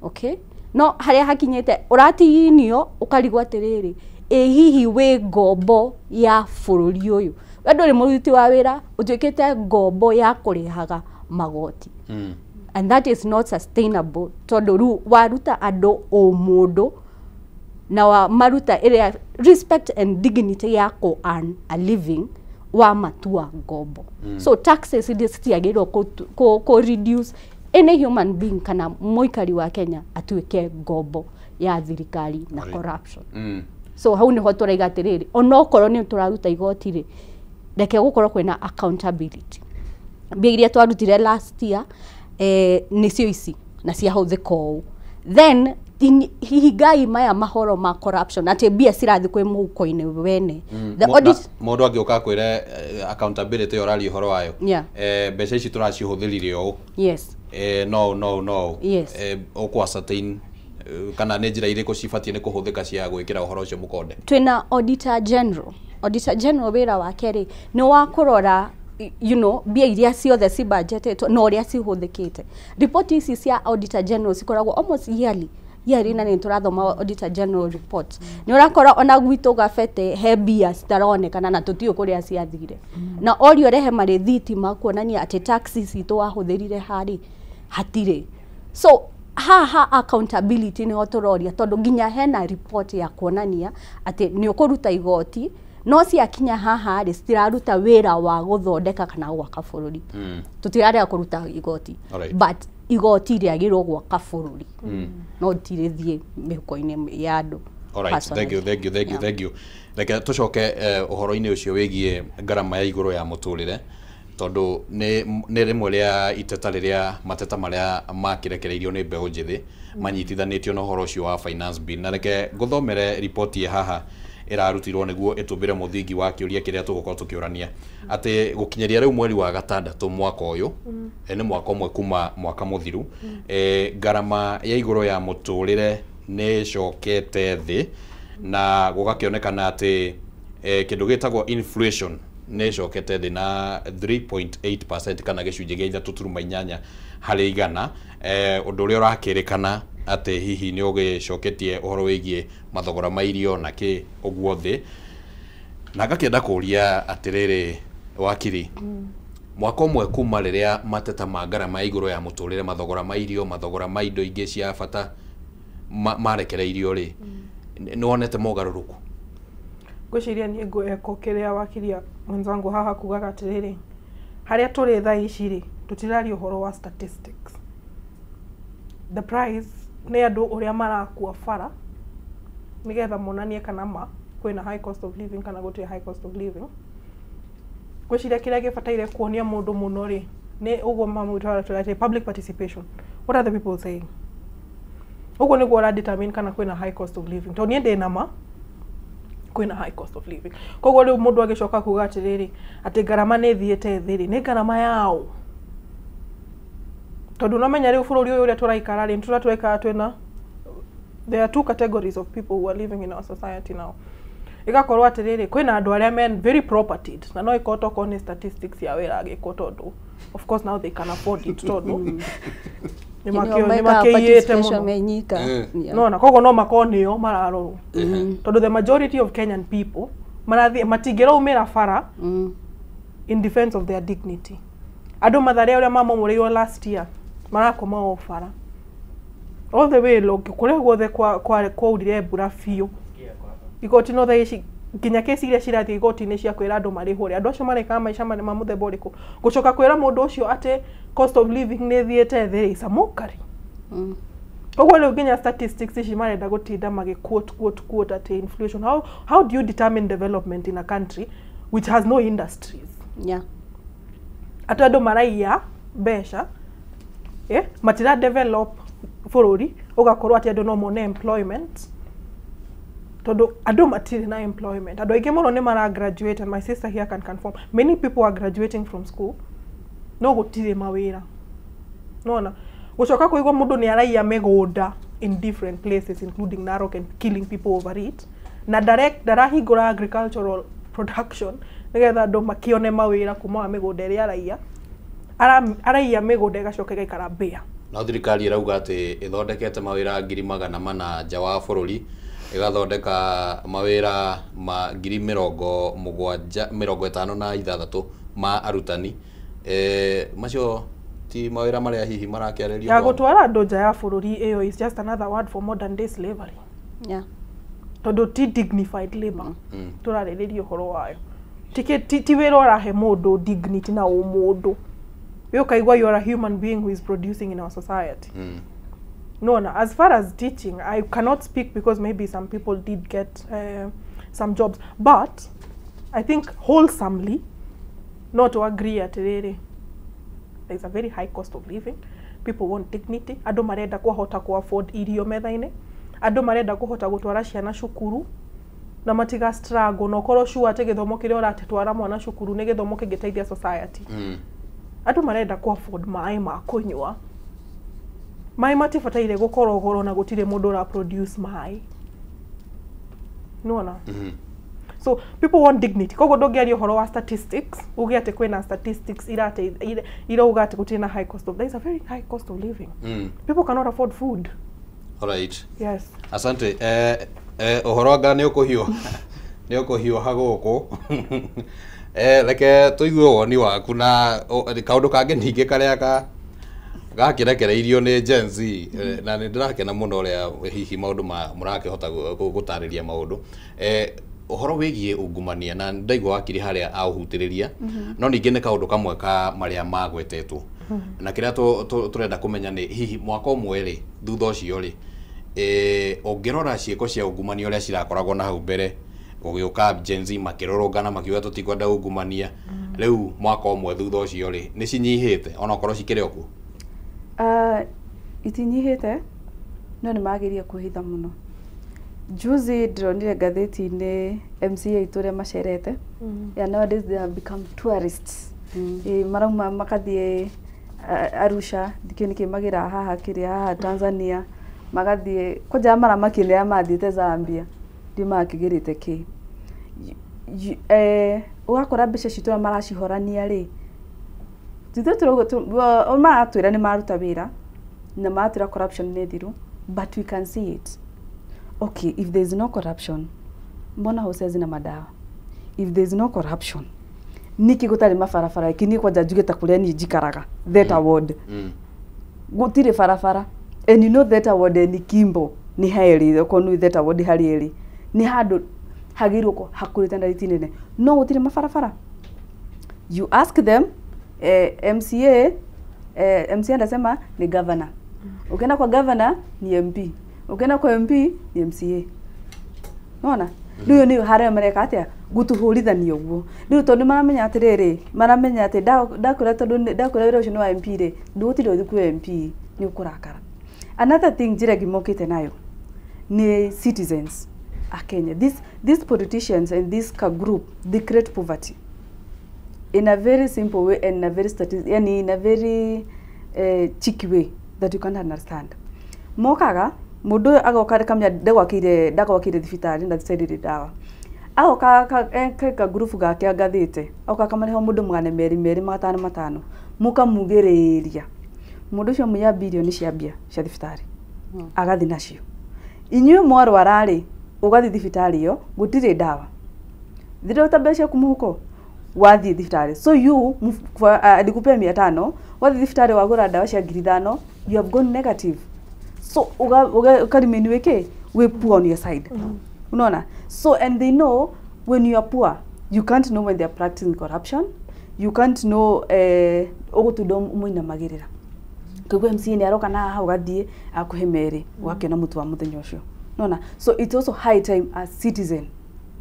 okay? No harĩa hakinyĩte ũratinio ũkarigwo atĩrĩrĩ, ĩ hihi wĩ ngombo ya bũrũri ũyũ? We ndũrĩ mũruti wa wĩra, ũtuĩkĩte ngombo ya kũrĩhaga magoti. And that is not sustainable tondũ rĩu waruta andũ ũmũndũ na wa maruta ĩrĩa respect and dignity ya kũ earn a living wa matua ngombo. So taxes citiagĩrĩirwo kũ reduce any human being kana mũikari wa Kenya atuĩke ngombo ya thirikari na corruption. So hau nĩho tũraiga atĩrĩrĩ, onokorwo nĩ tũraruta igoti rĩ, reke gũkorwo kwĩna accountability. Mbia iria twarutire last year nĩcio ici na ciahũthĩka ũũ. Then hihingai maya mahoro ma corruption atĩ mbia cirathiĩ kwĩ mũhuko-inĩ wene. The audit Mũndũ angĩũka akwĩre accountability ĩyo ũraria ũhoro wayo, mbeca ici tũracihũthĩrire ũũ, Yes. no Yes. Ũkũ ascertain kana nĩ njĩra irĩkũ cibatiĩ nĩ kũhũthĩka cia gwĩkĩra ũhoro ũcio mũkonde? Twĩna auditor general. Auditor general wĩra wake rĩ nĩ wa kũrora mbia iria ciothe cibudgetĩtwo na ũrĩa cihũthĩkĩte. Report ici cia auditor general cikoragwo almost yearly. Yearly na nĩ tũrathoma auditor general report. Nĩ ũrakora ona gwitũ gabete he mbia citaronekana na tũtiũĩ kũrĩa ciathire. Na orio rehe marĩthiti ma kuonania atĩ taxes citũ wahũthĩrire harĩ hatirĩ. So haha accountability nĩho tũroria tondũ nginya hena report ya kuonania atĩ nĩ ũkũruta igoti no ciakinya haha rĩ citiraruta wĩra wa gũthondeka kana gwaka bũrũri. Tũtirarega kũruta igoti, but igoti rĩagĩrĩirwo gwaka bũrũri, no tirĩthiĩ mĩhuko-inĩ ya andũ. Alright, thank you, thank you, thank you, thank you. Reke tucoke ũhoro-inĩ ũcio wĩgiĩ ngarama ya igũrũ ya mũtũrĩre, tondũ nĩ rĩmwe rĩa iteta rĩrĩa mateta marĩa makĩrekereirio nĩ mbeũ njĩthĩ manyitithanĩtio na ũhoro ũcio wa finance bill. Na reke ngũthomere riboti haha ĩrarutirwo nĩguo ĩtũmbĩre mũthingi wa kĩũria kĩrĩa tũgũkorwo tũkĩũrania, atĩ gũkinyĩria rĩu mweri wa gatandatũ mwaka ũyũ, nĩ mwaka ũmwe kuma mwaka mũthiru, ngarama ya igũrũ ya mũtũrĩre nĩ ĩcokete thĩ, na gũgakĩonekana atĩ kĩndũ gĩtagwo inflation nĩ ĩcokete thĩ na 3.8% kana gĩcunjĩ gĩa 3.8 harĩ igana, ũndũ ũrĩa ũrakĩrĩkana atĩ hihi nĩ ũgĩcoketie ũhoro wĩgiĩ mathogora ma irio na kĩ ũguo thĩ. Na ngakĩenda kũria atĩrĩrĩ wakiri, mwaka ũmwe kuma rĩrĩa mateta ma ngarama ya igũrũ ya mũtũrĩre, mathogora ma irio, mathogora ma indo ingĩ cia bata marekereirio rĩ, nĩ wonete mogarũrũku? Ngwĩciria niĩ ngwĩko kĩrĩa wakiria mwenzangu haha kugaga atĩrĩrĩ, harĩa tũrĩ thaa ici rĩ, tũtiraria ũhoro wa statistics. The price nĩ andũ ũrĩa marakua bara nĩgetha monanie kana ma kwĩna high cost of living kana gũtirĩ high cost of living. Ngwĩciria kĩrĩa gĩbataire kuonia mũndũ mũno rĩ, nĩ ũguo mamwĩtwara tũrĩa public participation. What are the people saying? Ũguo nĩguo ũra determine kana kwĩna high cost of living. Tondũ niĩ ndĩ na ma kwĩna high cost of living. Koguo rĩu mũndũ agĩcoka kuga atĩrĩrĩ, atĩ ngarama nĩ ĩthiĩte thĩ rĩ, nĩ ngarama yaũ? Tondũ no menya rĩu bũrũri ũyũ ũrĩa tũraikara rĩ, tũrĩa tũraikara twĩna, there are two categories of people who are living in our society now. Ĩgakorwo atĩrĩrĩ, kwĩna andũ arĩa men very propertied, na no ĩkorwo tokorwo nĩ statistics ya wĩra agĩkwo, tondũ of course now they can afford it, tondũ nĩmakĩiyĩte mũno. Nona koguo no makorwo nĩo mararorwo, tondũ the majority of Kenyan people marathiĩ matingĩraumĩra bara in defense of their dignity. Andũ Mathare ũrĩa mamomoreirwo last year marakoma o bara all the way long, kũrĩa guothe kwaurire mbura biũ. Igoti no thaa ici nginya kesi iria cirathiĩ igoti-inĩ cia kwĩra andũ marĩhwo rĩ, andũ acio marekaga maica ma mũthemba ũrĩkũ? Gũcoka kwĩra mũndũ ũcio atĩ cost of living nĩ ĩthiĩte thĩ rĩ, is a mockery. Koguo rĩu nginya statistics ici marenda gũtinda magĩ quote quote quote atĩ inflation. How do you determine development in a country which has no industries? Atĩ andũ maraiya mbeca, matira develop bũrũri, ũgakorwo atĩ andũ no mone employment, tondũ andũ matirĩ na employment. Andũ aingĩ mũno nĩ mara graduate, and my sister here can confirm, many people are graduating from school, no gũtirĩ mawĩra. Nona gũcoka kũigua mũndũ nĩ araiya mĩgũnda in different places including Narok and killing people over it, na ndarahingũra agricultural production nĩgetha andũ makĩone mawĩra kuma wa mĩgũnda ĩrĩa araiya. Araiya mĩgũnda ĩgacoka ĩgaikara mbĩa. No thirikari ĩrauga atĩ ĩthondekete mawĩra 400,000 nja wa bũrũri, ĩgathondeka mawĩra ma 756,000 ma arutani. Macio ti mawĩra marĩa hihi marakĩarĩrio ya gũtwara andũ nja ya bũrũri. Ĩyo is just another word for modern day slavery. Tondũ ti dignified labor tũrarĩrĩria ũhoro wayo. Ti wĩra ũrahe mũndũ dignity na ũmũndũ. We ũkaigua you are a human being who is producing in our society. No, no, as far as teaching, I cannot speak because maybe some people did get some jobs, but I think wholesomely, not to agree atĩrĩrĩ, there is a very high cost of living. People want dignity. Andũ marenda kũhota ku afford irio metha-inĩ. Andũ marenda kũhota gũtwara ciana cukuru na matiga struggle, na ũkorwo sure atĩ gĩthomo kĩrĩa ũratwara mwana cukuru nĩ gĩthomo kĩngĩteithia society. Andũ marenda ku afford maĩ ma kũnyua. Maĩ matibataire gũkorwo goro na gũtirĩ mũndũ ũra produce maĩ. Nĩwona? So people want dignity. Koguo ndũngĩaria ũhoro wa statistics uge atĩ kwĩna statistics irauga atĩ gũtirĩ na high cost of, there is a very high cost of living. People cannot afford food. All right. Yes. Asante. Ũhoro anga nĩ ũkũhiũha nĩ ũkũhiũha gũkũ. Reke tũigue woni waku na kaũndũ kangĩ ningĩ karĩa gakĩrekereirio nĩ Gen Z, na nĩ ndĩrakena mũno ũrĩa hihi maũndũ mũrakĩhota gũtarĩria maũndũ. Ũhoro wĩgiĩ ungumania, na ndaigua wakiri harĩa aũhutĩrĩria, no ningĩ nĩ kaũndũ kamwe ka marĩa magwetetwo. Na kĩrĩa tũrenda kũmenya nĩ hihi mwaka ũmwe rĩ, thutha ũcio rĩ, Ũngĩrora ciĩko cia ungumania ũrĩa cirakoragwo na hau mbere, gũgĩũka Gen Z makĩrũrũngana makiuga tũtikwenda ungumania, rĩu mwaka ũmwe thutha ũcio rĩ, nĩ cinyihĩte onokorwo cikĩrĩ o kuo? Itinyihĩte, no nĩ mageria kwĩhitha mũno. Juzi ndĩronire ngathĩti-inĩ MCA itũ ũrĩa macerete. Yeah, nowadays they have become tourists. Marauma makathiĩ Arusha, ndikĩũĩ nĩkĩ magĩraga haha kĩrĩa haha Tanzania, magathiĩ kwanja maramakia nĩ arĩa mathiĩte Zambia, ndiũĩ makĩgĩrĩte kĩ. Ũgakora mbeca citũ ũrĩa maracihorania rĩ, ithuĩ tũrauga maratwĩra nĩ maruta wĩra na maratwĩra corruption nĩ thiru, but we can see it. Okay, if there is no corruption, mbona hosi hazina madawa? If there is no corruption, niki gũtarĩ mabarabara? Ĩkĩ niĩ kwanja njuge ta kũrĩa niĩ njikaraga, Theta Ward, gũtirĩ barabara. And you know Theta Ward ni Kimbo nĩ herĩ, okorwo nĩ Theta Ward harĩ ĩrĩ nĩ handũ hagĩrĩirwo gũkorwo hakũrĩte na rĩti nene, no gũtirĩ mabarabara. You ask them, MCA, MCA anasema ni governor. Ukienda kwa governor ni MP, ukienda kwa MP ni MCA. Nona rĩu nĩ harĩa mareka atĩa gũtũhũrithania ũguo rĩu, tondũ maramenya atĩrĩrĩ, maramenya atĩ ndakwĩra, tondũ ndakwĩra wĩra ũcio nĩ wa MP rĩ, ndũgũtinda ũthiĩ kwĩ MP, nĩ ũkũrakara. Another thing, njĩra ĩngĩ mokĩte nayo nĩ citizens a Kenya, these politicians and this ka group, they create poverty in a very simple way and in a very yani in a very cheeky way that you can't understand. Mokaga mũndũ ũyũ agoka kamenya ndagwakĩire thibitarĩ na thibitarĩ ndĩrĩ ndawa, agoka ka ngurubu gake angathĩte, agoka akamarĩha mũndũ 200 200, 500 500, mũkamugĩrĩria mũndũ ũcio mũya birioni cia mbia cia thibitarĩ, agathiĩ nacio. Inyuĩ mwarwara rĩ, ũgathiĩ thibitarĩ ĩyo gũtirĩ ndawa, thirauta mbeca ciaku mũhuko wathiĩ thibitarĩ. So you alikupea 500, wathiĩ thibitarĩ wagũra ndawa cia 5,000, you have gone negative. So ukaremain wĩkĩ wĩ poor on your side. Unaona? So and they know when you are poor, you can't know when they are practicing corruption, you can't know. Ũgũtunda mũinamagĩrĩra kĩguo MCA nĩ aroka na haha, ũgathiĩ akũhe merĩ, ũgakĩona mũtu wa mũthenya ũcio. Unaona? So it's also high time as citizen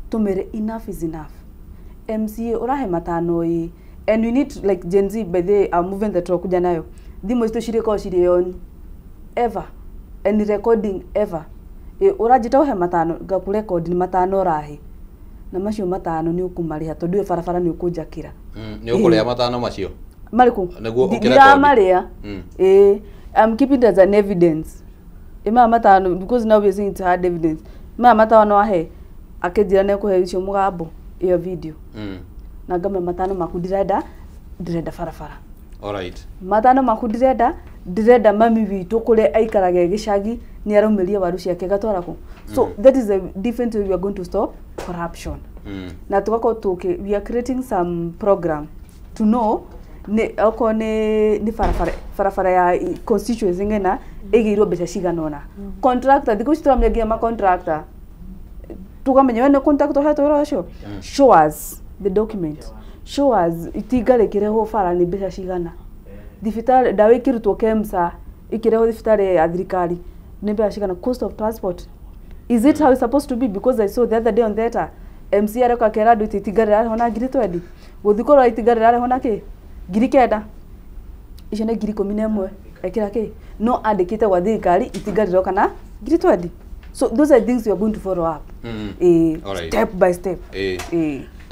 tumere enough is enough. MCA ũrahe 500 ĩ, and we need, like Gen Z, by the are moving the talk kuja nayo, thimũ citũ cirĩkorwo cirĩ on ever and recording ever. Ũranjĩta ũhe 500, ngakũrekondi nĩ 500 ũrahe, na macio 500 nĩ ũkũmarĩha tondũ ĩyo barabara nĩ ũkũnjakĩra. Nĩ ũkũrĩa 500 macio? Marĩkũ? Nĩguo ũkĩrekondi. Ndiramarĩa. I'm keeping it as an evidence. Maya 500, because now we are saying it's hard evidence. Maya 500 ahe akĩnjĩra nĩ ekũhe icio mũgambo ĩyo video, na ngamwe 500 maku ndirenda, ndĩrenda barabara. Alright. 500 maku ndirenda, ndĩrenda mami witũ kũrĩa aikaraga gĩcagi nĩ araumĩria waru ciake gatwara kũ. So that is a different way we are going to stop corruption. Na tugakorwo tũkĩ we are creating some program to know nĩ okorwo nĩ barabara ya constituency ng'ena ĩgĩirwo mbeca cigana ũna, contractor, thikũ ici tũramenya nginya ma contractor, tukamenya we nĩ contractor ũhetwo wĩra ũcio, show us the document, show us itinga rĩkĩrehwo bara nĩ mbeca cigana, thibitarĩ ndawa ĩkĩrutwo KEMSA ĩkĩrehwo thibitarĩ ya thirikari nĩ mbeca cigana, cost of transport, is it how it's supposed to be? Because I saw the other day on theatre MC areka akera andũ itinga rĩrarehwo na 20,000, gũthiĩ kũrora itinga rĩrarehwo na kĩ 9,000, icio nĩ 11,000 ekĩra kĩ, no andĩkĩte gwa thirikari itinga rĩroka na 20,000. So those are things we are going to follow up step by step.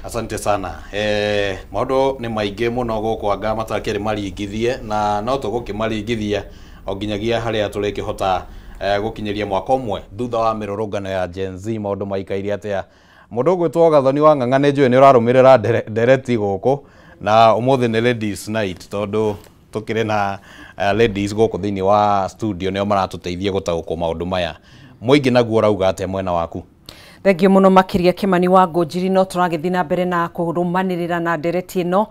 Asante sana. Maũndũ nĩ maingĩ mũno gũkũ anga matakĩrĩ maringithie, na no tũgũkĩmaringithia o nginyagia harĩa tũrĩkĩhota gũkinyĩria mwaka ũmwe thutha wa mĩrũrũngano ya Gen Z, maũndũ maikaire atĩa. Mũndũ ũgwĩtwo Gathoni wa Ng'ang'a, nĩ njũĩ nĩ ũrarũmĩrĩra ndereti gũkũ, na ũmũthĩ nĩ ladies night tondũ tũkĩrĩ na ladies gũkũ thĩinĩ wa studio, nĩo maratũteithia gũtaũkwo maũndũ maya. Mũingĩ naguo ũrauga atĩa mwena waku? Thengio muno makiria Kimani wa Ngũnjiri. No tũragĩthiĩ na mbere na kũrũmanĩrĩra na ndereti ĩno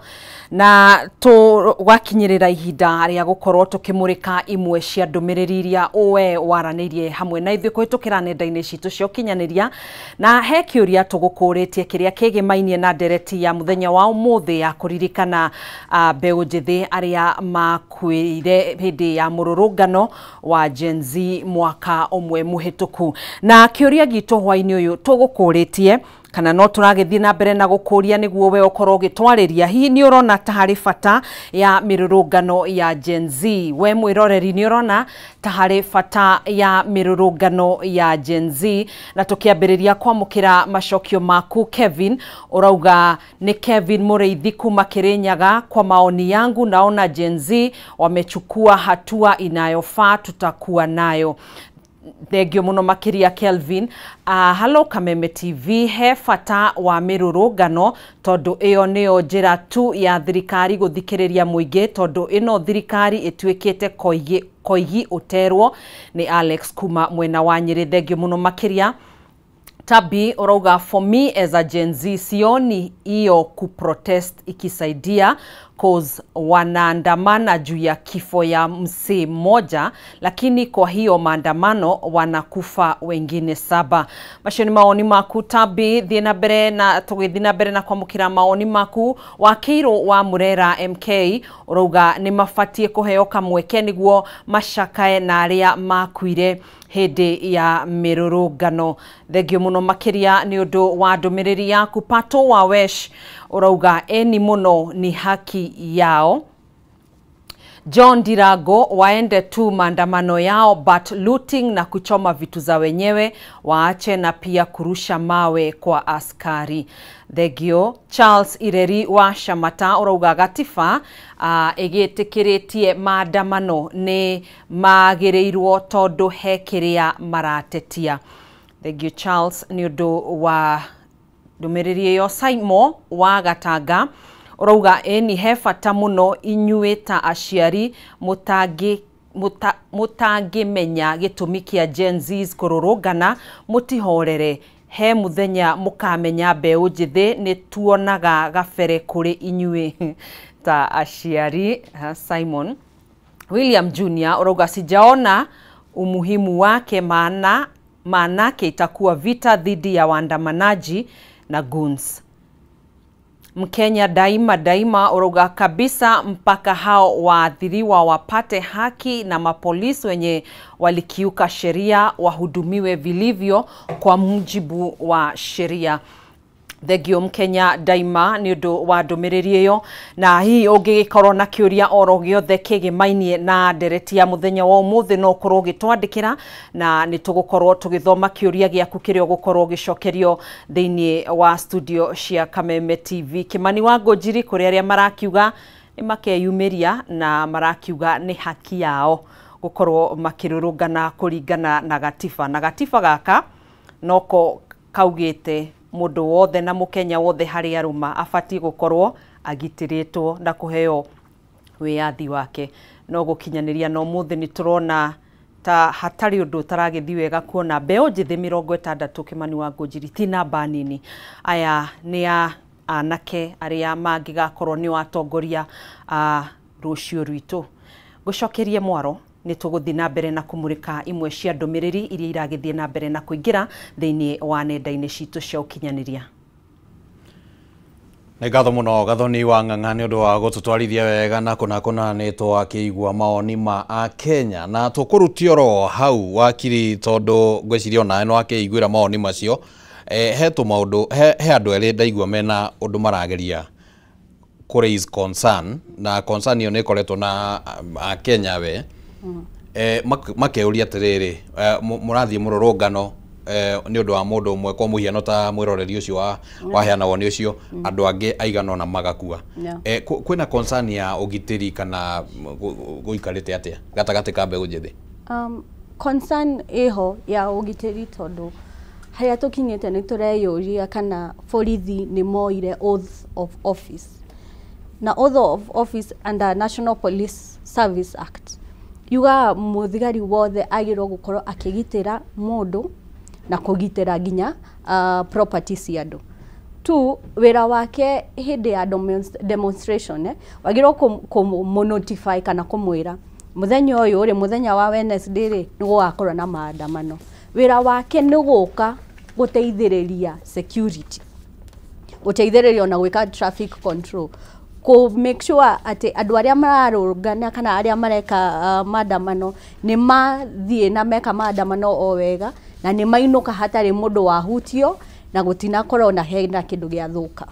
na tũgakinyĩrĩra ihinda rĩa gũkorwo tũkĩmũrĩka imwe cia ndũmĩrĩri iria ũwe waranĩirie hamwe na ithuĩ kũhĩtũkĩra nenda-inĩ citũ cia ũkinyanĩria. Na he kĩũria tũgũkũrĩtie kĩrĩa kĩgĩmainie na ndereti ya mũthenya wa ũmũthĩ ya kũririkana mbeũ njĩthĩ arĩa makuire hĩndĩ ya mũrũrũngano wa Gen Z mwaka ũmwe mũhĩtũku. Na kĩũria gitũ hwainĩ ũyũ tũgũkũrĩtie kana no tũragĩthiĩ na mbere na gũkũria nĩguo we ũkorwo ũgĩtwarĩria, hihi nĩ ũrona ta harĩ bata ya mĩrũrũngano ya Gen Z? We mwĩroreri nĩ ũrona ta harĩ bata ya mĩrũrũngano ya Gen Z? Na tũkĩambĩrĩria kwamũkĩra macokio maku, Kevin ũrauga nĩ Kevin Mũrĩithi kuma Kirinyaga, kwa maoni yangu naona Gen Z wamechukua hatua inayofaa, tutakuwa nayo. Thengio muno makiria Kelvin. Hello Kameme TV, he bata wa mĩrũrũngano tondũ ĩyo nĩyo njĩra tu ya thirikari gũthikĩrĩria mũingĩ, tondũ ĩno thirikari ĩtuĩkĩte koigi ũterwo. Nĩ Alex kuma mwena wa Nyĩrĩ. Thengio muno makiria. Tabi ũrauga for me as a Gen Z sioni hiyo kuprotest ikisaidia, cause wanaandamana juu ya kifo ya msee mmoja, lakini kwa hiyo maandamano wanakufa wengine 7. Macio nĩ maoni maku Tabi. Thiĩ na mbere na tũgĩthiĩ na mbere na kwamũkĩra maoni maku. Wakĩirwo wa Murera MK ũrauga nĩ mabatiĩ kũheo kamweke nĩguo macakae na arĩa makuire hĩndĩ ya mĩrũrũngano. Thengio mũno makĩria nĩ ũndũ wa ndũmĩrĩri yaku. Pato wa Wesh ũrauga eni mũno ni haki yao. John Dirago, waende tu maandamano yao but looting na kuchoma vitu za wenyewe waache, na pia kurusha mawe kwa askari. Thengio. Charles Ireri wa Shamata ũrauga gatiba ĩgĩtĩkĩrĩtie maandamano nĩ magĩrĩirwo tondũ he kĩrĩa maratetia. Thengio Charles nĩ ũndũ wa ndũmĩrĩri ĩyo. Simon wa Gatanga ũrauga ĩni he bata mũno inyuĩ ta aciari mũtangĩmenya gĩtũmi kĩa Gen Zs kũrũrũngana, mũtihorere, he mũthenya mũkamenya mbeũ njĩthĩ nĩ tuonaga gabere kũrĩ inyuĩ ta aciari. Simon William Jr ũrauga sijaona umuhimu wake, maanake itakuwa vita dhidi ya waandamanaji na goons. Mkenya daima daima ũrauga kabisa mpaka hao waathiriwa wapate haki na mapolisi wenye walikiuka sheria wahudumiwe vilivyo kwa mujibu wa sheria. Thengio Mkenya daima nĩ ũndũ wa ndũmĩrĩri ĩyo. Na hihi ũngĩgĩkorwo na kĩũria oro gĩothe kĩgĩmainie na ndereti ya mũthenya wa ũmũthĩ no ũkorwo ũgĩtwandĩkĩra, na nĩ tũgũkorwo tũgĩthoma kĩũria gĩaku kĩrĩa ũgũkorwo ũgĩcokerio thĩinĩ wa studio cia Kameme TV. Kimani wa Ngũnjiri, kũrĩ arĩa marakiuga nĩ makeyumĩria na marakiuga nĩ haki yao gũkorwo makĩrũrũngana kũringana na gatiba, na gatiba gaka noko kaugĩte mũndũ wothe na mũkenya wothe harĩa arũma abatiĩ gũkorwo agitĩrĩtwo na kũheo wĩyathi wake. No gũkinyanĩria na ũmũthĩ nĩ tũrona ta hatarĩ ũndũ ũtaragĩthiĩ wega kuona mbeũ njĩthĩ 60 Kimani wa Ngũnjiri ti namba nini. Aya nĩ anake arĩa mangĩgakorwo nĩo atongoria a rũciũ rwitũ. Ngũcokerie mwaro, nĩ tũgũthiĩ na mbere na kũmũrĩka imwe cia ndũmĩrĩri iria iragĩthiĩ na mbere na kũingĩra thĩinĩ wa nenda-inĩ citũ cia ũkinyanĩria. Nĩ ngatho mũno Gathoni wa Ng'ang'a nĩ ũndũ wa gũtũtwarithia wega na kũna kũna nĩ twakĩigua maoni ma Akenya, na tũkũrutia oro hau wakiri, tondũ ngwĩciria onawe nĩ wakĩiguĩra maoni macio. He tũmaũndũ, he andũ erĩ ndaigua mena ũndũ marageria kũ raise concern, na concern ĩyo nĩ ĩkoretwo na Akenya we makeuria atĩrĩrĩ, mũrathiĩ mũrũrũngano nĩ ũndũ wa mũndũ ũmwe, kwa mũhiano ta mwĩroreri ũcio waheana woni ũcio, andũ angĩ aigana ũna magakua. Kwĩna concern ya ũgitĩri kana gũikarĩte atĩa gatagatĩ ka mbeũ njĩthĩ? Concern ĩho ya ũgitĩri tondũ harĩa tũkinyĩte nĩ tũreyũria kana borithi nĩ moire oath of office, na oath of office under National Police Service Act yugaga mũthigari wothe agĩrĩirwo gũkorwo akĩgitĩra mũndũ na kũgitĩra nginya property cia andũ. Two, wĩra wake hĩndĩ ya demonstration, wagĩrĩirwo kũmũ-notify kana kũmwĩra mũthenya ũyũ rĩ, mũthenya wa Wednesday rĩ, nĩ gũgakorwo na maandamano. Wĩra wake nĩ gũka gũteithĩrĩria security, gũteithĩrĩria ona gwĩka traffic control, kũ make sure atĩ andũ arĩa mararũngana kana arĩa mareka maandamano nĩ mathiĩ na meka maandamano o wega na nĩ mainũka hatarĩ mũndũ wahutio na gũtinakorwo na hena kĩndũ gĩathũka.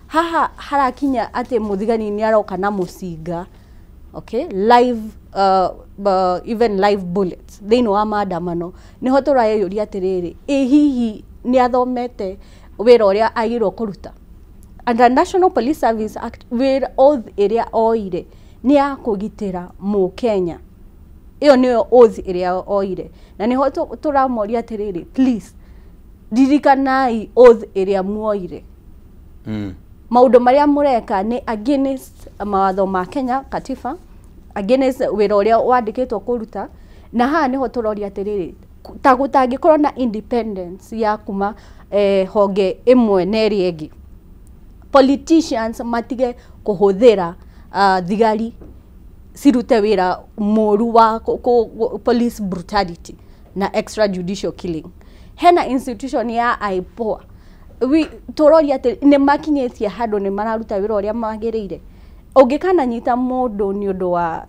Haha harakinya atĩ mũthigani nĩ aroka na mũcinga, okay, live even live bullets thĩinĩ wa maandamano. Nĩho tũreyũria atĩrĩrĩ, ĩ hihi nĩ athomete wĩra ũrĩa agĩrĩirwo kũruta? Under National Police Service Act, wĩra oath ĩrĩa oire nĩ ya kũgitĩra mũkenya. Ĩyo nĩyo oath ĩrĩa oire, na nĩho tũramoria atĩrĩrĩ, please ririkanai oath ĩrĩa muoire. Maũndũ marĩa mũreka nĩ against mawatho ma Kenya katiba, against wĩra ũrĩa wandĩkĩtwo kũruta. Na haha nĩho tũroria atĩrĩrĩ, ta gũtangĩkorwo na independence ya kuma honge ĩmwe na ĩrĩa ĩngĩ, politicians matige kũhũthĩra thigari cirute wĩra mũru wa police brutality na extrajudicial killing. Hena institution ya IPOA. Tũroria atĩ nĩ makinyĩtie handũ nĩ mararuta wĩra ũrĩa magĩrĩire? Ũngĩkananyita mũndũ nĩ ũndũ wa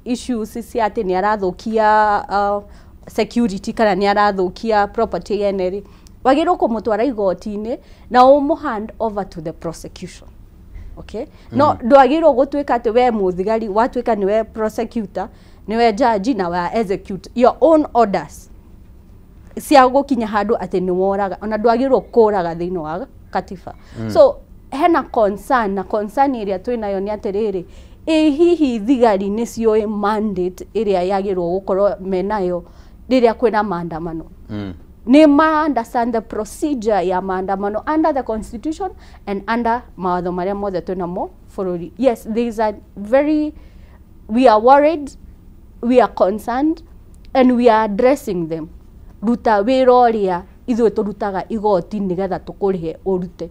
issues cia atĩ nĩ arathũkia security kana nĩ arathũkia property yene rĩ, wagĩrĩirwo kũmũtwara igoti-inĩ na ũmũ hand over to the prosecution, okay? No ndwagĩrĩirwo gũtuĩka atĩ we mũthigari watuĩka nĩwe prosecutor, nĩwe judge na wa execute your own orders cia gũkinya handũ atĩ nĩ woraga. Ona ndwagĩrĩirwo kũraga thĩinĩ wa katiba. So hena concern, na concern ĩrĩa twĩnayo nĩ atĩrĩrĩ, ĩ hihi thigari nĩ ciũĩ mandate ĩrĩa yagĩrĩirwo gũkorwo menayo rĩrĩa kwĩna maandamano? Nĩ ma understand the procedure ya maandamano under the constitution and under mawatho marĩa mothe twĩnamo bũrũri? Yes, there is a very we are worried, we are concerned and we are addressing them. Ruta wĩra ũrĩa ithuĩ tũrutaga igoti nĩgetha tũkũrĩhe ũrute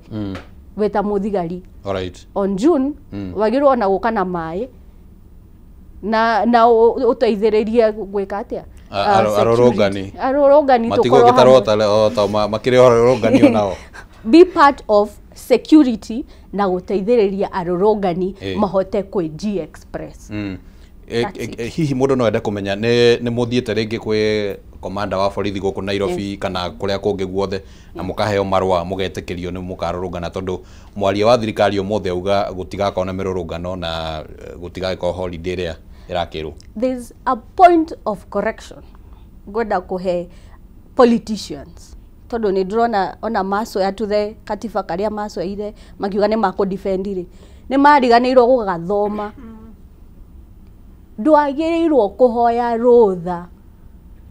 wĩ ta mũthigari. On June wagĩrĩirwo ona gũka na maĩ na ũteithĩrĩrie gwĩka atĩa? Arũrũngani. Arũrũngani tũkorwo matigũgĩtarwo ta makĩrĩ arũrũngani onao. Be part of security na gũteithĩrĩria arũrũngani mahote kwĩ G Express. Hihi mũndũ no ende kũmenya nĩ mũthiĩte rĩngĩ kwĩ komanda wa borithi gũkũ Nairobi kana kũrĩa kũngĩ guothe na mũkaheo marũa mũgetĩkĩrio nĩ mũkarũrũngana, tondũ mwaria wa thirikari ũmũthĩ auga gũtigakorwo na mĩrũrũngano na gũtigagĩkorwo holiday ĩrĩa ĩrakĩrwo? There's a point of correction ngwenda kũhe politicians, tondũ nĩ ndĩrona ona macoya to the katiba karĩa macoeire makiuga nĩ makũ defend rĩ, nĩ mariganĩirwo gũgathoma. Ndwagĩrĩirwo kũhoya rũtha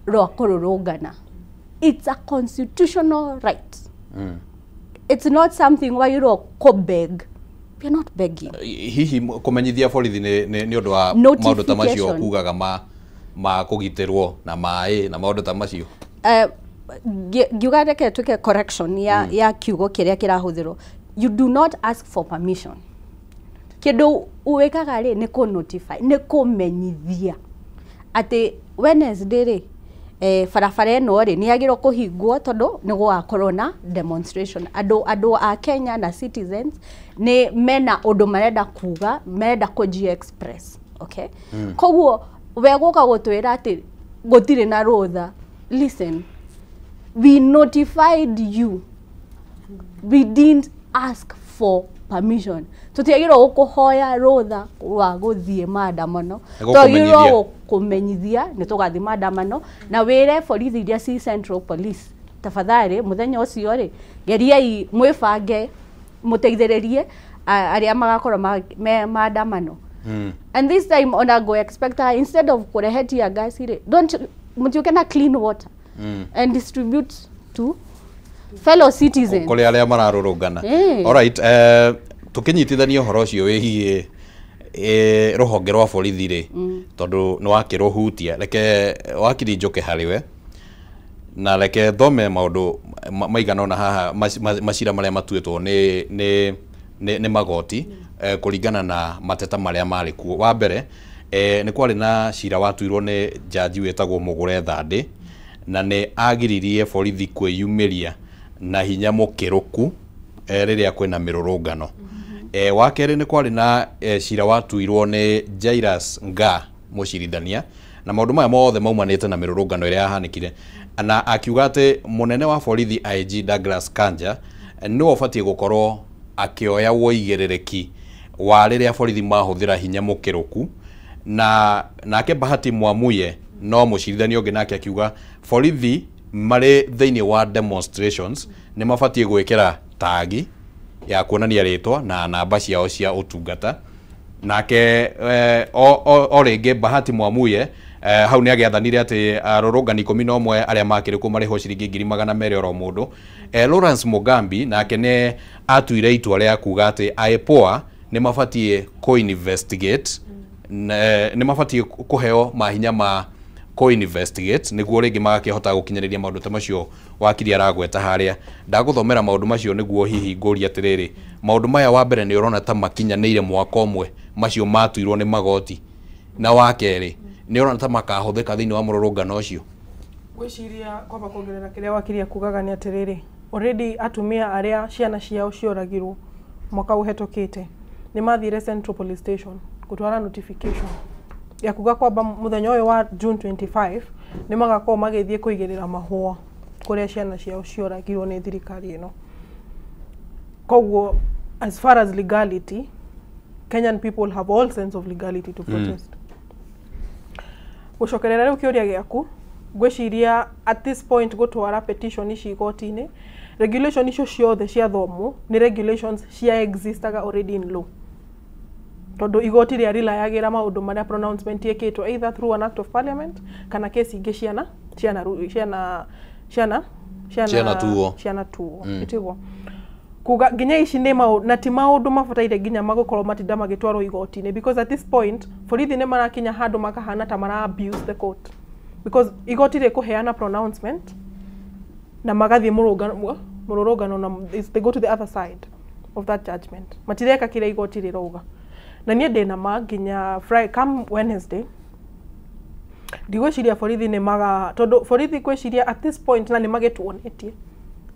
rwa kũrũrũngana. It's a constitutional right. It's not something wagĩrĩirwo kũ beg. We are not begging. Hihi kũmenyithia borithi nĩ ũndũ wa maũndũ ta macio kugaga ma kũgitĩrwo na maĩ na maũndũ ta macio? Ngiuga reke tuke correction ya kiugo kĩrĩa kĩrahũthĩrwo. You do not ask for permission. Kĩndũ wĩkaga rĩ, nĩ kũ notify, nĩ kũmenyithia atĩ Wednesday rĩ, barabara ĩno rĩ, nĩ yagĩrĩirwo kũhingwo tondũ nĩ gũgakorwo na demonstration. Andũ a Kenya na citizens nĩ mena ũndũ marenda kuga, marenda kũ G Express, okay? Koguo we gũka gũtwĩra atĩ gũtirĩ na rũtha, listen, we notified you, we didn't ask for permission. Tũtiagĩrĩirwo gũkũhoya rũtha rwa gũthiĩ maandamano. Twagĩrĩirwo gũkũmenyithia nĩ tũgathiĩ maandamano na wĩre borithi iria ci Central Police, tafadhali mũthenya ũcio rĩ, geriai mwĩbange mũteithĩrĩrie arĩa magakorwo me maandamano. And this time ona go expect her, instead of kũrehe tear gas rĩ, don't mũtiũke na clean water and distribute to fellow citizens kũrĩ arĩa mararũrũngana. Alright, tũkĩnyitithania ũhoro ũcio wĩgiĩ rũhonge rwa borithi rĩ, tondũ nĩ wakĩrũhutia, reke wakiri njũke harĩ we. Na reke thome maũndũ maigana ũna haha, macira marĩa matuĩtwo nĩ magoti kũringana na mateta marĩa marĩ kuo. Wa mbere, nĩ kwarĩ na cira watuirwo nĩ jaji wĩtagwo Mũgũre Thandĩ, na nĩ agiririe borithi kwĩyumĩria na hinya mũkĩrũku rĩrĩa kwĩna mĩrũrũngano. Wa kerĩ, nĩ kwarĩ na cira watuirwo nĩ Jairus Nga mũcirithania, na maũndũ maya mothe maumanĩte na mĩrũrũngano ĩrĩa yahanĩkire, na akiuga atĩ mũnene wa borithi IG Douglas Kanja nĩwe ũbatiĩ gũkorwo akĩoya ũigĩrĩrĩki wa rĩrĩa borithi mahũthĩra hinya mũkĩrũku. Na nake Bahati Mwamuye no mũcirithania ũngĩ, nake akiuga borithi marĩ thĩinĩ wa demonstrations nĩ mabatiĩ gwĩkĩra tagi ya kuonania rĩtwa na namba ciao cia ũtungata. Nake o rĩngĩ Bahati Mwamuye hau nĩ agĩathanire atĩ arũrũngani 11 arĩa makĩrĩ kuo marĩhwo ciringi 200,000 oro mũndũ. Lawrence Mugambi nake nĩ atuire itua rĩa kuga atĩ IPOA nĩ mabatiĩ kũ-investigate, nĩ mabatiĩ kũheo mahinya ma kũ-investigate nĩguo rĩngĩ magakĩhota gũkinyanĩria maũndũ ta macio wakiri aragweta harĩa. Ndagũthomera maũndũ macio nĩguo hihi ngũrie atĩrĩrĩ, maũndũ maya wa mbere nĩ ũrona ta makinyanĩire mwaka ũmwe macio matuirwo nĩ magoti, na wa kerĩ nĩ ũrona ta makahũthĩka thĩinĩ wa mũrũrũngano ũcio? Ngwĩciria kwamba kuongerera kĩrĩa wakiri akugaga nĩ atĩrĩrĩ, already atumia arĩa ciana ciao cioragirwo mwaka ũhetũkĩte nĩ mathire Central Police Station gũtwara notification ya kuga kwamba mũthenya ũyũ wa June 25 nĩ magakorwo magĩthiĩ kũigĩrĩra mahũa kũrĩa ciana ciao cioragirwo nĩ thirikari ĩno. Koguo as far as legality, Kenyan people have all sense of legality to protest. Gũcokerera rĩu kĩũria gĩaku, ngwĩciria at this point gũtwara petition ici igoti-inĩ, regulation icio ciothe ciathomwo nĩ regulations cia existaga already in law, tondũ igoti rĩa rilayagĩra maũndũ marĩa pronouncement ĩkĩtwo either through an act of parliament kana kesi ingĩ ciana ciana ciana ciana ciana tuo. Ciana tuo. Ĩtiguo kuga nginya ici nĩ maũndũ na ti maũndũ mabataire nginya magũkorwo matinda magĩtwarwo igoti-inĩ, because at this point borithi nĩ marakinya handũ makahana ta mara abuse the court, because igoti rĩkũheana pronouncement na magathiĩ mũrũrũngano na they go to the other side of that judgment, matireka kĩrĩa igoti rĩrauga. Na niĩ ndĩna ma nginya Friday, come Wednesday, ndigwĩciria borithi nĩ maga, tondũ borithi ngwĩciria at this point na nĩ magĩtuonetie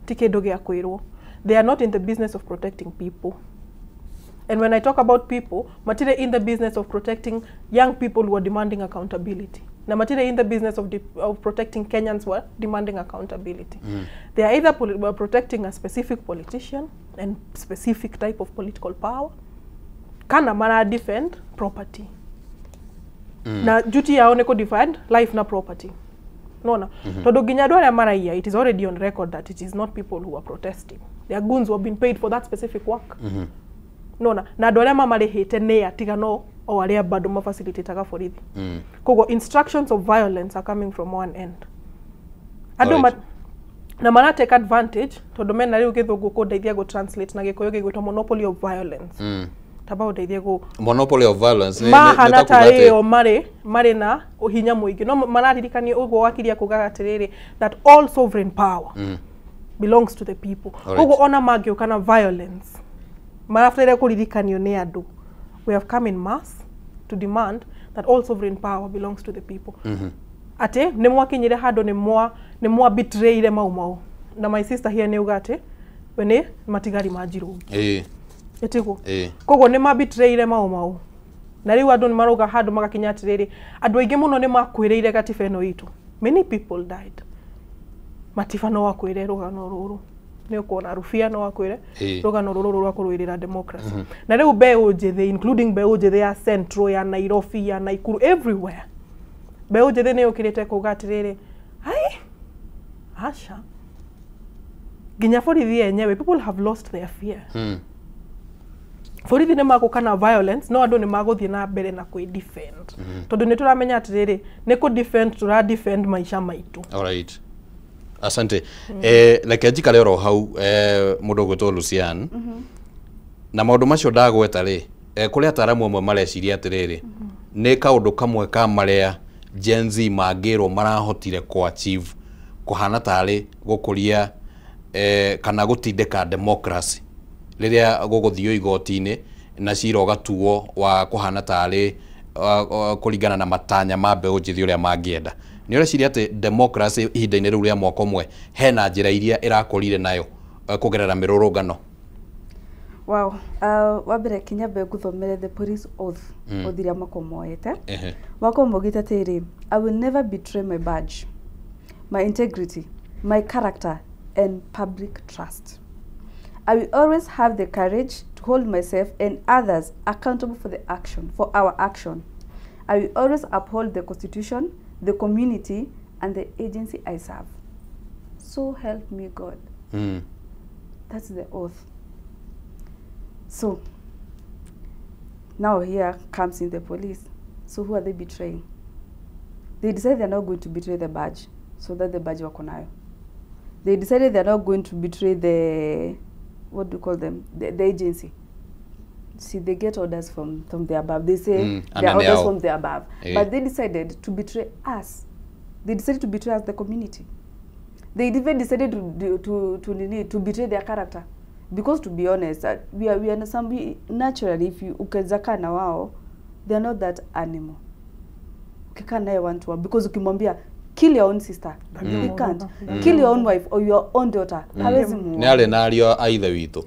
ti kĩndũ gĩa kwĩrwo. They are not in the business of protecting people, and when I talk about people, matirĩ in the business of protecting young people who are demanding accountability, na matirĩ in the business of protecting Kenyans who are demanding accountability. They are either protecting a specific politician and specific type of political power, kana mara defend property. Na duty yao nĩ kũ defend life na property, nona? Tondũ nginya andũ arĩa maraiya, it is already on record that it is not people who are protesting, they are goons who have been paid for that specific work. Nona? Na andũ arĩa mamarĩhĩte nĩ atiga no o arĩa bado mafacilitataga borithi. Koguo instructions of violence are coming from one end, andũ na mara take advantage tondũ mena rĩu gĩthũngũ kũndeithia gũ translate na Gĩkũyũ gĩgwĩtwo monopoly of violence. Taba ũndeithie gũ Monopoly of violence nĩ mahana ta kuga tarĩ o marĩ na ũhinya mũingĩ, no mararirikanio ũguo wakiri akugaga atĩrĩrĩ, that all sovereign power belongs to the people. Koguo ona mangĩũka na violence, marabataire kũririkanio nĩ andũ, we have come in mass to demand that all sovereign power belongs to the people. Atĩ nĩ mwakinyire handũ nĩ mwa betrayire Mau Mau, na my sister here nĩ uga atĩ we nĩ matigari ma Njirũngi. Ĩtiguo? Ĩĩ. Koguo nĩ mabetrayire Mau Mau, na rĩu andũ nĩ marauga handũ magakinya atĩrĩrĩ, andũ aingĩ mũno nĩ makwĩrĩire gatiba ĩno itũ. Many people died. Matiba no akwĩre rũgano rũrũ, nĩ ũkuona Rubia no akwĩre rũgano rũrũ rwa kũrũĩrĩra democracy. Na rĩu mbeũ njĩthĩ, including mbeũ njĩthĩ ya Central, ya Nairobi, ya Nakuru, everywhere, mbeũ njĩthĩ nĩ yũkĩrĩte kuga atĩrĩrĩ, ai aca, nginya borithi yenyewe, people have lost their fear. Borithi nĩ magũka na violence, no andũ nĩ magũthiĩ na mbere na kwĩ defend, tondũ nĩ tũramenya atĩrĩrĩ, nĩ kũ defend tũra defend maica maitũ. Alright. Asante. Reke njikare oro hau, mũndũ ũgwĩtwo Lucian. Na maũndũ macio ndagweta rĩ, kũrĩ ataaramu amwe mareciria atĩrĩrĩ, nĩ kaũndũ kamwe ka marĩa Gen Z mangĩrwo marahotire kũ achieve kuhana tarĩ gũkũria kana gũtindĩka democracy rĩrĩa gũgũthio igoti-inĩ na cira ũgatuo wa kũhana tarĩ kũringana na matanya ma mbeũ njĩthĩ ũrĩa mangĩenda. Nĩ ũreciria atĩ democracy ihinda-inĩ rĩu rĩa mwaka ũmwe hena njĩra iria ĩrakũrire nayo kũgerera mĩrũrũngano? Wow. Wa mbere kinyambe nguthomere the police oath. Oath iria makomoete. Wakomogite atĩrĩ, I will never betray my badge, my integrity, my character and public trust. I will always have the courage to hold myself and others accountable for the action, for our action. I will always uphold the constitution, the community, and the agency I serve. So help me God. That's the oath. So now here comes in the police. So who are they betraying? They decide they're not going to betray the badge, so that the badge wako nayo. They decided they're not going to betray the, what do you call them, the agency. See, they get orders from the above. They say they are orders from the above. But they decided to betray us. They decided to betray us, the community. They even decided to betray their character. Because to be honest, we are some, naturally, if you ukezaka na wao, they are not that animal. Ukikaa naye one to one, because ukimwambia kill your own sister, you can't. Kill your own wife or your own daughter. Hawezi muua. Nĩ arĩ na ariũ a ithe witũ.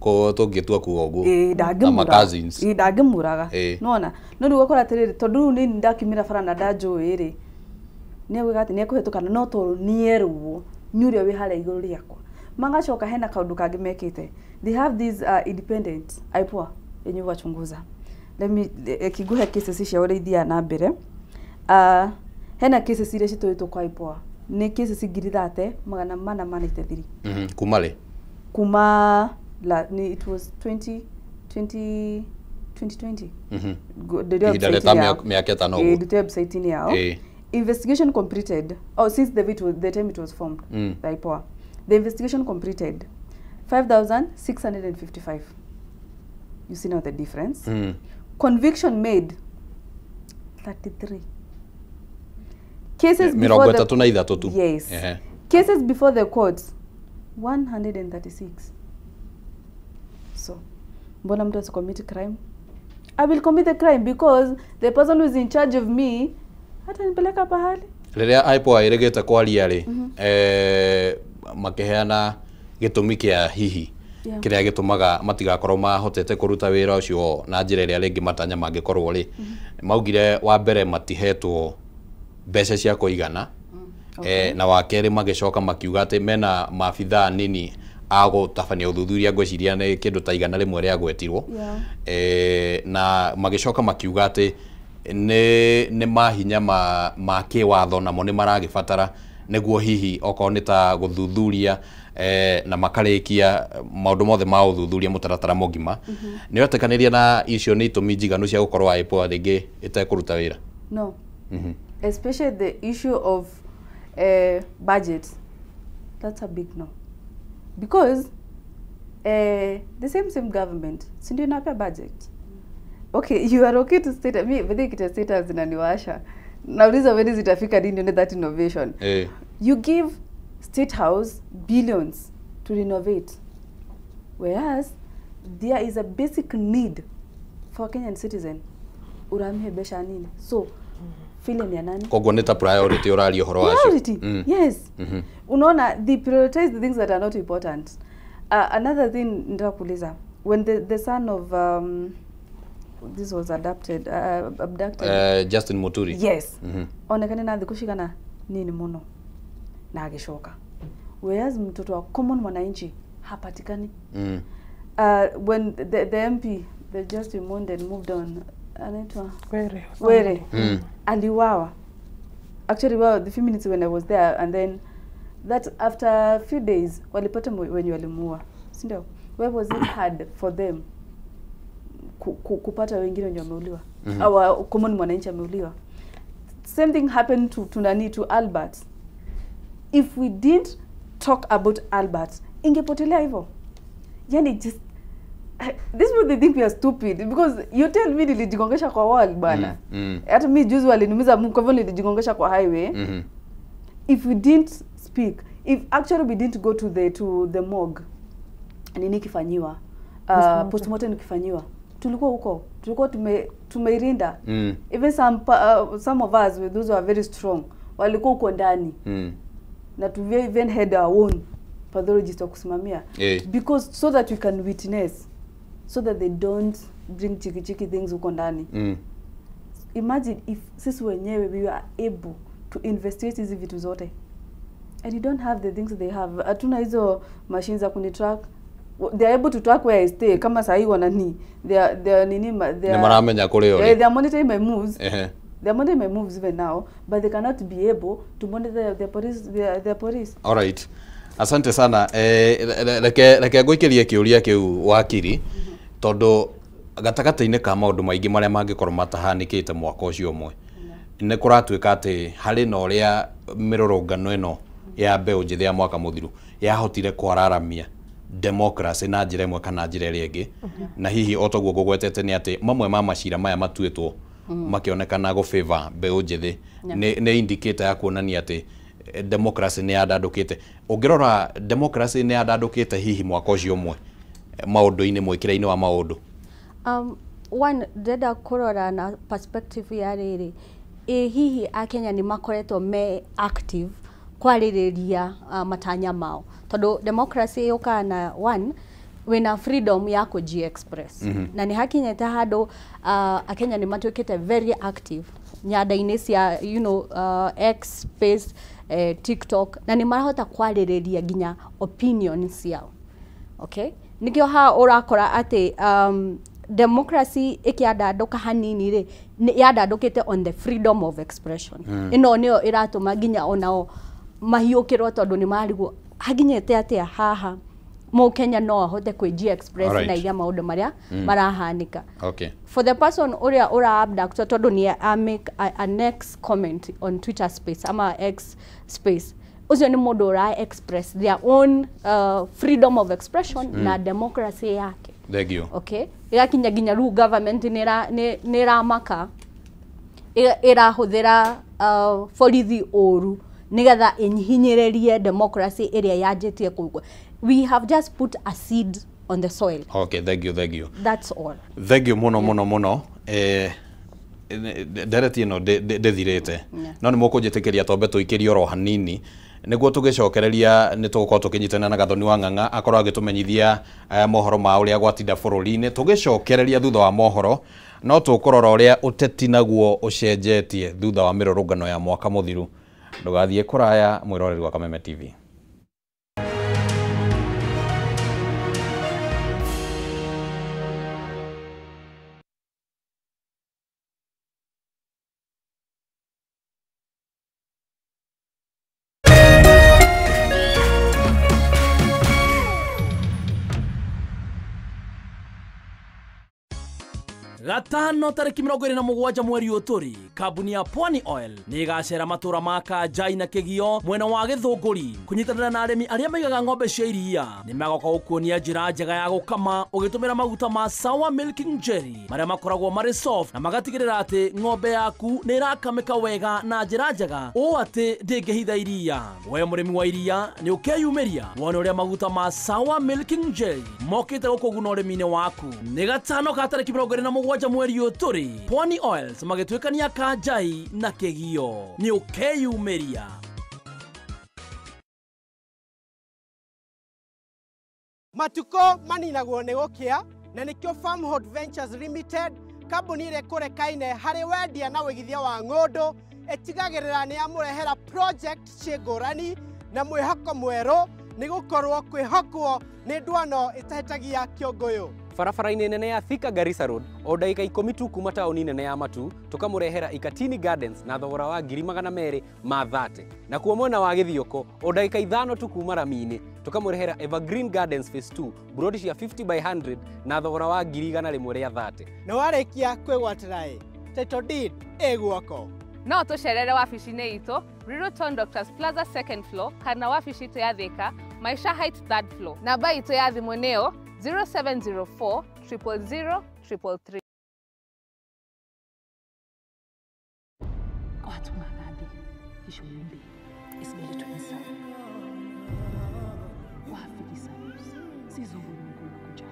Ko tũngĩtua kuga ũguo. Ndangĩmũraga. Na cousins. Ndangĩmũraga. Nĩwona? No rĩu ũgakora atĩrĩrĩ, tondũ rĩu nĩ ndakiumĩra bara na ndanjũĩ rĩ, nĩegwĩka atĩ nĩekũhĩtũkana, no tondũ nĩerwo nĩ ũrĩa wĩ harĩa igũrũ rĩakwa. Magacoka hena kaũndũ kangĩ mekĩte. They have this independent IPOA yenye wachunguza. Let me kiguhe cases cia ũrĩa ithiaga na mbere. Hena cases iria citũrĩtwo kwa IPOA. Nĩ cases 3,493. Kuma rĩ? Kuma la, it was 2020. Ihinda rĩa mĩaka ĩtano ũguo. Ndute website-inĩ yao. Investigation completed. Oh, since the time it was formed, the IPOA. The investigation completed 5,655. You see now the difference. Conviction made 33. Cases before the, yes. Cases before the courts 136. So, mbona mtu asicommit crime? I will commit the crime because the person who is in charge of me hata nipeleka pahali. Rĩrĩa IPOA ĩregete kwaria rĩ, makiheana gĩtũmi kĩa hihi kĩrĩa gĩtũmaga matigakorwo mahotete kũruta wĩra ũcio na njĩra ĩrĩa rĩngĩ matanya mangĩkorwo rĩ, maugire wa mbere matihetwo mbeca cia kũigana, na wa kerĩ magĩcoka makiuga atĩ mena maabithaa nini a gũtabania ũthuthuria, ngwĩciria nĩ kĩndũ ta 100 rĩagwetirwo, na magĩcoka makiuga atĩ nĩ mahinya ma kĩwatho namo nĩ maragĩbatara nĩguo hihi okorwo nĩ ta gũthuthuria na makarĩkia maũndũ mothe ma ũthuthuria mũtaratara mũgima. Nĩ wetĩkanĩria na icio nĩ itũmi njiganu cia gũkorwo IPOA rĩngĩ ĩtekũruta wĩra? No. Especially the issue of budget. That's a big no. Because the same government, si ndio inapea budget. Okay, you are okay to state me, but they get status zinaniwasha. Nauliza when zitafika nini that innovation. You give State House billions to renovate, whereas there is a basic need for a Kenyan citizen. Uramhe besha nini? So, feeling ya nani? Koguo nĩ ta priority ũraria ũhoro wacio. Priority, yes. Unaona, they prioritize the things that are not important. Another thing nitakuuliza, when the son of this was adapted, abducted. Justin Muturi. Yes. Onekane na thikũ cigana nini mũno na agĩcoka. Whereas mtoto wa common mwananchi hapatikani. When the MP, the Justin Munden moved on, anaitwa Were. Aliuawa. Actually, well, the few minutes when I was there, and then that after a few days walipata wenye walimuua. Si ndio? Where was it hard for them kupata wengine wenye wameuliwa? Our common mwananchi ameuliwa. Same thing happened to nani, to Albert. If we didn't talk about Albert, ingepotelea hivyo. Yani just this is what they think we are stupid, because you tell me nilijigongesha kwa wall bana. Hata mimi juzi waliniumiza Mungu, kwa hivyo nilijigongesha kwa highway. If we didn't speak. If actually we didn't go to the morgue, nini kifanyiwa, postmortem kifanyiwa, tulikuwa huko, tulikuwa tumeirinda. Even some of us, those who are very strong, walikuwa huko ndani. Na we even had our own pathologist wa kusimamia. Because so that we can witness, so that they don't bring chiki things huko ndani. Imagine if sisi wenyewe we were able to investigate hizi vitu zote. And you don't have the things they have. Hatuna hizo machines za kunitrack. They are able to track where I stay. Kama sahi wanani. They are nini, they are monitoring my moves. They are monitoring my moves even now, but they cannot be able to monitor their police, their police. All right. Asante sana. Reke ngũikĩrie kĩũria kĩu wakiri, tondũ gatagatĩ-inĩ ka maũndũ maingĩ marĩa mangĩkorwo matahanĩkĩte mwaka ũcio ũmwe, nĩ kũratuĩka atĩ harĩ na ũrĩa mĩrũrũngano ĩno ya mbeũ njĩthĩ ya mwaka mũthiru yahotire kwararamia democracy na njĩra ĩmwe kana njĩra ĩrĩa ĩngĩ, na hihi o toguo ngũgwetete nĩ atĩ mamwe ma macira maya matuĩtwo makĩonekana gũ favor mbeũ njĩthĩ nĩ indicator ya kuonania atĩ democracy nĩ yandandũkĩte. Ũngĩrora democracy nĩ yandandũkĩte hihi mwaka ũcio ũmwe maũndũ-inĩ, mwĩkĩre-inĩ wa maũndũ. One, ndĩrenda kũrora na perspective ya rĩrĩ, ĩ hihi Akenya nĩ makoretwo me active kwarĩrĩria matanya mao, tondũ democracy yũkaga na one, wĩna freedom ya kũji express. Na nĩ hakinyĩte handũ Akenya nĩ matuĩkĩte very active nyanda-inĩ cia you know, X space, TikTok, na nĩ marahota kwarĩrĩria nginya opinion ciao. Okay, nikio ha ũrakora atĩ democracy ĩkĩandandũka hanini rĩ, yandandũkĩte on the freedom of expression. Ĩno nĩyo ĩratũma nginya onao mahiũkĩrwo, tondũ nĩ marigwo hakinyĩte atĩa haha Mũkenya no ahote kwĩji express na iria maũndũ marĩa marahanĩka. Okay. For the person ũrĩa ũra abduct, tondũ nĩ a make a next comment on Twitter space ama X space, ũcio nĩ mũndũ ũra express their own freedom of expression na democracy yake. Thank you. Okay. Ĩgakinya nginya rĩu government nĩ ĩramaka, ĩrahũthĩra borithi ũru nĩgetha ĩhinyĩrĩrie democracy ĩrĩa yanjĩtie kũu. We have just put a seed on the soil. Okay, thank you, thank you. That's all. Thank you muno muno muno. Ndereti ĩno ndĩthirĩte, no nĩ mũkũnjĩtĩkĩria twambe tũikĩrie oro hanini nĩguo tũgĩcokereria nĩ tũgũkorwo tũkĩnyitana na Gathoni wa Ng'ang'a akorwo agĩtũmenyithia mohoro ma ũrĩa gwatinda bũrũri-inĩ. Tũgĩcokereria thutha wa mohoro no tũkũrora ũrĩa ũteti naguo ũcenjetie thutha wa mĩrũrũngano ya mwaka mũthiru. Ndũgathiĩ kũraya, mwĩroreri wa Kameme TV. Gatano tariki 27 mweri ũyũ, kambuni ya Pwani Oil nĩ ĩgacera matũra ma Kanjai na Kĩgio mwena wa Gĩthũngũri kũnyitanĩra na arĩmi arĩa maigaga ng'ombe cia iria. Nĩ magoka gũkuonia njĩra njega ya gũkama ũgĩtũmĩra maguta ma Sour Milking Jelly marĩa makoragwo marĩ soft na magatigĩrĩra atĩ ng'ombe yaku nĩ ĩrakamĩka wega na njĩra njega ũũ atĩ ndĩngĩhitha iria. We mũrĩmi wa iria nĩ ũkeyumĩria wone ũrĩa maguta ma Sour Milking Jelly mokĩte gũkũguna ũrĩmi-inĩ waku. Nĩ gatano ka tariki 27 mweri ũyũ tũrĩ, Pwani Oils magĩtuĩkania Kanjai na Kĩgio. Nĩ ũkeyumĩria. Matuko maninagwo nĩ gũkĩa, na nĩkĩo Farmhold Ventures Limited, kambuni ĩrĩa ĩkũrekaine harĩ wendia na wĩigithia wa ng'ũndũ, ĩtigagĩrĩra nĩ yamũrehera project ciĩ ngũrani na mwĩhoko mwerũ, nĩ gũkorwo kwĩhokwo nĩ ndwano ĩtahĩtagia kĩũngũyũ. Barabara-inĩ nene ya Thika Garissa Road, o ndagĩka 10 tu kuma taũni nene ya Matu, tũkamũrehera Ikatini Gardens na thogora wa 230,000. Nakuo mwena wa Gĩthioko, o ndagĩka 5 tu kuma rami-inĩ, tũkamũrehera Evergreen Gardens Phase 2, buroti cia 50 by 100 na thogora wa 130,000. Na warĩkia kwĩgwatĩra ĩ, title deed ĩ guoko. No tũcerere wabici-inĩ itũ Riruton Doctors Plaza second floor kana wabici itũ ya Thika Maisha Heights third floor. Namba itũ ya thimũ nĩyo 0704 000 333. Watu magabi icumbi. Esibelethweni sami wafikisa sizobona kunjani.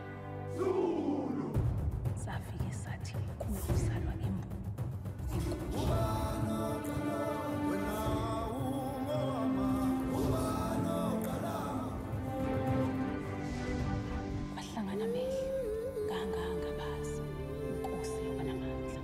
Safike sathi kuzalwa imbuzi. Kwahlangana amehlo ngangangabazi inkosi yobanamandla.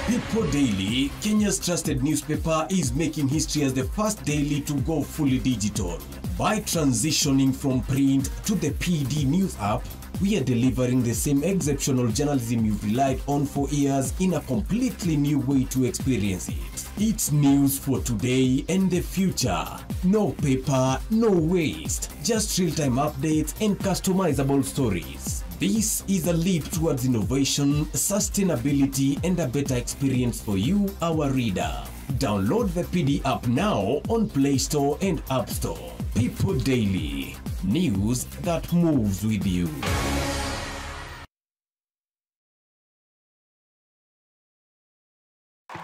People Daily, Kenya's trusted newspaper, is making history as the first daily to go fully digital. By transitioning from print to the PD News app, we are delivering the same exceptional journalism you've relied on for years in a completely new way to experience it. It's news for today and the future. No paper, no waste. Just real-time updates and customizable stories. This is a leap towards innovation, sustainability, and a better experience for you, our reader. Download the PD app now on Play Store and App Store. People Daily, news that moves with you.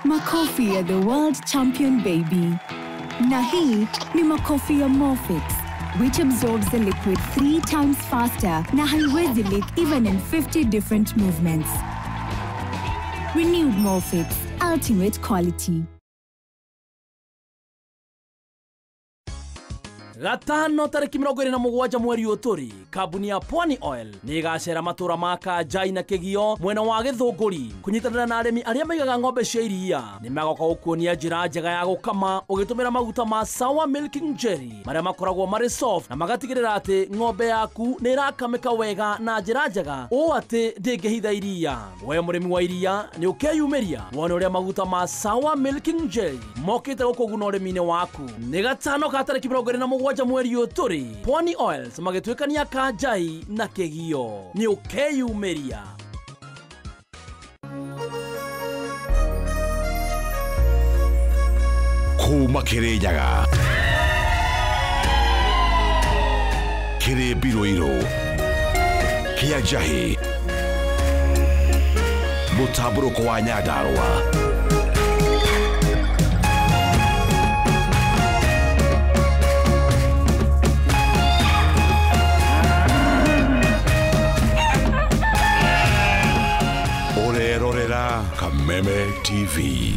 Makofi ya the world champion baby. Na hii ni makofi ya Morfix, which absorbs the liquid 3 times faster na haiwezi leak even in 50 different movements. Renewed Morfix, ultimate quality. Gatano tariki 27 mweri ũyũ kambuni ya Pwani Oil nĩ ĩgacera matũra ma Kanjai na Kĩgio mwena wa Gĩthũngũri kũnyitanĩra na arĩmi arĩa maigaga ng'ombe cia iria. Nĩ magoka gũkuonia njĩra njega ya gũkama ũgĩtũmĩra maguta ma Sour Milking Jelly marĩa makoragwo marĩ soft na magatigĩrĩra atĩ ng'ombe yaku nĩ ĩrakamĩka wega na njĩra njega ũũ atĩ ndĩngĩhitha iria. We mũrĩmi wa iria nĩ ũkeyumĩria wone ũrĩa maguta ma Sour Milking Jelly mokĩte gũkũguna ũrĩmi-inĩ waku. Nĩ gatano ka tariki 27 mweri ũyũ tũrĩ, Pwani Oils magĩtuĩkania Kanjai na Kĩgio. Nĩ ũkeyumĩria. Kuma Kĩrĩnyaga, kĩrĩ mbirũirũ, kĩa njahĩ, mũtambũrũko wa Nyandarũa. Ũrerorera Kameme TV.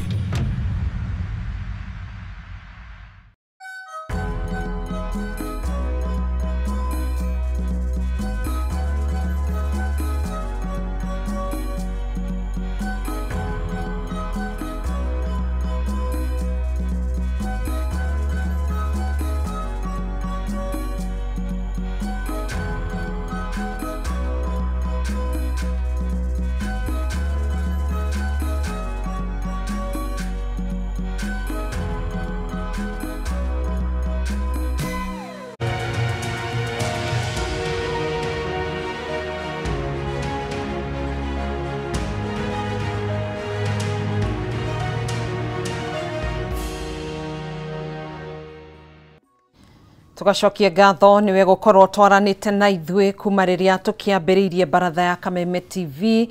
Tugacokia ngatho niwe gukorwo twaranite na ithuĩ kuma rĩrĩa tũkĩambĩrĩirie baratha ya Kameme TV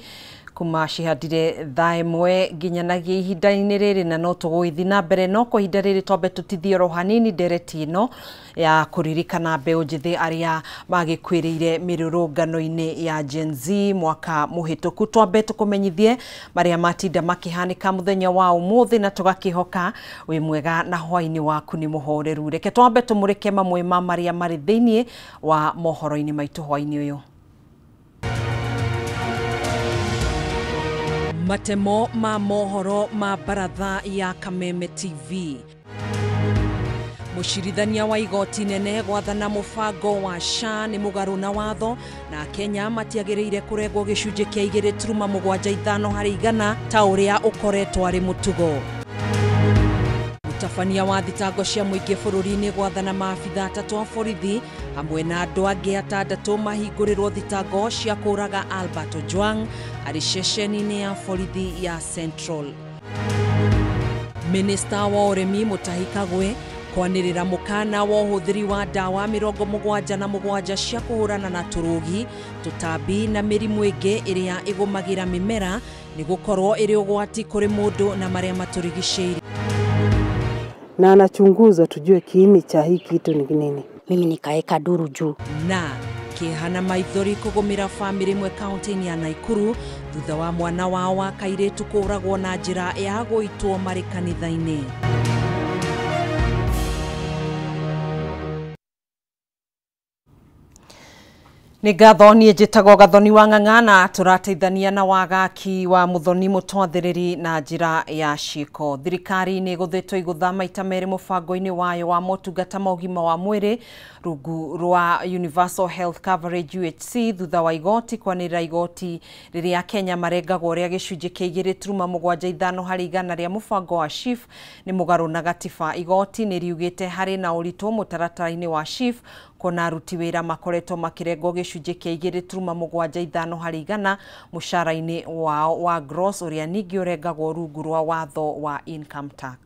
kuma cihandire thaa ĩmwe nginyanagia ihinda-inĩ rĩrĩ, na no tũgũgĩthiĩ na mbere no kwa ihinda rĩrĩ twambe tũtithie oro hanini ndereti ĩno ya kũririkana mbeũ njĩthĩ arĩa magĩkuĩrĩire mĩrũrũngano-inĩ ya Gen Z mwaka mũhĩtũku. Twambe tũkũmenyithie marĩa matinda makĩhanĩka mũthenya wa ũmũthĩ na tũgakĩhoka wĩ mwega na hwaĩ-inĩ waku nĩ mũhoreru. Reke twambe tũmũrĩke mamwe ma marĩa marĩ thĩiniĩ wa mohoro-inĩ maitũ hwaĩ-inĩ ũyũ. Matemo ma mohoro ma baratha ya Kameme TV. Mũcirithania wa igoti nene gwathana mũbango wa SHA nĩ mũgarũ na watho, na Kenya matiagĩrĩire kũrengwo gĩcunjĩ kĩa 2.75 harĩ igana ta ũrĩa ũkoretwo arĩ mũtugo. Mũtabania wa thitango cia mũingĩ bũrũri-inĩ gwathana maabitha atatũ a borithi hamwe na andũ angĩ atandatũ mahingũrĩrwo thitango cia kũũraga Albert Ojwang arĩ ceceni-inĩ ya borithi ya Central. Minista wa ũrĩmi Mutahi Kagwe Kwanĩrĩra mũkana wa ũhũthĩri wa ndawa 77 cia kũhũrana na tũrũgi, tũtambi na mĩrimũ ĩngĩ ĩrĩa ĩgũmagĩra mĩmera nĩ gũkorwo ĩrĩ ũgwati kũrĩ mũndũ na marĩa matũrigicĩirie. Na anachunguzwa tujue kiini cha hii kitu ni nini. Mimi nikaeka duru juu. Na kĩeha na maithori kũgũmĩra bamĩrĩ ĩmwe kaunti-inĩ ya Naikuru thutha wa mwana wao wa kairĩtu kũũragwo na njĩra ya gũitwo marĩ kanitha-inĩ. Nĩ ngatho niĩ njĩtagwo Gathoni wa Ng'ang'a na tũrateithania na wagaki wa Muthoni Mũtwathĩrĩri na njĩra ya ciĩko. Thirikari nĩ ĩgũthĩtwo igũtha maita merĩ mũbango-inĩ wayo wa motungata ma ũgima wa mwĩrĩ rungu rwa Universal Health Coverage UHC thutha wa igoti kwanĩrĩra igoti rĩrĩa Kenya marengagwo rĩa gĩcunjĩ kĩa 2.75 harĩ igana rĩa mũbango wa SHIF nĩ mũgarũ na gatiba. Igoti nĩ riugĩte harĩ na ũritũ mũtaratara-inĩ wa SHIF kuona aruti wĩra makoretwo makĩrengwo gĩcunjĩ kĩa 2.75 harĩ igana mũcara-inĩ wao wa gross ũrĩa ningĩ ũrengagwo rungu rwa watho wa income tax.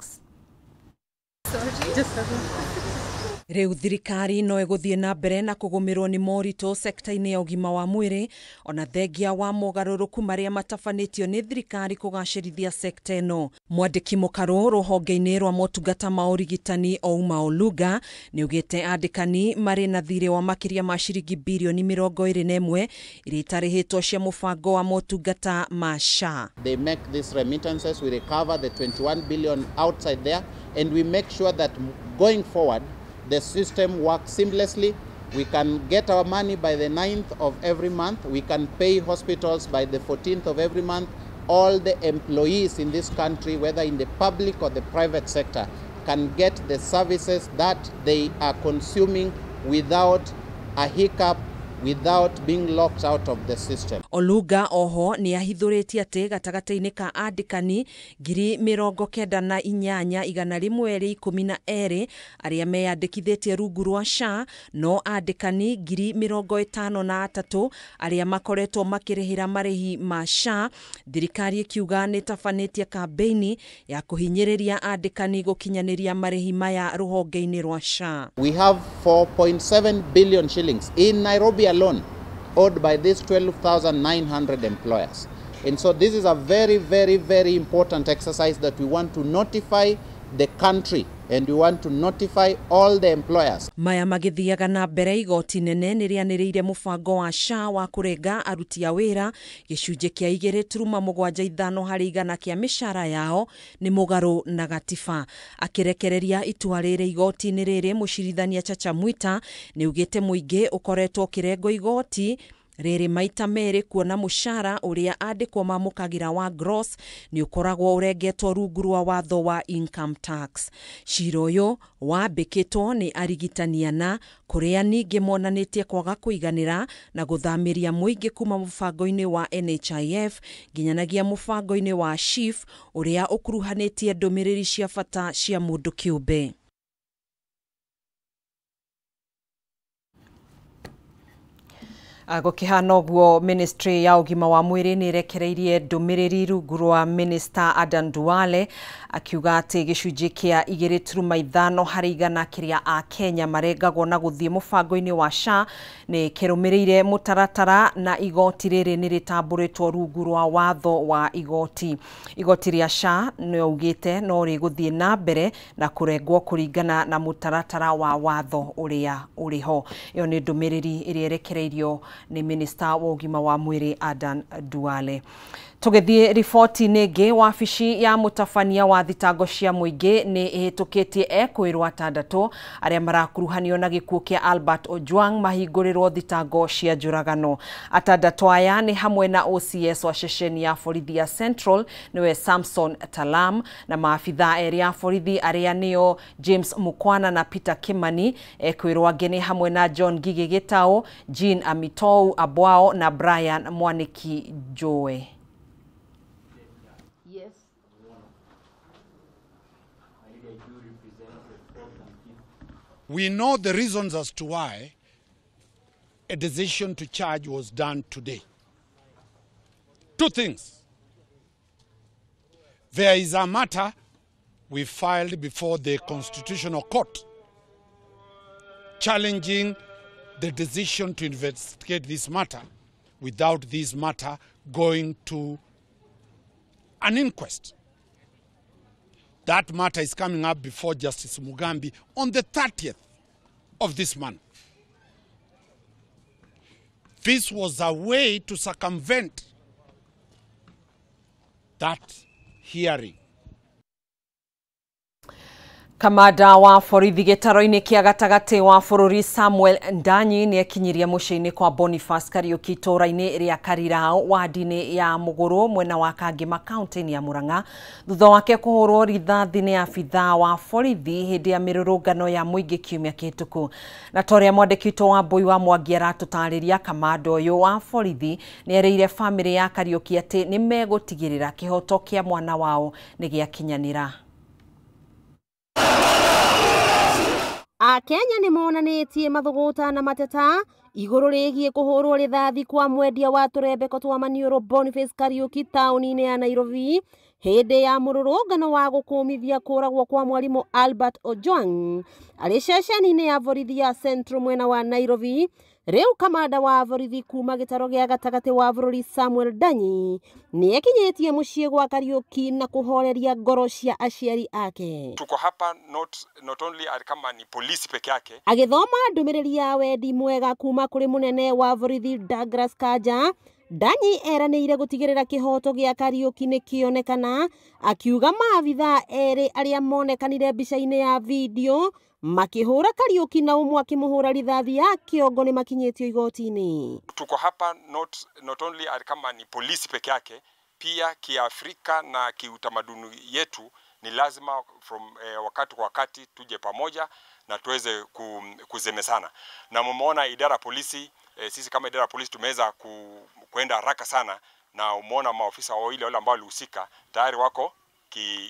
Rĩu thirikari no ĩgũthiĩ na mbere na kũgũmĩrwo nĩ moritũ sekta-inĩ ya ũgima wa mwĩrĩ ona thengia wa mogarũrũku marĩa matabanĩtio nĩ thirikari kũgacĩrithia sekta ĩno. Mwandĩki mũkarũ rũhonge-inĩ rwa motungata ma ũrigitani Ouma Oluga nĩ augĩte andĩkani marĩ na thirĩ wa makĩria ma ciringi birioni 21 iria itarĩhĩtwo cia mũbango wa motungata ma SHA. They make these remittances, we recover the 21 billion outside there, and we make sure that going forward the system works seamlessly. We can get our money by the 9th of every month. We can pay hospitals by the 14th of every month. All the employees in this country, whether in the public or the private sector, can get the services that they are consuming without a hiccup, without being locked out of the system. Oluga oho ni ahithũrĩtie atĩ gatagatĩ-inĩ ka andĩkani 98,112 arĩa meyandĩkithĩtie rungu rwa SHA no andĩkani 53,000 arĩa makoretwo makĩrĩhĩra marĩhi ma SHA. Thirikari ĩkiuga nĩ ĩtabanĩtie kambĩini ya kũhinyĩrĩria andĩkani gũkinyanĩria marĩhi maya rũhonge-inĩ rwa SHA. We have 4.7 billion shillings in Nairobi alone owed by these 12,900 employers. And so this is a very, very, very important exercise that we want to notify the country and we want to notify all the employers. Maya magithiaga na mbere igoti nene nĩ rĩanĩrĩire mũbango wa SHA wa kũrenga aruti a wĩra gĩcunjĩ kĩa 2.75 harĩ igana kĩa mĩcara yao nĩ mũgarũ na gatiba. Akĩrekereria itua rĩrĩ igoti-inĩ rĩrĩ, mũcirithania Chacha Mwita nĩ augĩte mũingĩ ũkoretwo ũkĩrengwo igoti rĩrĩ maita merĩ kuona mũcara ũrĩa andĩkwo mamũkagĩra wa gross nĩ ũkoragwo ũrengetwo rungu rwa watho wa income tax. Cira ũyũ wambĩkĩtwo nĩ arigitani ana kũrĩa ningĩ monanĩtie kwaga kũiganĩra na gũthamĩria mũingĩ kuma mũbango-inĩ wa NHIF nginyanagia mũbango-inĩ wa SHIF ũrĩa ũkuruhanĩtie ndũmĩrĩri cia bata cia mũndũ kĩũmbe. Gũkĩhana ũguo, ministry ya ũgima wa mwĩrĩ nĩ ĩrekereirie ndũmĩrĩri rungu rwa Minister Adan Duale akiuga atĩ gĩcunjĩ kĩa 2.5 harĩ igana kĩrĩa Akenya marengagwo na gũthiĩ mũbango-inĩ wa SHA nĩ kĩrũmĩrĩire mũtaratara na igoti rĩrĩ nĩ rĩtambũrĩtwo rungu rwa watho wa igoti. Igoti rĩa SHA nĩ augĩte no rĩgũthiĩ na mbere na kũrengwo kũringana na mũtaratara wa watho ũrĩa ũrĩ ho. Ĩyo nĩ ndũmĩrĩri ĩrĩa ĩrekereirio nĩ Minister wa ũgima wa mwĩrĩ Adan Duale. Tũgĩthiĩ riboti-inĩ ĩngĩ, wabici ya mũtabania wa thitango cia mũingĩ nĩ ĩhĩtũkĩtie ekũĩrwo atandatũ arĩa marakuruhanio na gĩkuũ kĩa Albert Ojwang mahingũrĩrwo thitango cia njũragano. Atandatũ aya nĩ hamwe na OCS wa ceceni ya borithi ya Central nĩwe Samson Talam na maabithaa erĩ a borithi arĩa nĩo James Mukwana na Peter Kimani. Ekũĩrwo angĩ nĩ hamwe na John Ngigĩ Gĩtaũ, Jean Amitou Abwao na Brian Mwaniki Joe. We know the reasons as to why a decision to charge was done today. Two things. There is a matter We filed before the Constitutional Court challenging the decision to investigate this matter without this matter going to an inquest. That matter is coming up before Justice Mugambi on the 30th of this month. This was a way to circumvent that hearing. Kamanda wa borithi gĩtaro-inĩ kĩa gatagatĩ wa bũrũri Samuel Ndanyi nĩekinyirie mũciĩ-inĩ kwa Boniface Kariuki itũũra-inĩ rĩa Karirao wadi-inĩ ya Mũgũrũ mwena wa Kangema kaunti-inĩ ya Murang'a thutha wake kũhũrwo rithathi nĩ abithaa wa borithi hĩndĩ ya mĩrũrũngano ya mũingĩ kiumia kĩhĩtũku. Na ta ũrĩa mwandĩki witũ wa Mbui wa Mwangi aratũtarĩria, kamanda ũyũ wa borithi nĩerĩire bamĩrĩ ya Kariuki atĩ nĩmegũtigĩrĩra kĩhoto kĩa mwana wao nĩgĩakinyanĩra. Akenya nĩ monanĩtie mathũgũta na mateta igũrũ rĩgiĩ kũhũrwo rithathi kwa mwendia wa tũrembeko twa maniũrũ Boniface Kariuki taũni-inĩ ya Nairobi hĩndĩ ya mũrũrũngano wa gũkũmithia kũragwo kwa mwarimũ Albert Ojwang arĩ ceceni-inĩ ya borithi ya Central mwena wa Nairobi. Rĩu kamanda wa borithi kuma gĩtaro gĩa gatagatĩ wa bũrũri Samuel Ndanyi nĩekinyĩtie mũciĩ gwa Kariuki na kũhoreria ngoro cia aciari ake. Tuko hapa not only kama ni polisi peke yake. Agĩthoma ndũmĩrĩri ya wendi mwega kuma kũrĩ mũnene wa borithi Douglas Kanja, Ndanyi eranĩire gũtigĩrĩra kĩhoto gĩa Kariuki nĩkĩonekana, akiuga maabithaa erĩ arĩa monekanire mbica-inĩ ya video makĩhũra Kariuki na ũmwe akĩmũhũra rithathi ya kĩongo nĩmakinyĩtio igoti-inĩ. Tuko hapa not only kama ni polisi peke yake, pia kiafrika na kiutamaduni yetu ni lazima from wakati kwa wakati tuje pamoja na tuweze kuzemesana. Na mumeona idara polisi, sisi kama idara polisi tumeweza kuenda haraka sana, na umeona maofisa wawili wale ambao walihusika tayari wako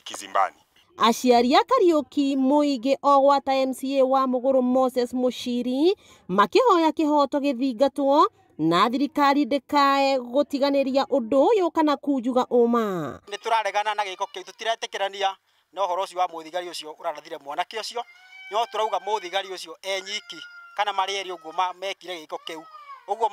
kizimbani. Aciari a Kariuki mũingĩ o gwata MCA wa Mũgũrũ Moses Mushiri makĩhoya kĩhoto gĩthingatwo na thirikari ndĩkae gũtiganĩria ũndũ ũyũ kana kunjuga ũma. Nĩ tũraregana na gĩko kĩu, tũtiretĩkĩrania na ũhoro ũcio wa mũthigari ũcio ũrarathire mwanake ũcio, no tũrauga mũthigari ũcio enyiki kana marĩ erĩ ũguo mekire gĩko kĩu ũguo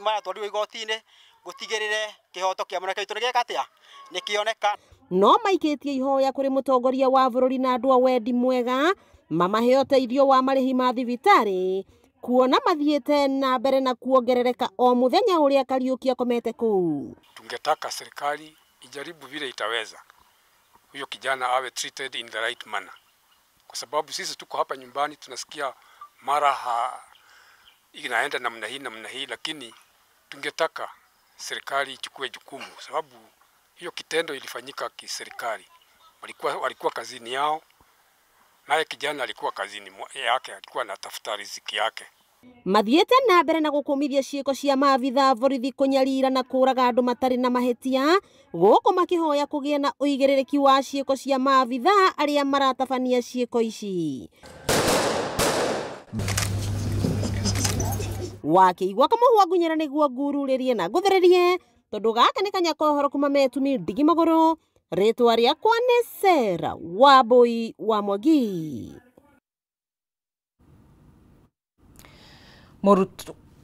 maratwarirwo igoti-inĩ gũtigĩrĩre kĩhoto kĩa mwanake witũ nĩgĩeka atĩa, nĩkĩoneka. No maikĩtie ihoya kũrĩ mũtongoria wa bũrũri na andũ a wendi mwega mamahe ũteithio wa marĩhi ma thibitarĩ kuona mathiĩte na mbere na kuongerereka o mũthenya ũrĩa Kariuki akomete kũu. Tungetaka serikali ijaribu vile itaweza huyo kijana awe treated in the right manner, kwa sababu sisi tuko hapa nyumbani tunasikia mara inaenda namna hii namna hii, lakini tungetaka serikali ichukue jukumu, sababu hiyo kitendo ilifanyika kiserikali. Walikuwa kazini yao, naye kijana alikuwa kazini yake, alikuwa anatafuta riziki yake. Mathiĩte na mbere na gũkũmithia ciĩko cia maabithaa borithi kũnyarira na kũraga andũ matarĩ na mahĩtia, gũkũ makĩhoya kũgĩe na ũigĩrĩrĩki wa ciĩko cia maabithaa arĩa maratabania ciĩko ici. Wakĩigua kamũhwa ngunyĩra nĩguo ngururĩrie na ngũthĩrĩrie, tondũ gaka nĩ kanya ka ũhoro kuma metumi ndigi magũrũ. Rĩtwa rĩakwa nĩ Sarah Wambui wa Mwangi.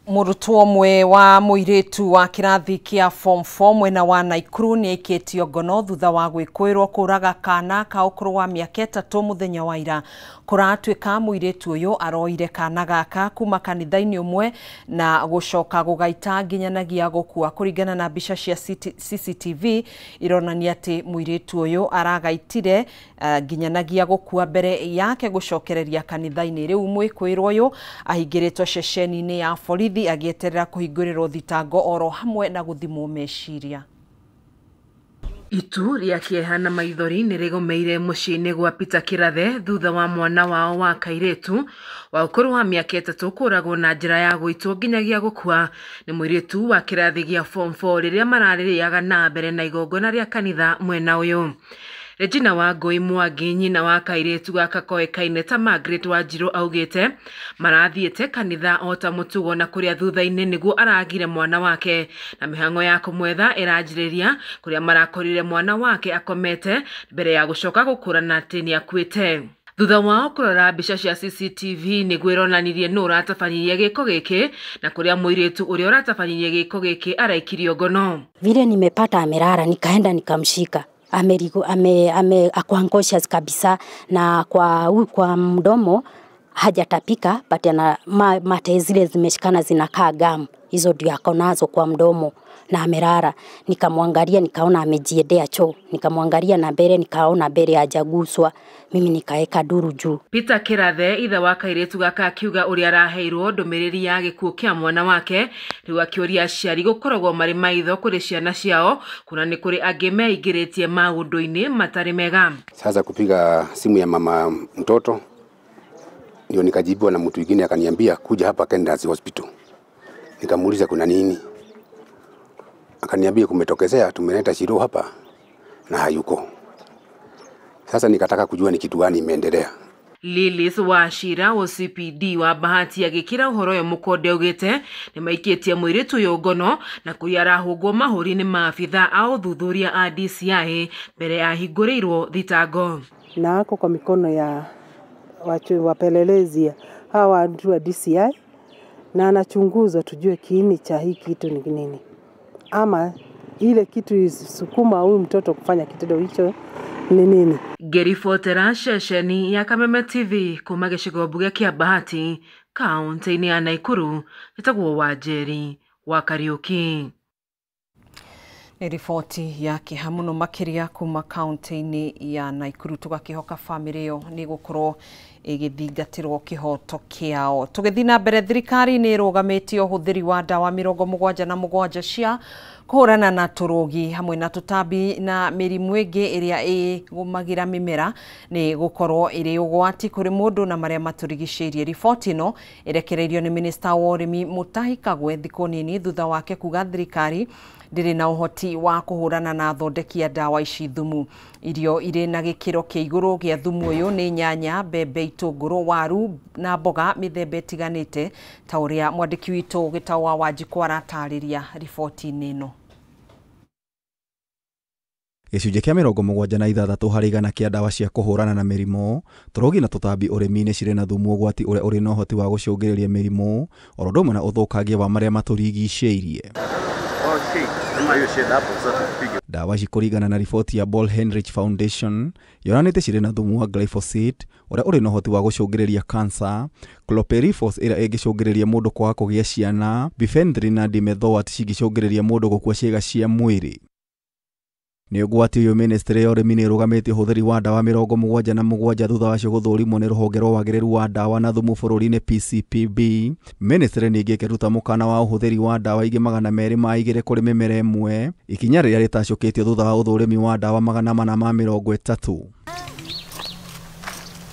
Mũrutwo ũmwe wa mũirĩtu wa kĩrathi kĩa form 4 mwena wa Naikuru nĩaikĩtio ngono thutha wa gwĩkũĩrwo kũraga kana ka ũkũrũ wa mĩaka 3 mũthenya wa ira. Kũratuĩka mũirĩtu ũyũ aroire kana gaka kuma kanitha-inĩ ũmwe na gũcoka gũgaita nginyanagia gũkua. Kũringana na mbica cia CCTV ironania atĩ mũirĩtu ũyũ aragaitire nginyanagia gũkua mbere yake gũcokereria kanitha-inĩ. Rĩu mwĩkũĩrwo ũyũ ahingĩrĩtwo ceceni-inĩ ya borithi agĩeterera kũhingũrĩrwo thitango oro hamwe na gũthimwo meciria. Itu rĩa kĩeha na maithori nĩ rĩgomeire mũciĩ-inĩ gwa Peter Kĩrathe thutha wa mwana wao wa kairĩtu wa ũkũrũ wa mĩaka 3 kũragwo na njĩra ya gũitwo nginyagia gũkua nĩ mũirĩtu wa kĩrathi gĩa form 4 rĩrĩa mararĩrĩaga na mbere na igongona rĩa kanitha mwena ũyũ. Regina Wangũi Mwangi nyina wa kairĩtu gaka koĩkaine ta Margaret Wanjiru augĩte marathiĩte kanitha o ta mũtugo na kũrĩa thutha-inĩ nĩguo aragire mwana wake na mĩhang'o ya kũmwetha ĩranjĩrĩria kũrĩa marakorire mwana wake akomete mbere ya gũcoka gũkũrana atĩ nĩakuĩte. Thutha wao kũrora mbica cia CCTV nĩguo ĩronanirie nũ ũratabanirie gĩko gĩkĩ na kũrĩa mũirĩtu ũrĩa ũratabanirie gĩko gĩkĩ araikirio ngono. Vile nimepata amelala, nikaenda nikamshika. Ako unconscious kabisa na kwa mdomo hajatapika, but ana mate zile zimeshikana zinakaa gamu, hizo ndio ako nazo kwa mdomo na amelala. Nikamwangalia nikaona amejiendea choo, nikamwangalia na mbele nikaona mbele hajaguswa, mimi nikaeka duru juu. Peter Kirathe ithe wa kairĩtu gaka akiuga ũrĩa araheirwo ndũmĩrĩri ya gĩkuũ kĩa mwana wake rĩu akĩũria aciari gũkoragwo marĩ maitho kũrĩ ciana ciao kuna nĩ kũrĩ angĩ meingĩrĩtie maũndũ-inĩ matarĩ mega. Sasa kupiga simu ya mama mtoto ndio nikajibiwa na mtu mwingine akaniambia kuja hapa Kendas Hospital. Nikamuuliza kuna nini? Akaniambia kumetokezea, tumeleta Shiro hapa na hayuko. Sasa nikataka kujua ni kitu gani imeendelea. Lilis Wachira wa CPD wa Bahati agĩkĩra ũhoro ũyũ mũkonde augĩte nĩmaikĩtie mũirĩtu ũyũ ngono na kũrĩa arahũngwo mahũri nĩ maabitha a ũthuthuria a DCI mbere ya ahingũrĩirwo thitango. Na ako kwa mikono ya wapelelezi hawa watu wa DCI na anachunguzwa tujue kiini cha hii kitu ni nini, ama ile kitu isukuma huyu mtoto kufanya kitendo hicho ni nini. Ngĩribotera ceceni ya Kameme TV kuma gĩcigo mbunge kĩa Bahati kaunti-inĩ ya Nakuru, njĩtagwo Wanjeri wa Kariuki. Nĩ riboti ya kĩeha mũno makĩria kuma kaunti-inĩ ya Nakuru, tũgakĩhoka bamĩrĩ ĩyo nĩ gũkorwo ĩgĩthingatĩrwo kĩhoto kĩao. Tũgĩthiĩ na mbere, thirikari nĩ ĩrũgamĩtie ũhũthĩri wa ndawa 77 cia kũhũrana na tũrũgi hamwe na tũtambi na mĩrimũ ĩngĩ ĩrĩa ĩgũmagĩra mĩmera nĩ gũkorwo ĩrĩ ũgwati kũrĩ mũndũ na marĩa matũrigicĩirie. Riboti ĩno ĩrekereirio nĩ minista wa ũrĩmi Mutahi Kagwe thikũ nini thutha wake kuga thirikari ndĩrĩ na ũhoti wa kũhũrana na athondeki a ndawa ici thumu. Irio irĩ na gĩkĩro kĩa igũrũ gĩa thumu ũyũ nĩ nyanya, mbembe, itũngũrũ, waru na mboga mĩthemba ĩtiganĩte ta ũrĩa mwandĩki witũ Gĩtaũ wa Wanjikũ aratarĩria riboti-inĩ ĩno. Gĩcunjĩ kĩa 76 harĩ igana kĩa ndawa cia kũhũrana na mĩrimũ, tũrũgi na tũtambi ũrĩmi-inĩ cirĩ na thumu ũgwati ũrĩa ũrĩ na ũhoti wa gũcũngĩrĩria mĩrimũ oro ũndũ ũmwe na ũthũkangia wa marĩa matũrigicĩirie. Ndawa ici kũringana na riboti ya Paul Heinrich Foundation yonanĩtie cirĩ na thumu wa glyphosate ũrĩa ũrĩ na ũhoti wa gũcũngĩrĩria cancer, chlorpyrifos ĩrĩa ĩngĩcũngĩrĩria mũndũ kwaga kũgĩa ciana, bifenthrin na dimethoate cingĩcũngĩrĩria mũndũ gũkua ciĩga cia mwĩrĩ. Nĩ ũgwati ũyũ ministry ya ũrĩmi nĩ ĩrũgamĩtie ũhũthĩri wa ndawa 77 thutha wacio gũthũrimwo nĩ rũhonge rwa wagĩrĩru wa ndawa na thumu bũrũri-inĩ PCPB. Ministry ningĩ ĩkĩruta mũkana wa ũhũthĩri wa ndawa ingĩ 202 kũrĩ mĩmera ĩmwe, ikinya rĩrĩa rĩtacũkĩtio thutha wa ũthũrimi wa ndawa 430.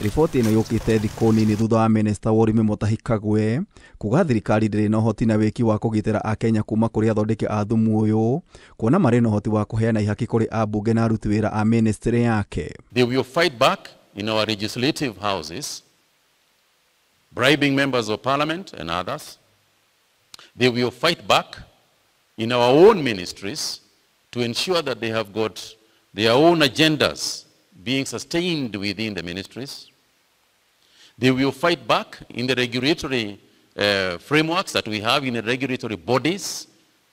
Riboti ĩno yũkĩte thikũ nini thutha wa minista wa ũrĩmi Mutahi Kagwe kuga thirikari ndĩrĩ na ũhoti na wĩki wa kũgitĩra akenya kuma kũrĩ athondeki a thumu ũyũ, kuona marĩ na ũhoti wa kũheana ihaki kũrĩ ambunge na aruti wĩra a ministry yake. They will fight back in our legislative houses, bribing members of parliament and others. They will fight back in our own ministries to ensure that they have got their own agendas being sustained within the ministries. They will fight back in the regulatory frameworks that we have, in the regulatory bodies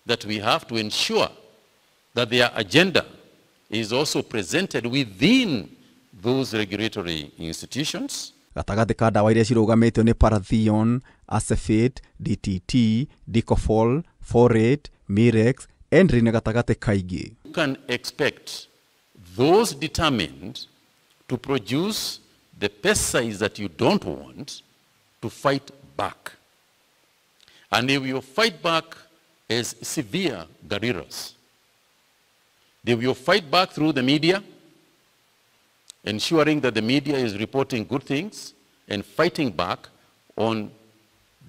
that we have, to ensure that their agenda is also presented within those regulatory institutions. Gatagatĩ ka ndawa iria cirũgamĩtio nĩ parathion, acephate, DTT, dicofol, phorate, mirex, endrin gatagatĩ kaingĩ. You can expect those determined to produce the pesticides that you don't want to fight back. And they will fight back as severe guerrillas. They will fight back through the media, ensuring that the media is reporting good things and fighting back on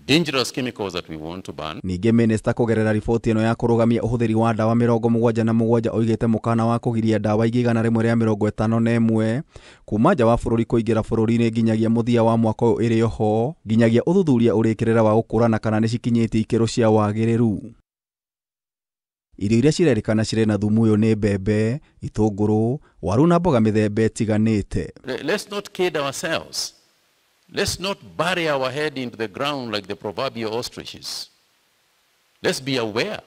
Dangerous chemicals that we want to ban. Ningĩ minista kũgerera riboti ĩno ya kũrũgamia ũhũthĩri wa ndawa 77 oigĩte mũkana wa kũgiria ndawa ingĩ 151 kuma nja wa bũrũri kũingĩra bũrũri-inĩ nginyagia mũthia wa mwaka ũyũ ĩrĩ oho nginyagia ũthuthuria ũrĩkĩrĩra wa gũkũrana kana nĩcikinyĩtie ikĩro cia wagĩrĩru. Irio iria cirerĩkana cirĩ na thumu ũyũ nĩ mbembe, itũngũrũ, waru na mboga mĩthemba ĩtiganĩte. Let's not kid ourselves. Let's not bury our head into the ground like the proverbial ostriches. Let's be aware.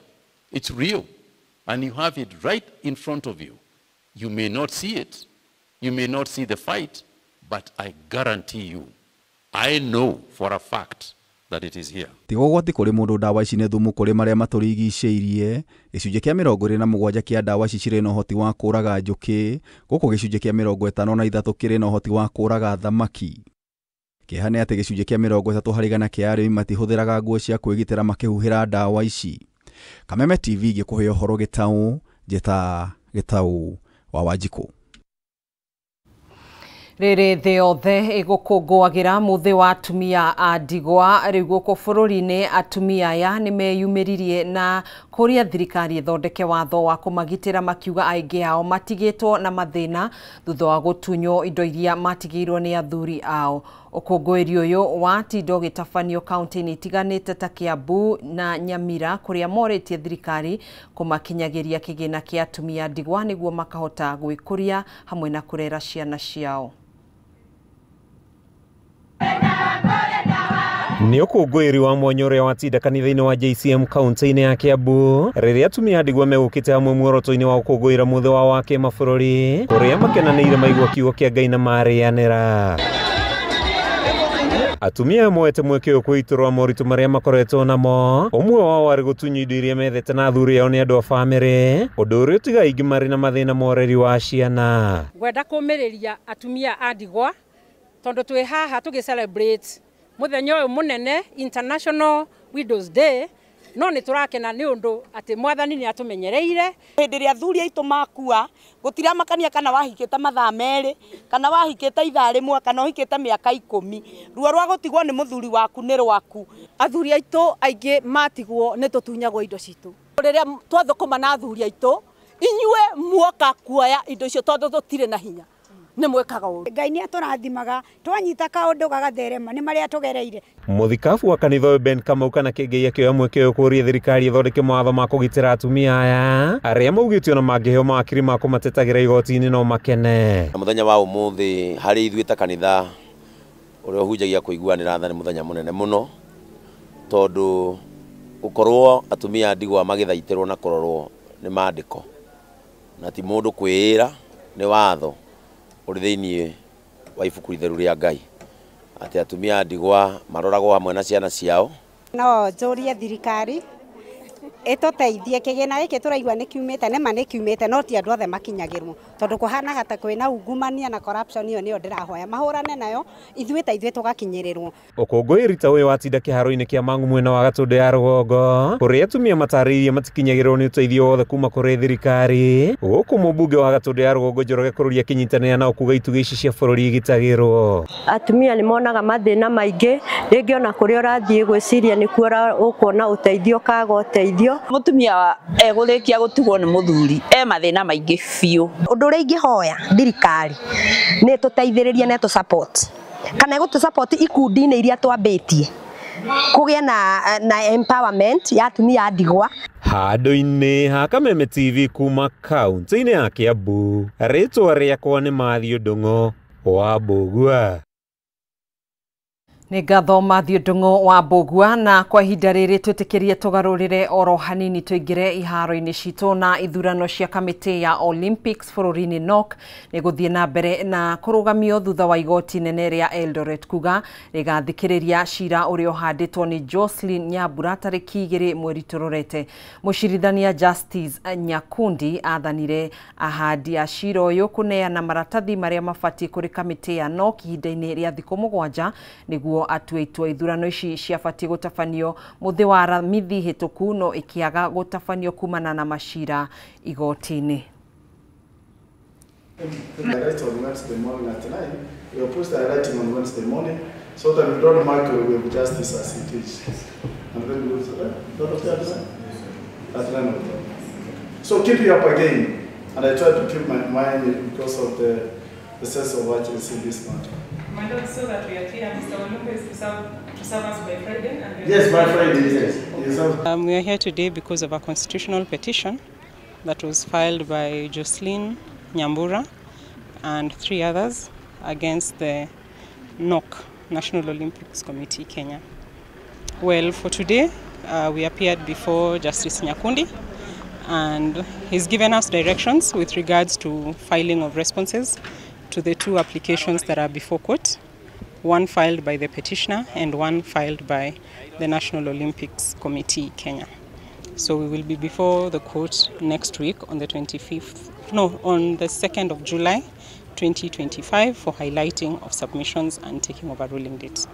It's real. And you have it right in front of you. You may not see it. You may not see the fight. But I guarantee you, I know for a fact that it is here. Tiga ũgwati kũrĩ mũndũ ndawa ici nĩ thumu kũrĩ marĩa matũrigicĩirie. Gĩcunjĩ kĩa 27 kĩa ndawa ici cirĩ na ũhoti wa kũũraga njũkĩ, gũkũ gĩcunjĩ kĩa 53 kĩrĩ na ũhoti wa kũũraga thamaki. Kĩeha nĩ atĩ gĩcunjĩ kĩa 30 harĩ igana kĩa arĩmi matihũthĩraga nguo cia kwĩgitĩra makĩhuhĩra ndawa ici. Kameme TV gĩkũhe ũhoro Gĩtaũ, njĩta Gĩtaũ wa Wanjikũ. Rĩrĩ thĩ yothe ĩgũkũngũagĩra mũthĩ wa atumia a ndigwa rĩu gũkũ bũrũri-inĩ atumia aya nĩmeyumĩririe na kũria thirikari ĩthondeke watho wa kũmagitĩra makiuga aingĩ ao matigĩtwo na mathĩna thutha wa gũtunywo indo iria matigĩirwo nĩ athuri ao. Ũkũngũĩri ũyũ watinda ũgĩtabanio kaunti-inĩ itiganĩte ta Kiambu na Nyamira kũrĩa morĩtie thirikari kũmakinyagĩria kĩgĩna kĩa atumia ndigwa nĩguo makahota gwĩkũria hamwe na kũrera ciana ciao. Nĩ ũkũngũĩri wa mwanya ũrĩa watinda kanitha-inĩ wa JCM kaunti-inĩ ya Kiambu rĩrĩa atumia ndigwa megũkĩte hamwe muoroto-inĩ wa gũkũngũĩra mũthĩ wao wa kĩmabũrũri kũrĩa makenanĩire maigua kiugo kĩa Ngai na marĩanĩra. Atumia moete mweke ũyũ kwĩitũrũra moritũ marĩa makoretwo namo ũmwe wao arĩ gũtunywo indo iria methete na athuri ao nĩ andũ a bamĩrĩ ũndũ ũrĩa ũtiga aingĩ marĩ na mathĩna ma ũreri wa ciana. Ngwenda kũmĩrĩria atumia a ndigwa tondũ twĩ haha tũgĩ celebrate muthenya ũyũ mũnene International Widows Day no nĩ tũrakena nĩ ũndũ atĩ mwathani nĩ atũmenyereire. Hĩndĩ ĩrĩa athuri aitũ makua gũtiramakania kana wahikĩte mathaa merĩ kana wahikĩte ithaa rĩmwe kana ũhikĩte mĩaka 10 ruo rwa gũtigwo nĩ mũthuri waku nĩ rwaku. Athuri aitũ aingĩ matigwo nĩ tũtunyagwo indo citũ rĩrĩa twathũkũma na athuri aitũ inyuĩ muoka kuoya indo icio tondũ tũtirĩ na hinya nĩ mwĩkaga ũru. Ngai nĩ atũrathimaga twanyita kaũndũ gagatherema nĩ marĩa tũgereire. Mũthikabu wa kanitha ũyũ Ben Kamau kana Kĩngei akĩoya mweke ũyũ kũũria thirikari ĩthondeke mawatho ma kũgitĩra atumia aya arĩa maugĩtio na mangĩheo mawakiri ma kũmatetagĩra igoti-inĩ no makene. Mũthenya wa ũmũthĩ harĩ ithuĩ ta kanitha ũrĩa ũhunjagia kũiguanĩra tha nĩ mũthenya mũnene mũno tondũ gũkorwo atumia ndigwa magĩthaitĩrwo na kũrorwo nĩ maandĩko na ti mũndũ kwĩĩra nĩ watho ũrĩ thĩinĩ wa ibuku itheru rĩa Ngai atĩ atumia ndigwa maroragwo hamwe na ciana ciao. No njũrie thirikari ĩtũteithie kĩgĩna gĩkĩ tũraigua nĩ kiumĩte nĩma nĩ kiumĩte no ti andũ othe makinyagĩrwo tondũ kũhanaga ta kwĩna ungumania na corruption ĩyo nĩyo ndĩrahoya mahũrane nayo ithuĩ ta ithuĩ tũgakinyĩrĩrwo. Ũkũngũĩri ta ũyũ watinda kĩharo-inĩ kĩa Mang'u mwena wa Gatũndũ ya rũgongo kũrĩa atumia matarĩirie matikinyagĩrwo nĩ ũteithio wothe kuma kũrĩ thirikari gũkũ mũmbunge wa Gatũndũ ya rũgongo Njoroge Kũrũria akĩnyitanĩra nao kuga itugĩ ici cia bũrũri igitagĩrwo. Atumia nĩ monaga mathĩna maingĩ rĩngĩ ona kũrĩa ũrathiĩ gwĩciria nĩkuo ũkuona ũteithio kaga ũteithio. Mutumia egũrĩkia gũtigwo nĩ mũthuri e mathĩna maingĩ biũ. Ũndũ ũrĩa ingĩhoya thirikari nĩ ĩtũteithĩrĩrie na ĩtũ support kana ĩgũtũ support ikundi-inĩ iria twambĩtie kũgĩa na empowerment ya atumia a ndigwa. Handũ-inĩ ha Kameme TV kuma kaunti-inĩ ya Kiambu rĩtwa rĩakwa nĩ Mathiũ Ndung'u wa Mbũgua. Nĩ ngatho Mathiũ Ndung'u wa Mbũgua na kwa ihinda rĩrĩ twĩtĩkĩrie tũgarũrĩre oro hanini tũingĩre iharo-inĩ citũ na ithurano cia kamĩtĩ ya Olympics bũrũri-inĩ NOC nĩ gũthiĩ na mbere na kũrũgamio thutha wa igoti nene rĩa Eldoret kuga rĩgathikĩrĩria cira ũrĩa ũhandĩtwo nĩ Jocelyn Nyambura tarĩki 2 mweri tũrorete. Mũcirithania Justice Nyakundi athanire ahandi a cira ũyũ kũneana maratathi marĩa mabatiĩ kũrĩ kamĩtĩ ya NOC ihinda-inĩ rĩa thikũ 7 nĩguo atue itua ithurano ici ciabatiĩ gũtabanio mũthĩ wa Aramithi hĩtũku no ĩkĩaga gũtabanio kumana na macira igoti-inĩ. I write on Wednesday morning at 9. We are supposed to writing on Wednesday morning. So that we don't microwave justice as it is. And then we'll say, at 9 o'clock. So keep you up again. And I try to keep my mind because of the sense of urgency in this matter. My lord, so that we are clear, Mr. Walumbe is to serve us by Friday? And yes, by Friday, yes. We are here today because of a constitutional petition that was filed by Jocelyn Nyambura and 3 others against the NOC, National Olympics Committee, Kenya. Well, for today, we appeared before Justice Nyakundi, and he's given us directions with regards to filing of responses to the 2 applications that are before court, one filed by the petitioner and one filed by the National Olympics Committee, Kenya. So we will be before the court next week on the 25th, no, on the 2nd of July, 2025 for highlighting of submissions and taking of a ruling date.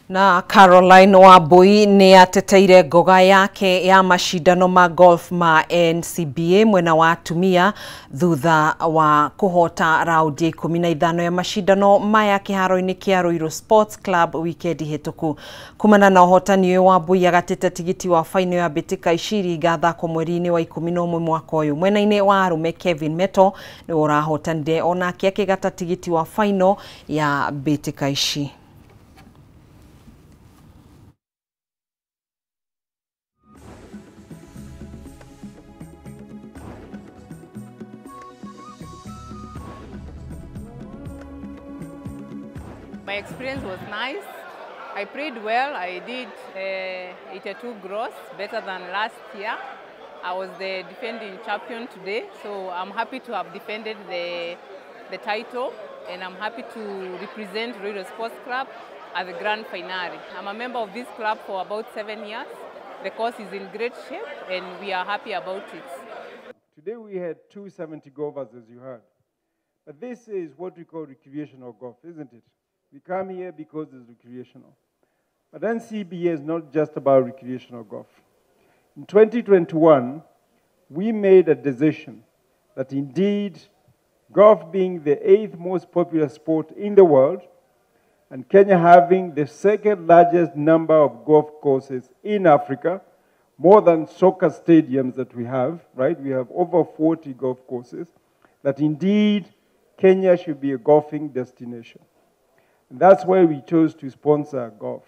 Na Caroline Wambui nĩ ateteire ngoga yake ya mashindano ma golf ma NCBA mwena wa atumia thutha wa kũhota raundi ya 15 ya mashindano maya kĩharo-inĩ kĩa Ruiru Sports Club wikendi hĩtũku. Kumana na ũhotani ũyũ, Wambui agatete tigiti wa faino ya mbĩtĩka iciri igathakwo mweri-inĩ wa 11 mwaka ũyũ. Mwena-inĩ wa arũme, Kevin Meto nĩwe ũrahotanire onake akĩgata tigiti wa faino ya mbĩtĩka ici. My experience was nice. I played well. I did 82 gross, better than last year. I was the defending champion today, so I'm happy to have defended the title, and I'm happy to represent Ruiru Sports Club at the grand finale. I'm a member of this club for about 7 years. The course is in great shape, and we are happy about it. Today we had 270 golfers, as you heard. But this is what we call recreational golf, isn't it? We come here because it's recreational. But NCBA is not just about recreational golf. In 2021, we made a decision that indeed, golf being the 8th most popular sport in the world, and Kenya having the 2nd largest number of golf courses in Africa, more than soccer stadiums that we have, right? We have over 40 golf courses, that indeed Kenya should be a golfing destination. And that's why we chose to sponsor golf.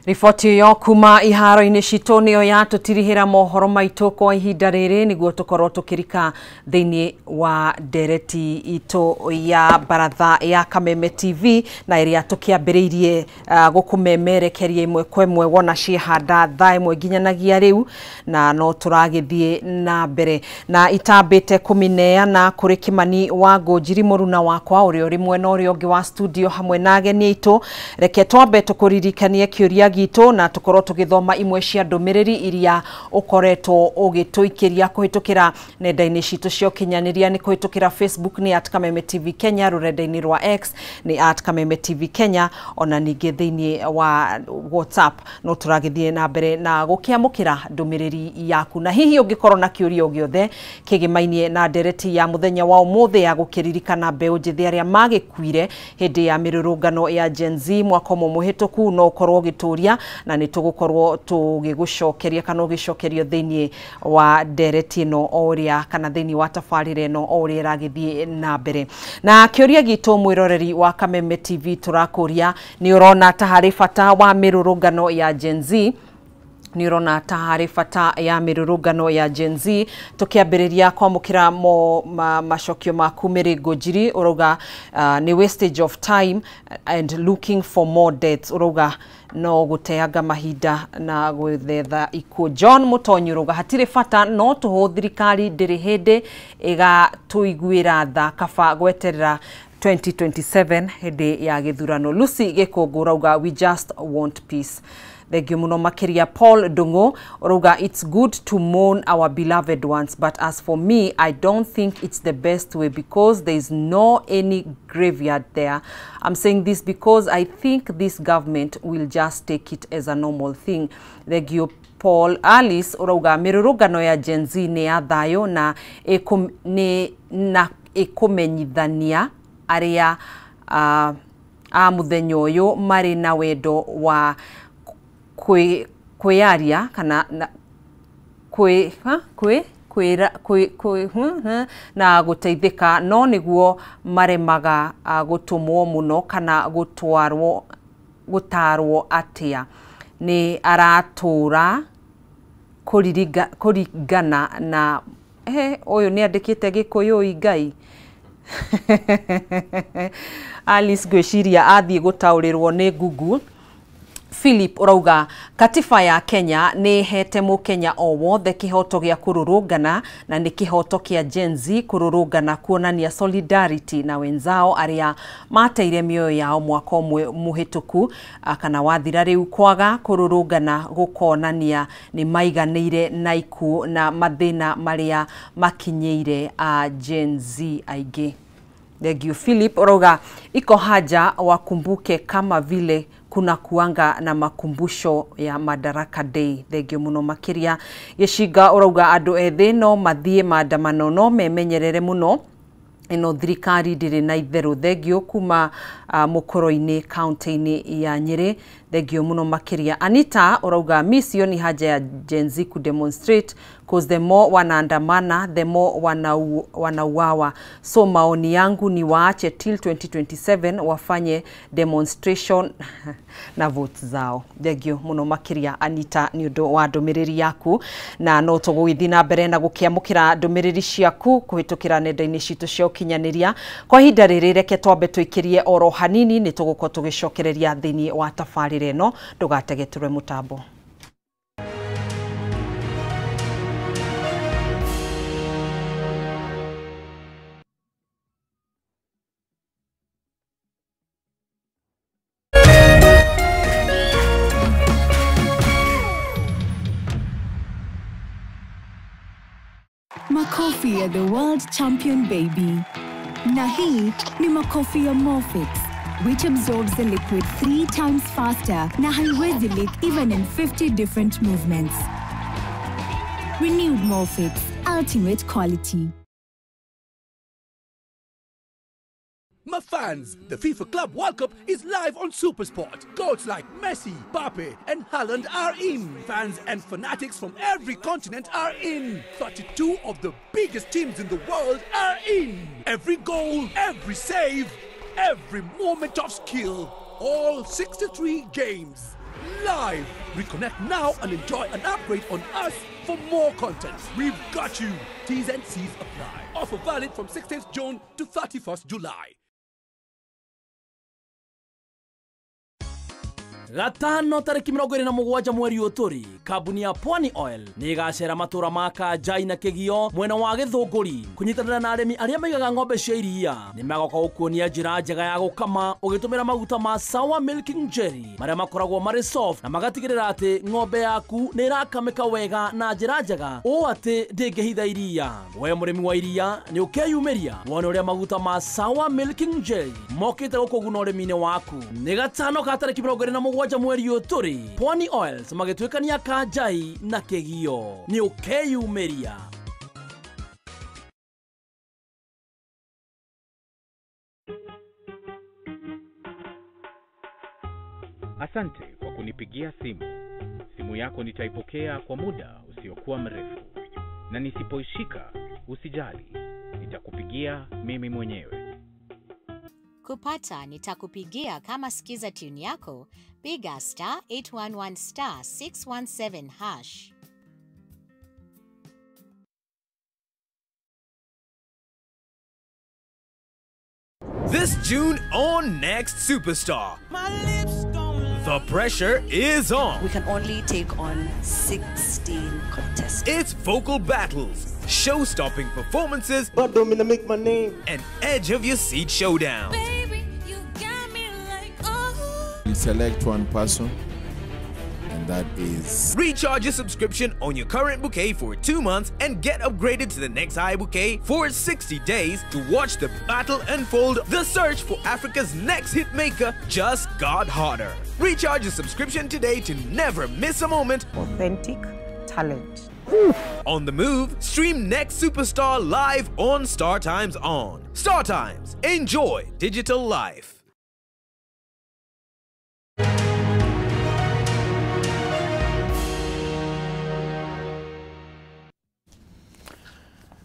Riboti ĩyo kuma iharo-inĩ citũ nĩyo yatũtirihĩra mohoro maitũ kwa ihinda rĩrĩ nĩguo tũkorwo tũkĩrika thĩinĩ wa ndereti itũ ya baratha ya Kameme TV na ĩrĩa tũkĩambĩrĩirie gũkũmemerekeria ĩmwe kwa ĩmwe wona ciĩhanda thaa ĩmwe nginyanagia rĩu na no tũragĩthiĩ na mbere na itambĩte kũmĩneana kũrĩ Kĩmani wa Ngũnjiri mũruna wakwa ũrĩa ũrĩ mwena ũrĩa ũngĩ wa studio hamwe na ageni aitũ. Reke twambe tũkũririkanie kĩũria gitũ na tukorwo tugithoma imwe cia ndũmĩrĩri iria ũkoretwo ũgĩtũikĩria kũhĩtũkĩra nenda-inĩ citũ cia ũkinyanĩria nĩ kũhĩtũkĩra Facebook nĩ @Kameme TV Kenya, rũrenda-inĩ rwa X nĩ @Kameme TV Kenya, ona ningĩ thĩinĩ wa WhatsApp no tũragĩthiĩ na mbere na gũkĩamũkĩra ndũmĩrĩri yaku. Na hihi ũngĩkorwo na kĩũria o gĩothe kĩgĩmainie na ndereti ya mũthenya wa ũmũthĩ ya gũkĩririkana mbeũ njĩthĩ arĩa magĩkuire hĩndĩ ya mĩrũrũngano ya Gen Z mwaka ũmwe mũhĩtũku, no ũkorwo ũgĩtũria na nĩ tũgũkorwo tũgĩgũcokeria kana ũgĩcokerio thĩinĩ wa ndereti ĩno o ũrĩa kana thĩinĩ wa tabarĩra ĩno o ũrĩa ĩragĩthiĩ na mbere. Na kĩũria gitũ mwĩroreri wa Kameme TV tũrakũria nĩ ũrona ta harĩ bata wa mĩrũrũngano ya Gen Z? Nĩ ũrona ta harĩ bata ya mĩrũrũngano ya Gen Z? Tũkĩambĩrĩria kwamũkĩra macokio maku Mary Ngũnjiri, ũrauga nĩ wastage of time and looking for more deaths, ũrauga no gũteanga mahinda na gwĩthetha ikuũ. John Mũtonyi ũrauga hatirĩ bata no tũhũ thirikari ndĩrĩ hĩndĩ ĩgatũiguĩra tha, kaba gweterera 2027 hĩndĩ ya gĩthurano. Lucy Gĩkũngũ ũrauga we just want peace. Thank you muno makiria. Paul Dungo ũrauga it's good to mourn our beloved ones, but as for me I don't think it's the best way because there is no any graveyard there. I'm saying this because I think this government will just take it as a normal thing. Thank you Paul. Alice ũrauga mĩrũrũngano ya Gen Z nĩ ya thayũ na ĩkũmenyithania arĩa a mũthenya ũyũ marĩ na wendo wa kwĩyaria kana na gũteithĩka no nĩguo maremaga gũtũmwo mũno kana gũtarwo atĩa nĩ aratũra kũringana na ũyũ nĩ andĩkĩte Gĩkũyũ Ngai. Alice ngwĩciria athiĩ gũtaũrĩrwo nĩ Google. Philip ũrauga katiba ya Kenya nĩ ĩhete mũkenya o wothe kĩhoto gĩa kũrũrũngana na nĩ kĩhoto kĩa Gen Z kũrũrũngana kuonania solidarity na wenzao arĩa mateire mĩoyo yao mwaka ũmwe mũhĩtũku kana wathira rĩu kwaga kũrũrũngana gũkonania nĩ maiganĩire na ikuũ na mathĩna marĩa makinyĩire a Gen Z aingĩ. Thank you Philip. Ũrauga iko haja wakumbuke kama vile kuna kuanga na makumbusho ya Madaraka Day. Thank you muno makiria. Gĩcinga ũrauga andũ ethĩ no mathiĩ maandamano no memenyerere mũno ĩno thirikari ndĩrĩ na itherũ. Thank you kuma mũkoro-inĩ kaunti-inĩ ya Nyĩrĩ. Thank you muno makiria. Anita ũrauga mi sioni haja ya Gen Z ku demonstrate cause the more wanaandamana the more wanauawa, so maoni yangu ni waache till 2027 wafanye demonstration na votes zao. Thank you muno makiria Anita ni undu wa ndumiriri yaku na no tũgũgĩthiĩ na mbere na gũkĩamũkĩra ndũmĩrĩri ciaku kũhĩtũkĩra nenda-inĩ citũ cia ũkinyanĩria. Kwa ihinda rĩrĩ reke twambe tũikĩrie oro hanini nĩ tũgũkorwo tũgĩcokereria thĩinĩ wa tabarĩra ĩno, ndũgategetũre mũtambo. Makofi ya the world champion baby. Na hii ni makofi ya Morfix, which absorbs the liquid 3 times faster na haiwezi leak even in 50 different movements. Renewed Morfix, ultimate quality. My fans, the FIFA Club World Cup is live on SuperSport. Goats like Messi, Mbappe and Haaland are in. Fans and fanatics from every continent are in. 32 of the biggest teams in the world are in. Every goal, every save, every moment of skill. All 63 games. Live. Reconnect now and enjoy an upgrade on us for more content. We've got you. T's and C's apply. Offer valid from 16th June to 31st July. Gatano tariki 27 mweri ũyũ kambuni ya Pwani Oil nĩ ĩgacera matũra ma Kanjai na Kĩgio mwena wa Gĩthũngũri kũnyitanĩra na arĩmi arĩa maigaga ng'ombe cia iria. Nĩ magoka gũkuonia njĩra njega ya gũkama ũgĩtũmĩra maguta ma Sour Milking Jelly marĩa makoragwo marĩ soft na magatigĩrĩra atĩ ng'ombe yaku nĩ ĩrakamĩka wega na njĩra njega ũũ atĩ ndĩngĩhitha iria. We mũrĩmi wa iria nĩ ũkeyumĩria wone ũrĩa maguta ma Sour Milking Jelly mokĩte gũkũguna ũrĩmi-inĩ waku. Nĩ gatano ka tariki 27 mweri ũyũ tũrĩ Pwani Oils magĩtuĩkania Kanjai na Kĩgio. Nĩ ũkeyumĩria. Asante kwa kunipigia simu. Simu yako nitaipokea kwa muda usiokuwa mrefu. Na nisipoishika, usijali. Nitakupigia mimi mwenyewe. Kupata nitakupigia kama sikiza tune yako, piga star 811 star 617 hash. This June on Next Superstar. The pressure is on. We can only take on 16 contestants. It's vocal battles, show-stopping performances, but don't mean to make my name, and edge of your seat showdown. Baby, you got me like, oh. You select one person, and that is... Recharge your subscription on your current bouquet for 2 months and get upgraded to the next high bouquet for 60 days to watch the battle unfold. The search for Africa's next hitmaker just got hotter. Recharge your subscription today to never miss a moment. Authentic, talent. On the move, stream Next Superstar live on Star Times On. Star Times, enjoy digital life.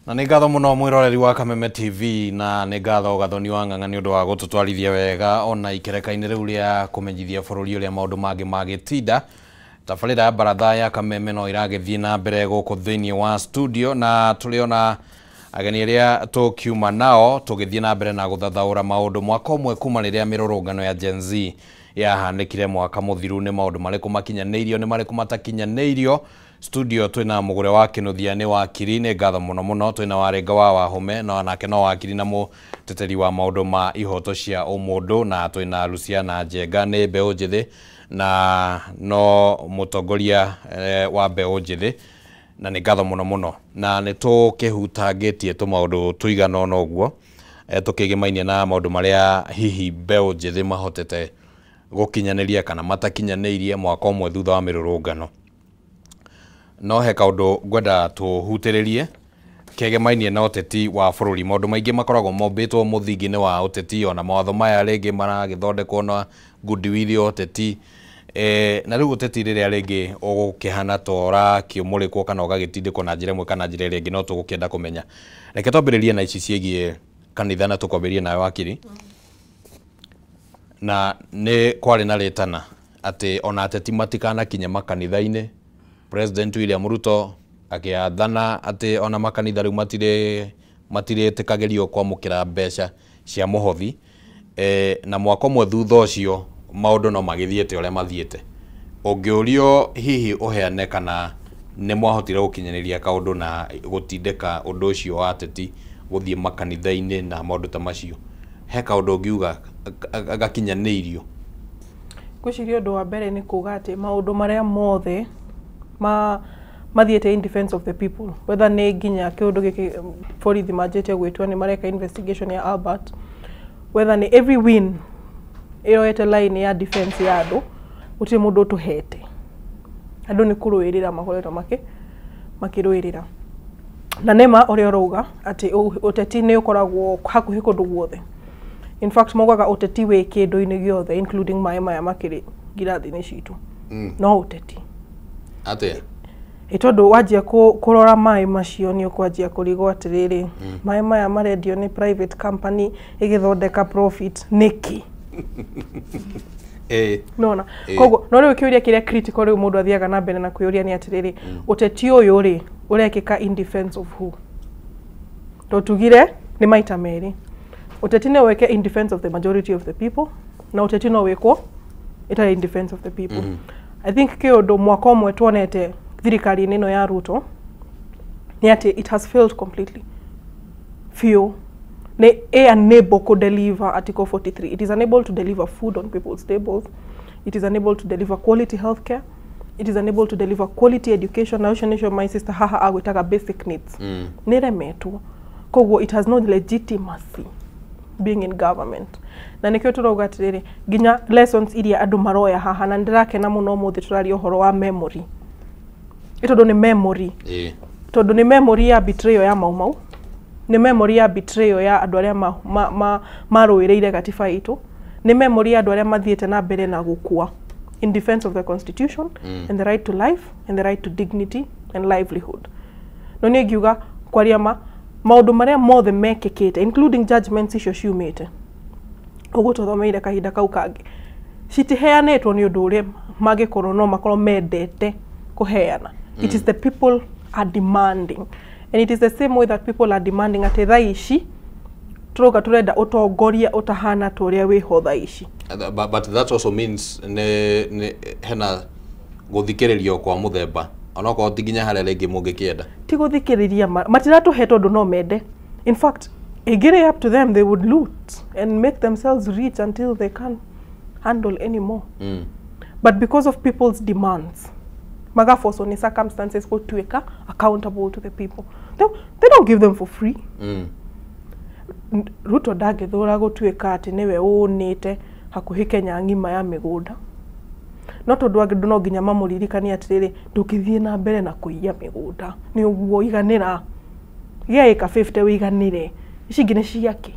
Na nä ngatho må no mwä wa Kameme TV na nä ngatho Gathoni wa Ng'ang'a nä å ndå wa gå tå twarithia wega ona ikereka-inä rä u rä a kå menyithia bå rå ri å rä a maå ndå mangä magä tabarĩra ya baratha ya Kameme no ĩragĩthiĩ na mbere gũkũ thĩinĩ wa studio na tũrĩ ageni arĩa tũkiuma nao tũgĩthiĩ na mbere na gũthathaũra maũndũ mwaka ũmwe kuma rĩrĩa mĩrũrũngano ya Gen Z yahanĩkire mwaka mũthiru nĩ maũndũ marĩkũ makinyanĩirio nĩ marĩkũ matakinyanĩirio. Studio twina mugure wa Kinuthia ni wakiri ni ngatho muno muno twina Warenga wa Wahome no nake no wakiri na muteteri wa maundu ma ihoto cia umundu na twina Luciana Njenga ni mbeũ njithi na no mutongoria wa mbeũ njithi na ni ngatho muno muno na ni tukihutangĩtie tumaundu tuigana ona ũguo tukĩgĩmainie na maundu maria hihi mbeũ njithi mahotete gũkinyanĩria kana matakinyanĩirie mwaka ũmwe thutha wa mĩrũrũngano. No he kaundu ngwenda tuhutĩrĩrie kegemainie na ũteti wa bũrũri. Maũndũ maingĩ makoragwo mombĩtwo mũthingi-inĩ wa ũteti ona mawatho maya rĩngĩ maragĩthondekwo na goodwill ya ũteti na rĩu ũteti rĩrĩa rĩngĩ ũgũkĩhana ta ũrakĩũmũrĩkwo kana ũgagĩtindĩkwo na njĩra ĩmwe kana njĩra ĩrĩa ĩngĩ no tũgũkĩenda kũmenya. Reke twambĩrĩrie na ici ciĩgiĩ kanitha na tũkwambĩrĩrie nawe wakiri. Na nĩ kwarĩ na rĩtana atĩ ona ateti matikanakinye makanitha-inĩ. President William Ruto akiathana atĩ ona makanitha rĩu matirĩtĩkagĩrio kwamũkĩra mbeca cia mũhothi na mwaka ũmwe thutha ũcio maũndũ no magĩthiĩte ũrĩa mathiĩte. Ũngĩũrio hihi ũheane kana nĩ mwahotire gũkinyanĩria kaũndũ na gũtindĩka ũndũ ũcio wa ateti gũthiĩ makanitha-inĩ na maũndũ ta macio, he kaũndũ ũngiuga gakinyanĩirio? Ngwĩciria ũndũ wa mbere nĩ kuga atĩ maũndũ marĩa mothe mathiĩte in defense of the people, whether nĩ nginya kĩũndũ gĩkĩ borithi manjĩtie gwĩtua nĩ mareka investigation ya Albert, whether nĩ every win ĩroete line ya defense ya andũ, gũtirĩ mũndũ ũtũhete. Andũ nĩ kũrũĩrĩra makoretwo makĩrũĩrĩra. Na nĩma ũrĩa ũrauga atĩ ũteti nĩ ũkoragwo hakuhĩ kũndũ guothe. In fact maugaga ũteti wĩ kĩndũ-inĩ gĩothe including maĩ maya makĩrĩ ngirathi-inĩ citũ. No ũteti. Atia? Ĩ tondũ wanjia kũrora maĩ macio nĩ ũkwanjia kũrigwo atĩrĩrĩ, maĩ maya marendio nĩ private company ĩgĩthondeka profit nĩkĩ? Nona. Koguo no rĩu kĩũria kĩrĩa critical rĩu mũndũ athiaga na mbere na kwĩyũria nĩ atĩrĩrĩ, ũteti ũyũ rĩ ũrekĩka in defense of who? Tondũ tugire nĩ maita merĩ. Ũteti no wĩke in defense of the majority of the people na ũteti no wĩkwo ĩtarĩ in defense of the people. I think kĩũndũ mwaka ũmwe tuonete thirikari-inĩ ĩno ya Ruto nĩ atĩ it has failed completely. Biũ. Nĩ unable to deliver Article 43. It is unable to deliver food on people's tables. It is unable to deliver quality healthcare. It is unable to deliver quality education. Na ũcio nĩcio my sister haha agwĩtaga basic needs. Nĩ ĩremetwo. Koguo it has no legitimacy being in government. Na nĩkĩo tũrauga atĩrĩrĩ, nginya lessons iria andũ maroya haha, na nĩndĩrakena mũno ũmũthĩ tũraria ũhoro wa memory. Ĩ tondũ nĩ memory. Tondũ nĩ memory ya betrayal ya Mau Mau, nĩ memory ya betrayal ya andũ arĩa marũĩrĩire gatiba itũ, nĩ memory ya andũ arĩa mathiĩte na mbere na gũkua in defense of the constitution and the right to life and the right to dignity and livelihood. No niĩ ngiuga kwaria ma maũndũ marĩa mothe mekĩkĩte including judgments icio ciumĩte ũguo tũthomeire kahinda kau kangĩ citiheanĩtwo nĩ ũndũ ũrĩa mangĩkorwo no makorwo mendete kũheana. It is the people are demanding, and it is the same way that people are demanding atĩ thaa ici tũrauga tũrenda ũtongoria ũtahana ta ũrĩa wĩho thaa ici. But that also means nĩ hena gũthikĩrĩrio kwa mũthemba onokorwo ti nginya harĩa rĩngĩ mũngĩkĩenda. Ti gũthikĩrĩria matiratũhe tondũ no mende. In fact ĩngĩrĩ up to them they would loot and make themselves rich until they can't handle anymore. But because of people's demands magaforce on circumstances gũtuĩka accountable to the people. They don't give them for free. Ruto ndangĩthũra gũtuĩka atĩ nĩwe ũnĩte hakuhĩ Kenya ng'ima ya mĩgũnda. No tondũ angĩ no nginya mamũririkanie atĩrĩrĩ, ndũngĩthiĩ na mbere na kũiya mĩgũnda, nĩ ũguo iganĩra, gĩa ĩka 50 wĩiganĩre, ici ingĩ nĩ ciake,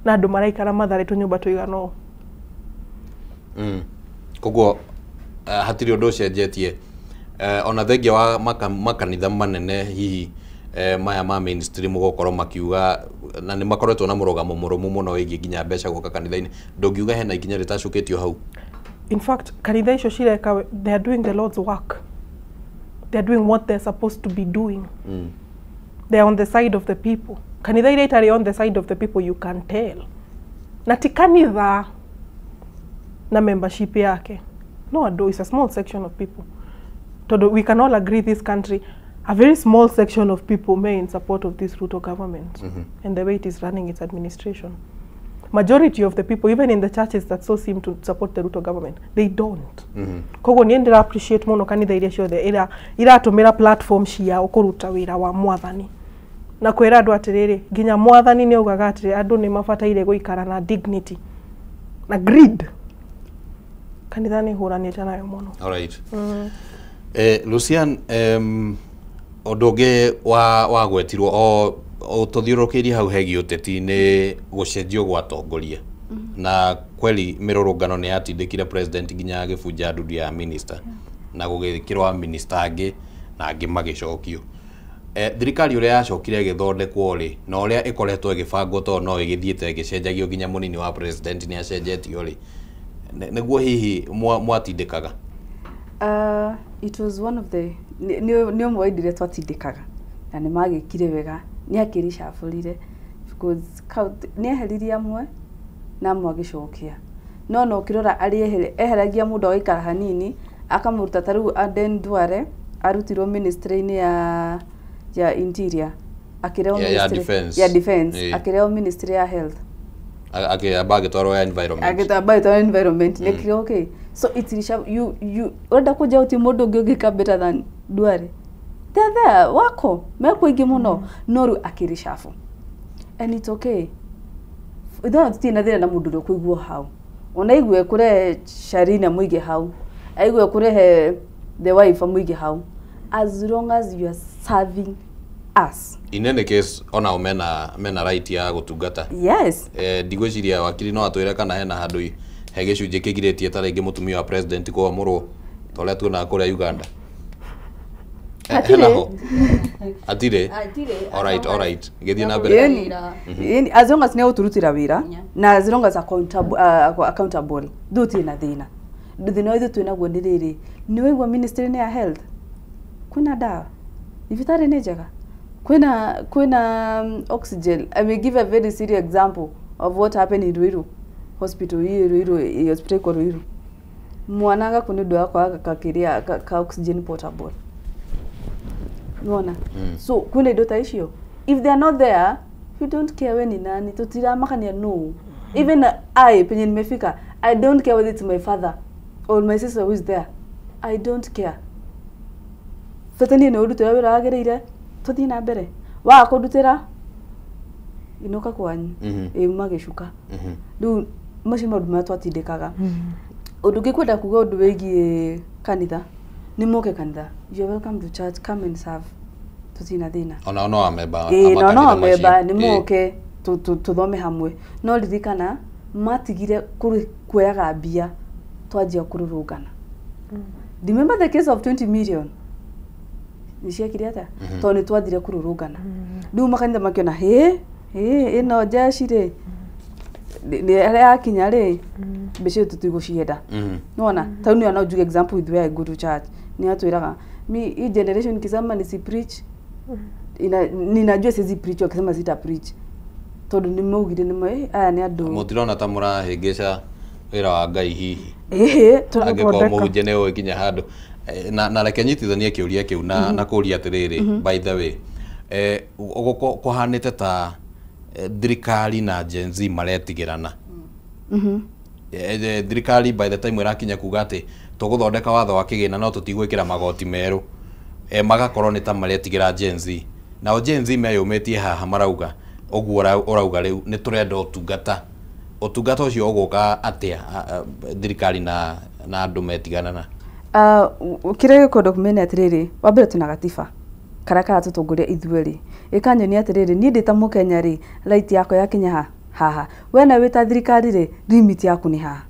na andũ maraikara Mathare tũnyũmba tũigana ũũ. Koguo hatirĩ ũndũ ũcenjetie, ona thengia wa makanitha manene hihi maya ma mainstream gũkorwo makiuga, na nĩ makoretwo na mũrũgamo mũrũmu mũno wĩgiĩ nginya mbeca gũka kanitha-inĩ, ndũngiuga hena ikinya rĩtacũkĩtio hau? In fact, kanitha icio cireka, they are doing the Lord's work. They are doing what they're supposed to be doing. They are on the side of the people. Kanitha iria itarĩ on the side of the people, you can tell. Na ti kanitha na membership yake. No andũ, it's a small section of people. Tondũ we can all agree this country, a very small section of people may in support of this Ruto government and the way it is running its administration. Majority of the people, even in the churches that so seem to support the Ruto government, they don't. Koguo niĩ ndĩra appreciate mũno kanitha iria ciothe iratũmĩra platform ciao kũruta wĩra wa mwathani na kwĩra andũ atĩrĩrĩ, nginya mwathani nĩ augaga atĩrĩ, andũ nĩ mabataire gũikara na dignity na greed. Kanitha nĩ hũranĩte nayo mũno. All right. Lucian, ũndũ ũngĩ wagwetirwo o tũthiũrũrũkĩirie hau hegiĩ ũteti nĩ gũcenjio gwa atongoria, na kweli mĩrũrũngano nĩ yatindĩkire president nginya agĩbunja ndundu ya minister na gũgĩkĩrwo minister angĩ na angĩ magĩcokio. Thirikari ũrĩa yacokire ĩgĩthondekwo rĩ, na ũrĩa ĩkoretwo ĩgĩbangwo, tondũ no ĩgĩthiĩte ĩgĩcenjagio, nginya mũnini wa president nĩ acenjetio rĩ, nĩguo hihi mwatindĩkaga? It was one of the nĩ ũmwe wa indo iria twatindĩkaga, na nĩ magĩkire wega, nĩ akĩricabũrire because nĩ eheririe amwe na amwe agĩcokia, no no ũkĩrora arĩa eheragia mũndũ agaikara hanini akamũruta, ta rĩu Aden Duale arutirwo ministry-inĩ ya interior, akĩrehwo ministry ya defense, akĩrehwo ministry ya health, akĩamba agĩtwarwo ya environment, agĩtamba agĩtwarwo environment, nĩ kĩrĩa okay. So it is you you ũrenda kũnja ũti mũndũ ũngĩ ũngĩka better than Duale, they're there wako mekwo ingĩ mũno, no rĩu akĩrĩcabu and it's okay. Ithuĩ tũtirĩ na thĩna na mũndũ ũrĩa ũkũigwo hau, ona aigue kũrehe Sharina mũige hau, aigue kũrehe the wife mũige hau, as long as you are serving us. In any case, onao mena right ya gũtungata. Yes. Ndigwĩciria wakiri no atwĩre kana hena handũ he gĩcunjĩ kĩgirĩtie ta rĩngĩ mũtumia wa president kwamũrwo ta ũrĩa tuonaga kũrĩa Uganda. Hena ho? Hatirĩ? Alright, alright. Gĩthiĩ na mbere. Ĩni, as long as nĩ egũtũrutĩra wĩra na as long as accountable, ndũtirĩ na thĩna. Thĩna ũyũ ithuĩ twĩnaguo nĩ rĩrĩ, nĩ waigua ministry-inĩ ya health kwĩna ndawa, thibitarĩ nĩ njega, kwĩna oxygen. I may give a very serious example of what happened in Ruiru hospital, hii Ruiru hospital iko Ruiru, mwana agakua nĩ ũndũ wa kwaga kakĩrĩa ka oxygen portable. Nĩwona? So kwĩna indo ta icio, if they are not there, we don't care we ni nani, tutiramakania no. Even I penye nimefika, I don't care whether it's my father or my sister who is there, I don't care. Bata niĩ nĩ ũrutĩra wĩra wagĩrĩire, tũthiĩ na mbere. Waga kũndutĩra, inũka kwanyu, ĩ uma gĩcuka. Rĩu macio maũndũ marĩa twatindĩkaga. Ũndũ ũngĩ kwenda kuga ũndũ wĩgiĩ kanitha, nĩ moke kanitha, you are welcome to church, come and serve, tũtirĩ na thĩna. Onao no amemba. Ĩĩ, nao no amemba, nĩ moke tũthome hamwe. No ririkana matigire kuoyaga mbia twanjia kũrũrũngana. Remember the case of 20 million, nĩ ciekire atĩa? Tondũ nĩ twathire kũrũrũngana. Rĩu makanitha makĩona hĩ hĩ ĩno jeshi rĩ, nĩ harĩa yakinya rĩ, mbeca icio tũtigũcienda. Nĩwona? Ta rĩu niĩ no njuge example with where I go to church, nĩ atwĩraga mi hii generation nikisema nisi preach, ninajua siwezi preach, wakisema sita preach, tondũ nĩ maugire nĩ aya nĩ andũ. Mũtirona ta mũrahĩngĩca wĩra wa Ngai hihi? Ĩhĩ, angĩkorwo mũhunjia nĩ ũĩ kinya handũ. Na reke nyitithanie kĩũria kĩu na kũria atĩrĩrĩ, by the way, kũhanĩte ta thirikari na Gen Z maretigĩrana. Thirikari by the time ĩrakinya kuga atĩ tũgũthondeka watho wa kĩgĩna no tũtigwĩkĩra magoti merũ, magakorwo nĩ ta maretigĩra Gen Z. Nao Gen Z meyũmĩtie haha marauga ũguo ũrauga rĩu nĩ tũrenda ũtungata, ũtungata ũcio ũgũka atĩa thirikari na na andũ metiganana? Kĩrĩa gĩkwenda kũmenya atĩrĩrĩ, wa mbere twĩna gatiba karĩa karatũtongoria ithuerĩ, ĩkanyonia atĩrĩrĩ, niĩ ndĩ ta mũkenya rĩ, right yakwa yakinya ha haha, we nawe wĩ ta thirikari rĩ, limit yaku nĩ haha.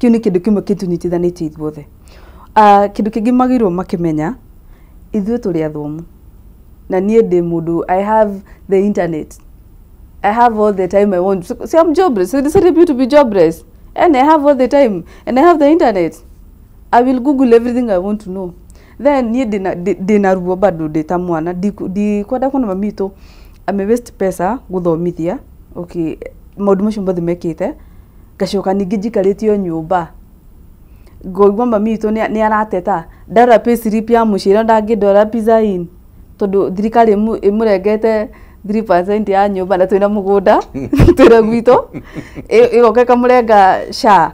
Kĩu nĩ kĩndũ kĩmwe kĩtũnyitithanĩtie ithuothe. Kĩndũ kĩngĩ magĩrĩirwo makĩmenya, ithuĩ tũrĩ athomu na niĩ ndĩ mũndũ, I have the internet, I have all the time I want. So, see, I'm jobless. So they said to be jobless. And I have all the time. And I have the internet. I will Google everything I want to know. Then niĩ ndĩna ruo bado ndĩ ta mwana, ndikwenda kuona mami witũ ame waste pesa gũthomithia. Okay, maũndũ macio mothe mekĩte, ngacoka ningĩ njikarĩtio nyũmba, ngaigua mami witũ nĩ arateta ndarora pay slip ya mũciĩ ĩrĩa ndangĩndwara Pizza Inn tondũ thirikari ĩmũrengete 3% ya nyũmba na twĩna mũgũnda twĩna gwitũ, ĩgoka ĩkamũrenga SHA.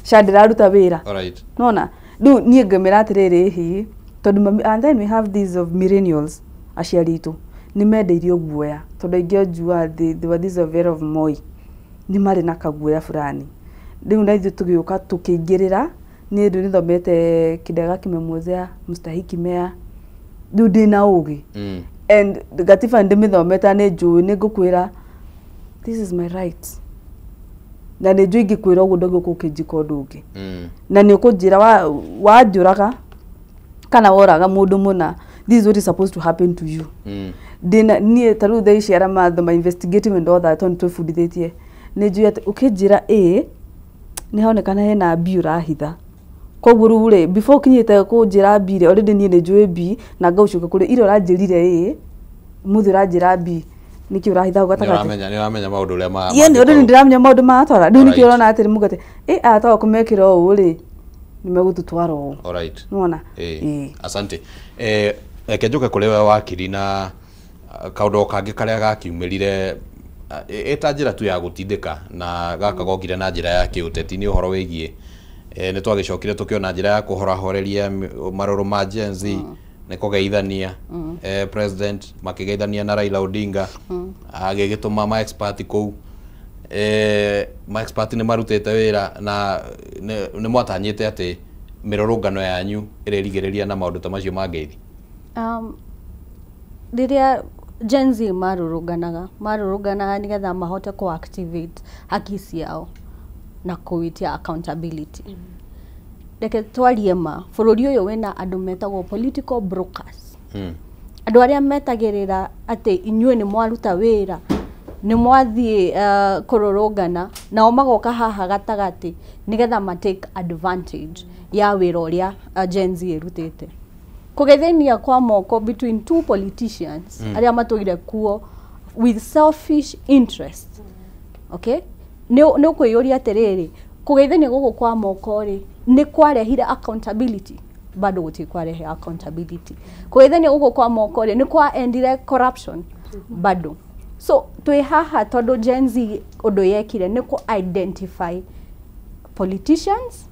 SHA ndĩraruta wĩra. Nona rĩu niĩ ngamĩra atĩrĩrĩ, hihi tondũ mami, and then we have these of millennials, aciari aitũ nĩ mendeirio guoya tondũ aingĩ njua they were this of era of Moi, nĩ marĩ na kaguoya fulani. Rĩu na ithuĩ tũgĩũka tũkĩingĩrĩra, niĩ rĩu nĩthomete Kidagaa Kimemwozea, Mstahiki Meya, rĩu ndĩna ũgĩ. And gatiba ndĩmĩthomete, nĩ njũĩ nĩ ngũkwĩra this is my right, na nĩ njũĩ ingĩkwĩra ũguo ndũgũka ũkĩnjĩka ũndũ ũngĩ. Na nĩ ũkũnjĩra wanjũraga kana woraga mũndũ mũna, this is what is supposed to happen to you. Ndĩna niĩ ta rĩu thaa ici arĩa mathoma investigative and all that, tondũ twĩbundithĩtie, nĩ njũĩ atĩ ũkĩnjĩra A nĩ haronekana hena B ũrahitha, koguo rĩu rĩ, before ũkinyĩte kũnjĩra B rĩ, already niĩ nĩ njũĩ B na ngaũcoka kũrĩ ira ũranjĩrire A, mũthĩ ũranjĩra B, nĩkĩ ũrahitha hau gatagatĩ? Nĩ ũramenya maũndũ ũrĩa Ĩĩ, nĩ already ndĩramenya maũndũ maratwara rĩu, nĩkĩo ũrona atĩrĩ mũgate ĩ aya twaga kũmekĩra ũũ rĩ, nĩ megũtũtwara ũũ. Nĩwona? Asante. Reke njoke kũrĩ we wakiri na kaũndũ o kangĩ karĩa gakiumĩrire ĩta njĩra tu ya gũtindĩka na gaka gokire na njĩra ya kĩũteti, nĩ ũhoro wĩgiĩ nĩ twagĩcokire tũkĩona njĩra ya kũhorahoreria marũrũ ma Gen Z nĩ kũgeithania. President makĩgeithania na Raila Odinga, agĩgĩtũma ma expert kũu. Ma expert nĩ marutĩte wĩra na nĩ mwatanyĩte atĩ mĩrũrũngano yanyu ĩrĩrigĩrĩria na maũndũ ta macio ma ngeithi. Rĩrĩa Gen Z marũrũnganaga nĩgetha mahote kũ activate haki ciao na kũitia accountability. Reke twarie ma, bũrũri ũyũ wĩna andũ metagwo political brokers, andũ arĩa metagĩrĩra atĩ inyuĩ nĩ mwaruta wĩra, nĩ mwathiĩ kũrũrũngana, nao magoka haha gatagatĩ nĩgetha ma take advantage ya wĩra ũrĩa Gen Z ĩrutĩte. Kũgeithania kwa moko between two politicians arĩa matũire kuo with selfish interest, okay, nĩ ũkwĩyũria atĩrĩrĩ, kũgeithania gũkũ kwa moko rĩ, nĩ kwarehire accountability? Bado gũtirĩ kwarehe accountability. Kũgeithania gũkũ kwa moko rĩ, nĩ kwa endire corruption? Bado. So twĩ haha tondũ Gen Z ũndũ yekire nĩ kũ identify politicians,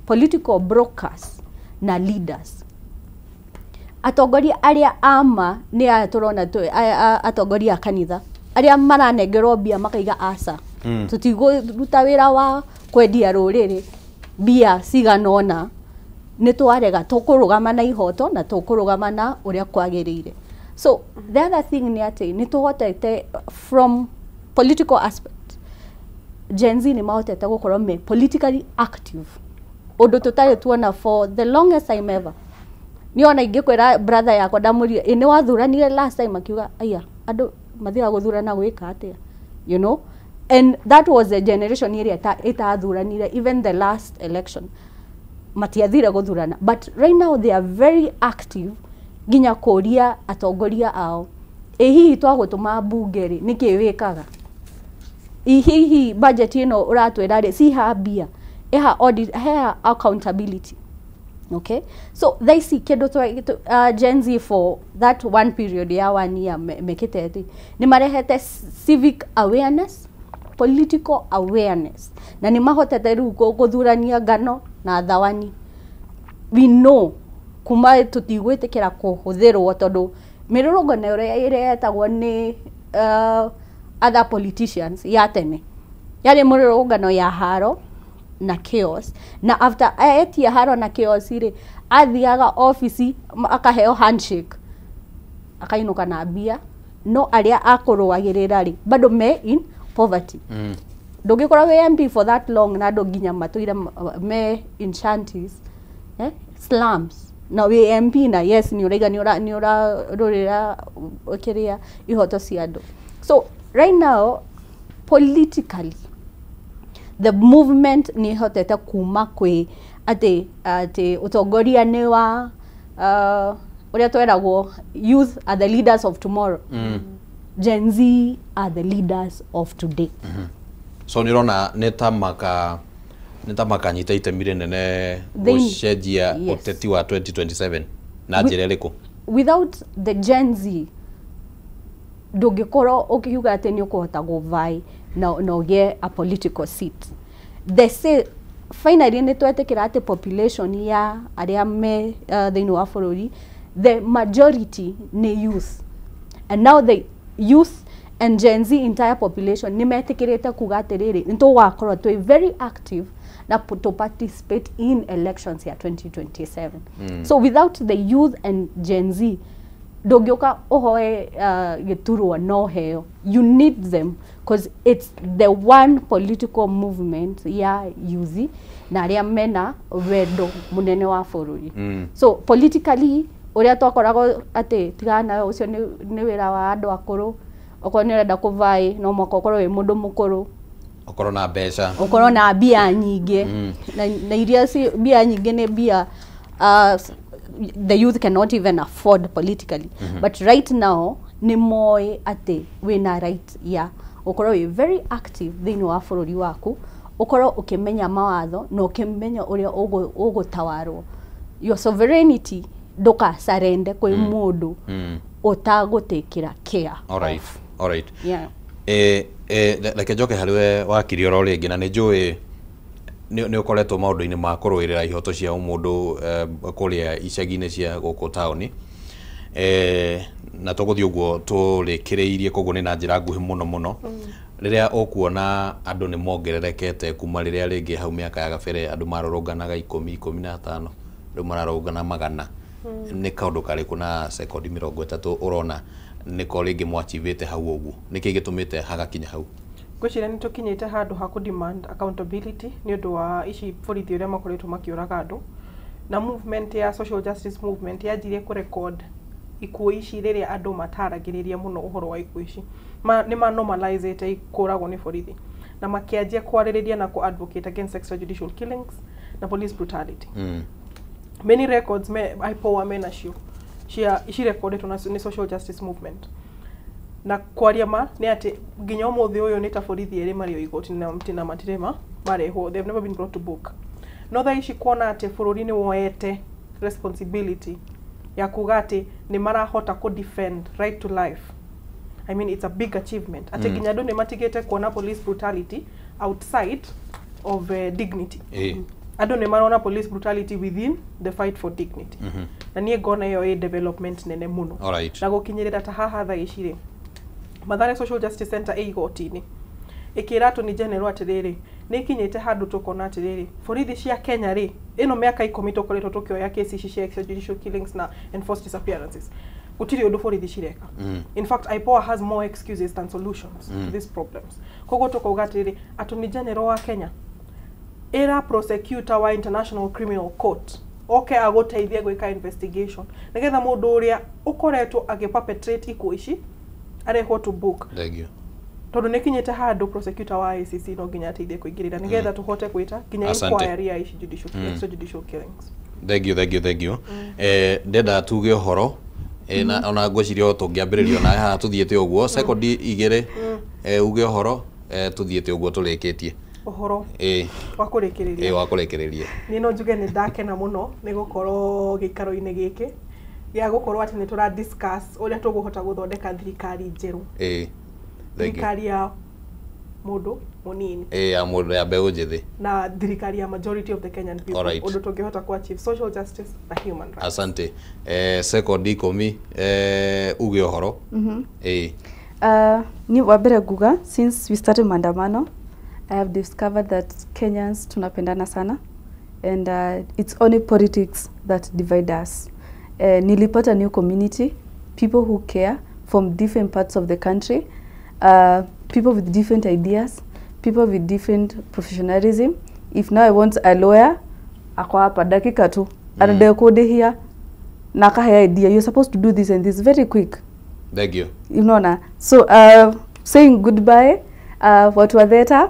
political brokers na leaders, atongoria arĩa ama nĩ aya tũrona atongoria a kanitha arĩa maranengerwo mbia makaiga aca, tũtigũruta wĩra wa kwendia rũrĩrĩ mbia cigana ũna, nĩ twarega, tũkũrũgama na ihoto na tũkũrũgama na ũrĩa kwagĩrĩire. So the other thing nĩ atĩ nĩ tũhotete, from political aspect, Gen Z nĩ mahotete gũkorwo me politically active, ũndũ tũtarĩ tuona for the longest time ever. Niĩ ona ingĩkwĩra brother yakwa ndamũria, ĩ nĩ wathuranire last time, akiuga aya andũ mathiaga gũthurana gwĩka atĩa? And that was a generation ĩrĩa ĩtathuranire. Even the last election matiathire gũthurana, but right now they are very active nginya kũria atongoria ao, ĩ hihi twagũtũma mbunge rĩ, nĩkĩ wĩkaga? Ĩ hihi budget ĩno ũratwĩra rĩ, ciha mbia ĩha audit, heha accountability? Okay, so thaa ici kĩndũ Gen Z for that one period ya one year mekĩte rĩ, nĩ marehete civic awareness, political awareness, na nĩ mahotete rĩu gũthurania ngano na thawani. We know kuma tũtigwĩtĩkĩra kũhũthĩrwo, tondũ mĩrũrũngano ĩrĩa ĩrĩa yetagwo nĩ other politicians ya tene yarĩ mĩrũrũngano ya haro. na chaos, na after etia haro na chaos rĩ, athiaga ofici akaheo handshake, akainuka na mbia, no arĩa akũrũagĩrĩra rĩ bado me in poverty. Ndũngĩkorwo wĩ MP for that long na andũ nginya matũire me in shanties, slums, na wĩ MP na yes nĩ ũraiga nĩ ũrarũrĩra kĩrĩa ihoto cia andũ. So right now politically the movement nĩ ĩhotete kuma kwĩ atĩ ũtongoria nĩ wa ũrĩa tweragwo youth are the leaders of tomorrow. Gen Z are the leaders of today. So nĩ ũrona nĩ ta makanyita itemi rĩnene gũcenjia ũteti wa 2027 na njĩra ĩrĩkũ? Without the Gen Z ndũngĩkorwo ũkiuga atĩ nĩ ũkũhota gũvai na ũgĩe a political seat. They say finally nĩ twetĩkĩra atĩ population ya arĩa me thĩinĩ wa bũrũri, the majority nĩ youth, and now the youth and Gen Z entire population nĩ metĩkĩrĩte kuga atĩrĩrĩ, nĩ tũgakorwo twĩ very active na to participate in elections ya 2027. So without the youth and Gen Z ndũngĩũka ũhoe gĩturwa no heo. You need them because it's the one political movement ya youth na arĩa mena wendo mũnene wa bũrũri. So politically ũrĩa twakoragwo atĩ tigana nawe ũcio nĩ wĩra wa andũ akũrũ, okorwo nĩ ũrenda kũvai no mũhaka ũkorwo wĩ mũndũ mũkũrũ, ũkorwo na mbeca, ũkorwo na mbia nyingĩ, na iria mbia nyingĩ nĩ mbia the youth cannot even afford politically. But right now nĩ moĩ atĩ wĩna right ya ũkorwo wĩ very active thĩinĩ wa bũrũri waku, ũkorwo ũkĩmenya mawatho na ũkĩmenya ũrĩa ũgũtawarwo. Your sovereignty ndũkasarende kwĩ mũndũ ũtagũtĩkĩra care. All right. Yeah. Reke njoke harĩ we wakiri oro rĩngĩ, na nĩ njũĩ nĩ ũkoretwo maũndũ-inĩ ma kũrũĩrĩra ihoto cia ũmũndũ kũrĩa icagi-inĩ cia gũkũ taũni, na tũgũthiĩ ũguo tũrĩkĩrĩirie, koguo nĩ na njĩra nguhĩ mũno mũno. Rĩrĩa ũkuona andũ nĩ mongererekete kuma rĩrĩa rĩngĩ hau mĩaka ya gabere andũ marũrũnganaga 10, 15, rĩu mararũngana 100, nĩ kaũndũ karĩkũ na sekondi 30 ũrona nĩko rĩngĩ mwachivĩte hau ũguo? Nĩkĩ gĩtũmĩte hagakinya hau? Ngwĩciria nĩ tũkinyĩte handũ ha kũ demand accountability nĩ ũndũ wa ici borithi ũrĩa makoretwo makĩũraga andũ, na movement ya social justice movement yanjirie kũ record ikuũ ici rĩrĩa andũ mataragĩrĩria mũno ũhoro wa ikuũ ici. Nĩ ma normalizĩte kũragwo nĩ borithi na makĩanjia kwarĩrĩria na kũ advocate against extrajudicial killings na police brutality. Many records me IPOA menacio cia ici recordetwo nĩ social justice movement, na kwaria ma nĩ atĩ nginya ũmũthĩ ũyũ nĩ ta borithi erĩ marĩ o igoti na matirĩ marehwo, they have never been brought to book. No thaa ici kuona atĩ bũrũri nĩ woete responsibility ya kuga atĩ nĩ marahota kũ defend right to life, I mean it's a big achievement atĩ nginya andũ nĩ matigĩte kuona police brutality outside of dignity. Andũ nĩ marona police brutality within the fight for dignity. Na niĩ ngona ĩyo ĩ development nene mũno. Na gũkinyĩrĩra ta haha thaa ici rĩ, Mathare Social Justice Center ĩ igoti-inĩ ĩkĩra Attorney General atĩrĩrĩ, nĩ ikinyĩte handũ tũkona atĩrĩrĩ, borithi cia Kenya rĩ, ĩno mĩaka 10 tũkoretwo tũkĩoya kesi ici cia extrajudicial killings na enforced disappearances, gũtirĩ ũndũ borithi cireka. In fact IPOA has more excuses than solutions to these problems. Koguo tũkauga atĩrĩrĩ, Attorney General wa Kenya ĩra prosecutor wa International Criminal Court oke agũteithie gwĩka investigation nĩgetha mũndũ ũrĩa ũkoretwo agĩ perpetrate ikuũ ici arehwo to book. Tondũ nĩ kinyĩte handũ prosecutor wa ICC no nginya ateithie kũingĩrĩra nĩgetha tũhote gwĩta nginya inquiry ya ici judicial extrajudicial killings. Thank you. Ndenda tuge ũhoro na ona ngwĩciria o tũngĩambĩrĩria ona haha tũthiĩte ũguo sekondi 2, uge ũhoro tũthiĩte ũguo tũrĩkĩtie ũhoro wa kũrĩkĩrĩria. Wa kũrĩkĩrĩria niĩ no njuge nĩ ndakena mũno nĩ gũkorwo gĩikaro-inĩ gĩkĩ gĩa gũkorwo atĩ nĩ tũra discuss ũrĩa tũkũhota gũthondeka thirikari njerũ, thirikari ya mũndũ mũnini, ya mũndũ ya mbeũ njĩthĩ, na thirikari ya majority of the Kenyan people, ũndũ tũngĩhota ku achieve social justice na human rights. Asante. Sekondi 10 uge ũhoro. Ni wa mbere nguga since we started maandamano I have discovered that Kenyans tunapendana sana and it's only politics that divide us. Nilipata new community, people who care from different parts of the country, people with different ideas, people with different professionalism. If now I want a lawyer, ako hapa dakika tu, anadekode na akahe idea, you're supposed to do this and this very quick. Thank you. You know, so saying goodbye, watu wa theta,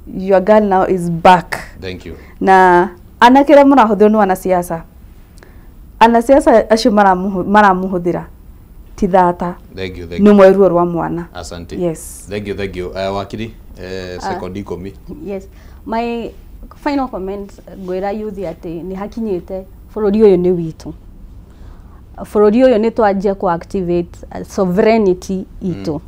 your girl now is back. Thank you. Na anake aria mũrahũthĩrwo nĩ wanasiasa, anasiasa acio maramuhũthĩra ti thata. Thank you, thank nĩ you. mwe ruo rwa mwana. Asante. Yes. Thank you, thank you. Wakiri, sekondi 10. Yes, my final comment, ngwĩra youth atĩ nĩ hakinyĩte bũrũri ũyũ nĩ witũ, bũrũri ũyũ nĩ twanjia ku activate sovereignty itũ.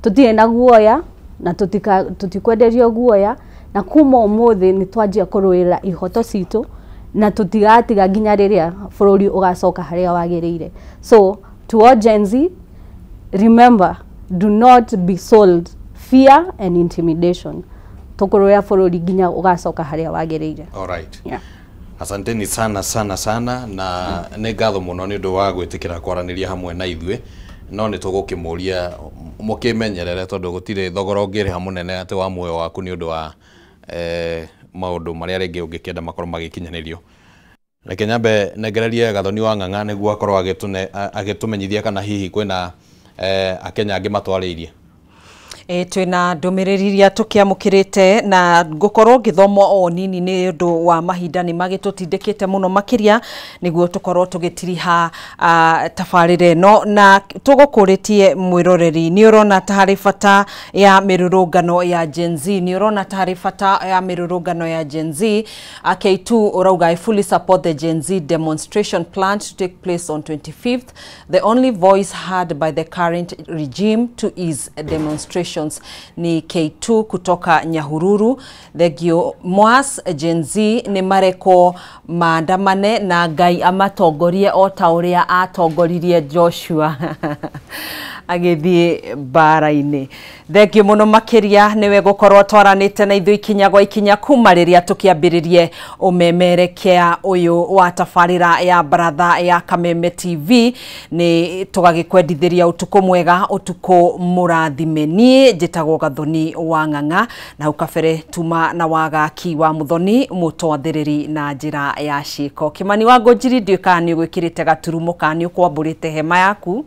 Tũtirĩ na guoya na tũtikwenderio guoya, na kuma ũmũthĩ nĩ twanjia kũrũĩrĩra ihoto citũ na tũtigatiga nginya rĩrĩa bũrũri ũgacoka harĩa wagĩrĩire. So to all Gen Z, remember, do not be sold fear and intimidation. Tũkũrũĩra bũrũri nginya ũgacoka harĩa wagĩrĩire. All right. Yeah. Asanteni sana sana sana, na nĩ ngatho mũno nĩ ũndũ wa gwĩtĩkĩra kwaranĩria hamwe na ithuĩ, no nĩ tũgũkĩmũria mũkĩmenyerere tondũ gũtirĩ thogora ũngĩrĩha mũnene atĩ wa muoyo waku nĩ ũndũ wa maũndũ marĩa rĩngĩ ũngĩkĩenda makorwo magĩkinyanĩrio. Reke nyambe nengererie Gathoni wa Ng'ang'a nĩguo akorwo agĩtũmenyithia kana hihi kwĩna Akenya angĩ matwarĩirie. Twĩna ndũmĩrĩri iria tũkĩamũkĩrĩte na ngũkorwo ngĩthoma o nini nĩ ũndũ wa mahinda nĩ magĩtũtindĩkĩte mũno makĩria nĩguo tũkorwo tũgĩtiriha tabarĩra ĩno, na tũgũkũrĩtie mwĩroreri, nĩ ũrona ta harĩ bata ya mĩrũrũngano ya Gen Z? Nĩ ũrona ta harĩ bata ya mĩrũrũngano ya Gen Z? K2 ũrauga, "I fully support the Gen Z demonstration planned to take place on 25th. The only voice heard by the current regime to is demonstrations." Ni K2 kutoka Nyahururu. Thengio Mwas, Gen Z nĩ marekwo maandamane na Ngai amatongorie o ta ũrĩa atongoririe Joshua agĩthiĩ mbara-inĩ. Thengio mũno makĩria nĩwe gũkorwo twaranĩte na ithuĩ ikinya gwa ikinya kuma rĩrĩa tũkĩambĩrĩrie ũmemerekia ũyũ wa tabarĩra ya baratha ya Kameme TV. Nĩ tũgagĩkwendithĩria ũtukũ mwega, ũtukũ mũrathime. Niĩ njĩtagwo Gathoni wa Ng'ang'a, na hau kabere tuma na wagaki wa Muthoni mũtwathĩrĩri na njĩra ya ciĩko. Kĩmani wa Ngũnjiri, ndiũĩ kana nĩ ũgwĩkĩrĩte gaturumo kana nĩ ũkwambũrĩte hema yaku.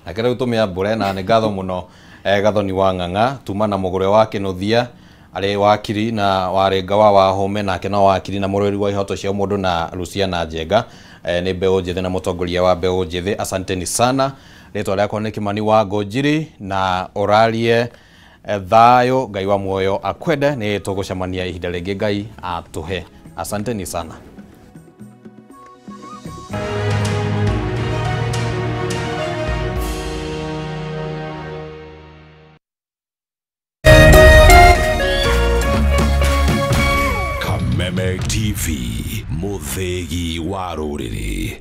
Nake rĩu tũmĩambũre, na nĩ ngatho mũno Gathoni wa Ng'ang'a tuma na mũgũre wa Kĩnũthia arĩ wakiri, na warĩ Ngawa wa Hũme nake no wakiri na mũrũĩri wa ihoto cia mũndũ, na Luciana Njenga nĩ mbeũ njĩthĩ na mũtongoria wa mbeũ njĩthĩ. Asanteni sana. Rĩtwa rĩakwa nĩ Kĩmani wa Ngũnjiri, na ũrarie thayũ. Ngai wa muoyo akwende. Nĩ tũgũcemania ihinda rĩngĩ Ngai atũhe. Asanteni sana. Kameme TV, mũthĩgi wa rũrĩrĩ.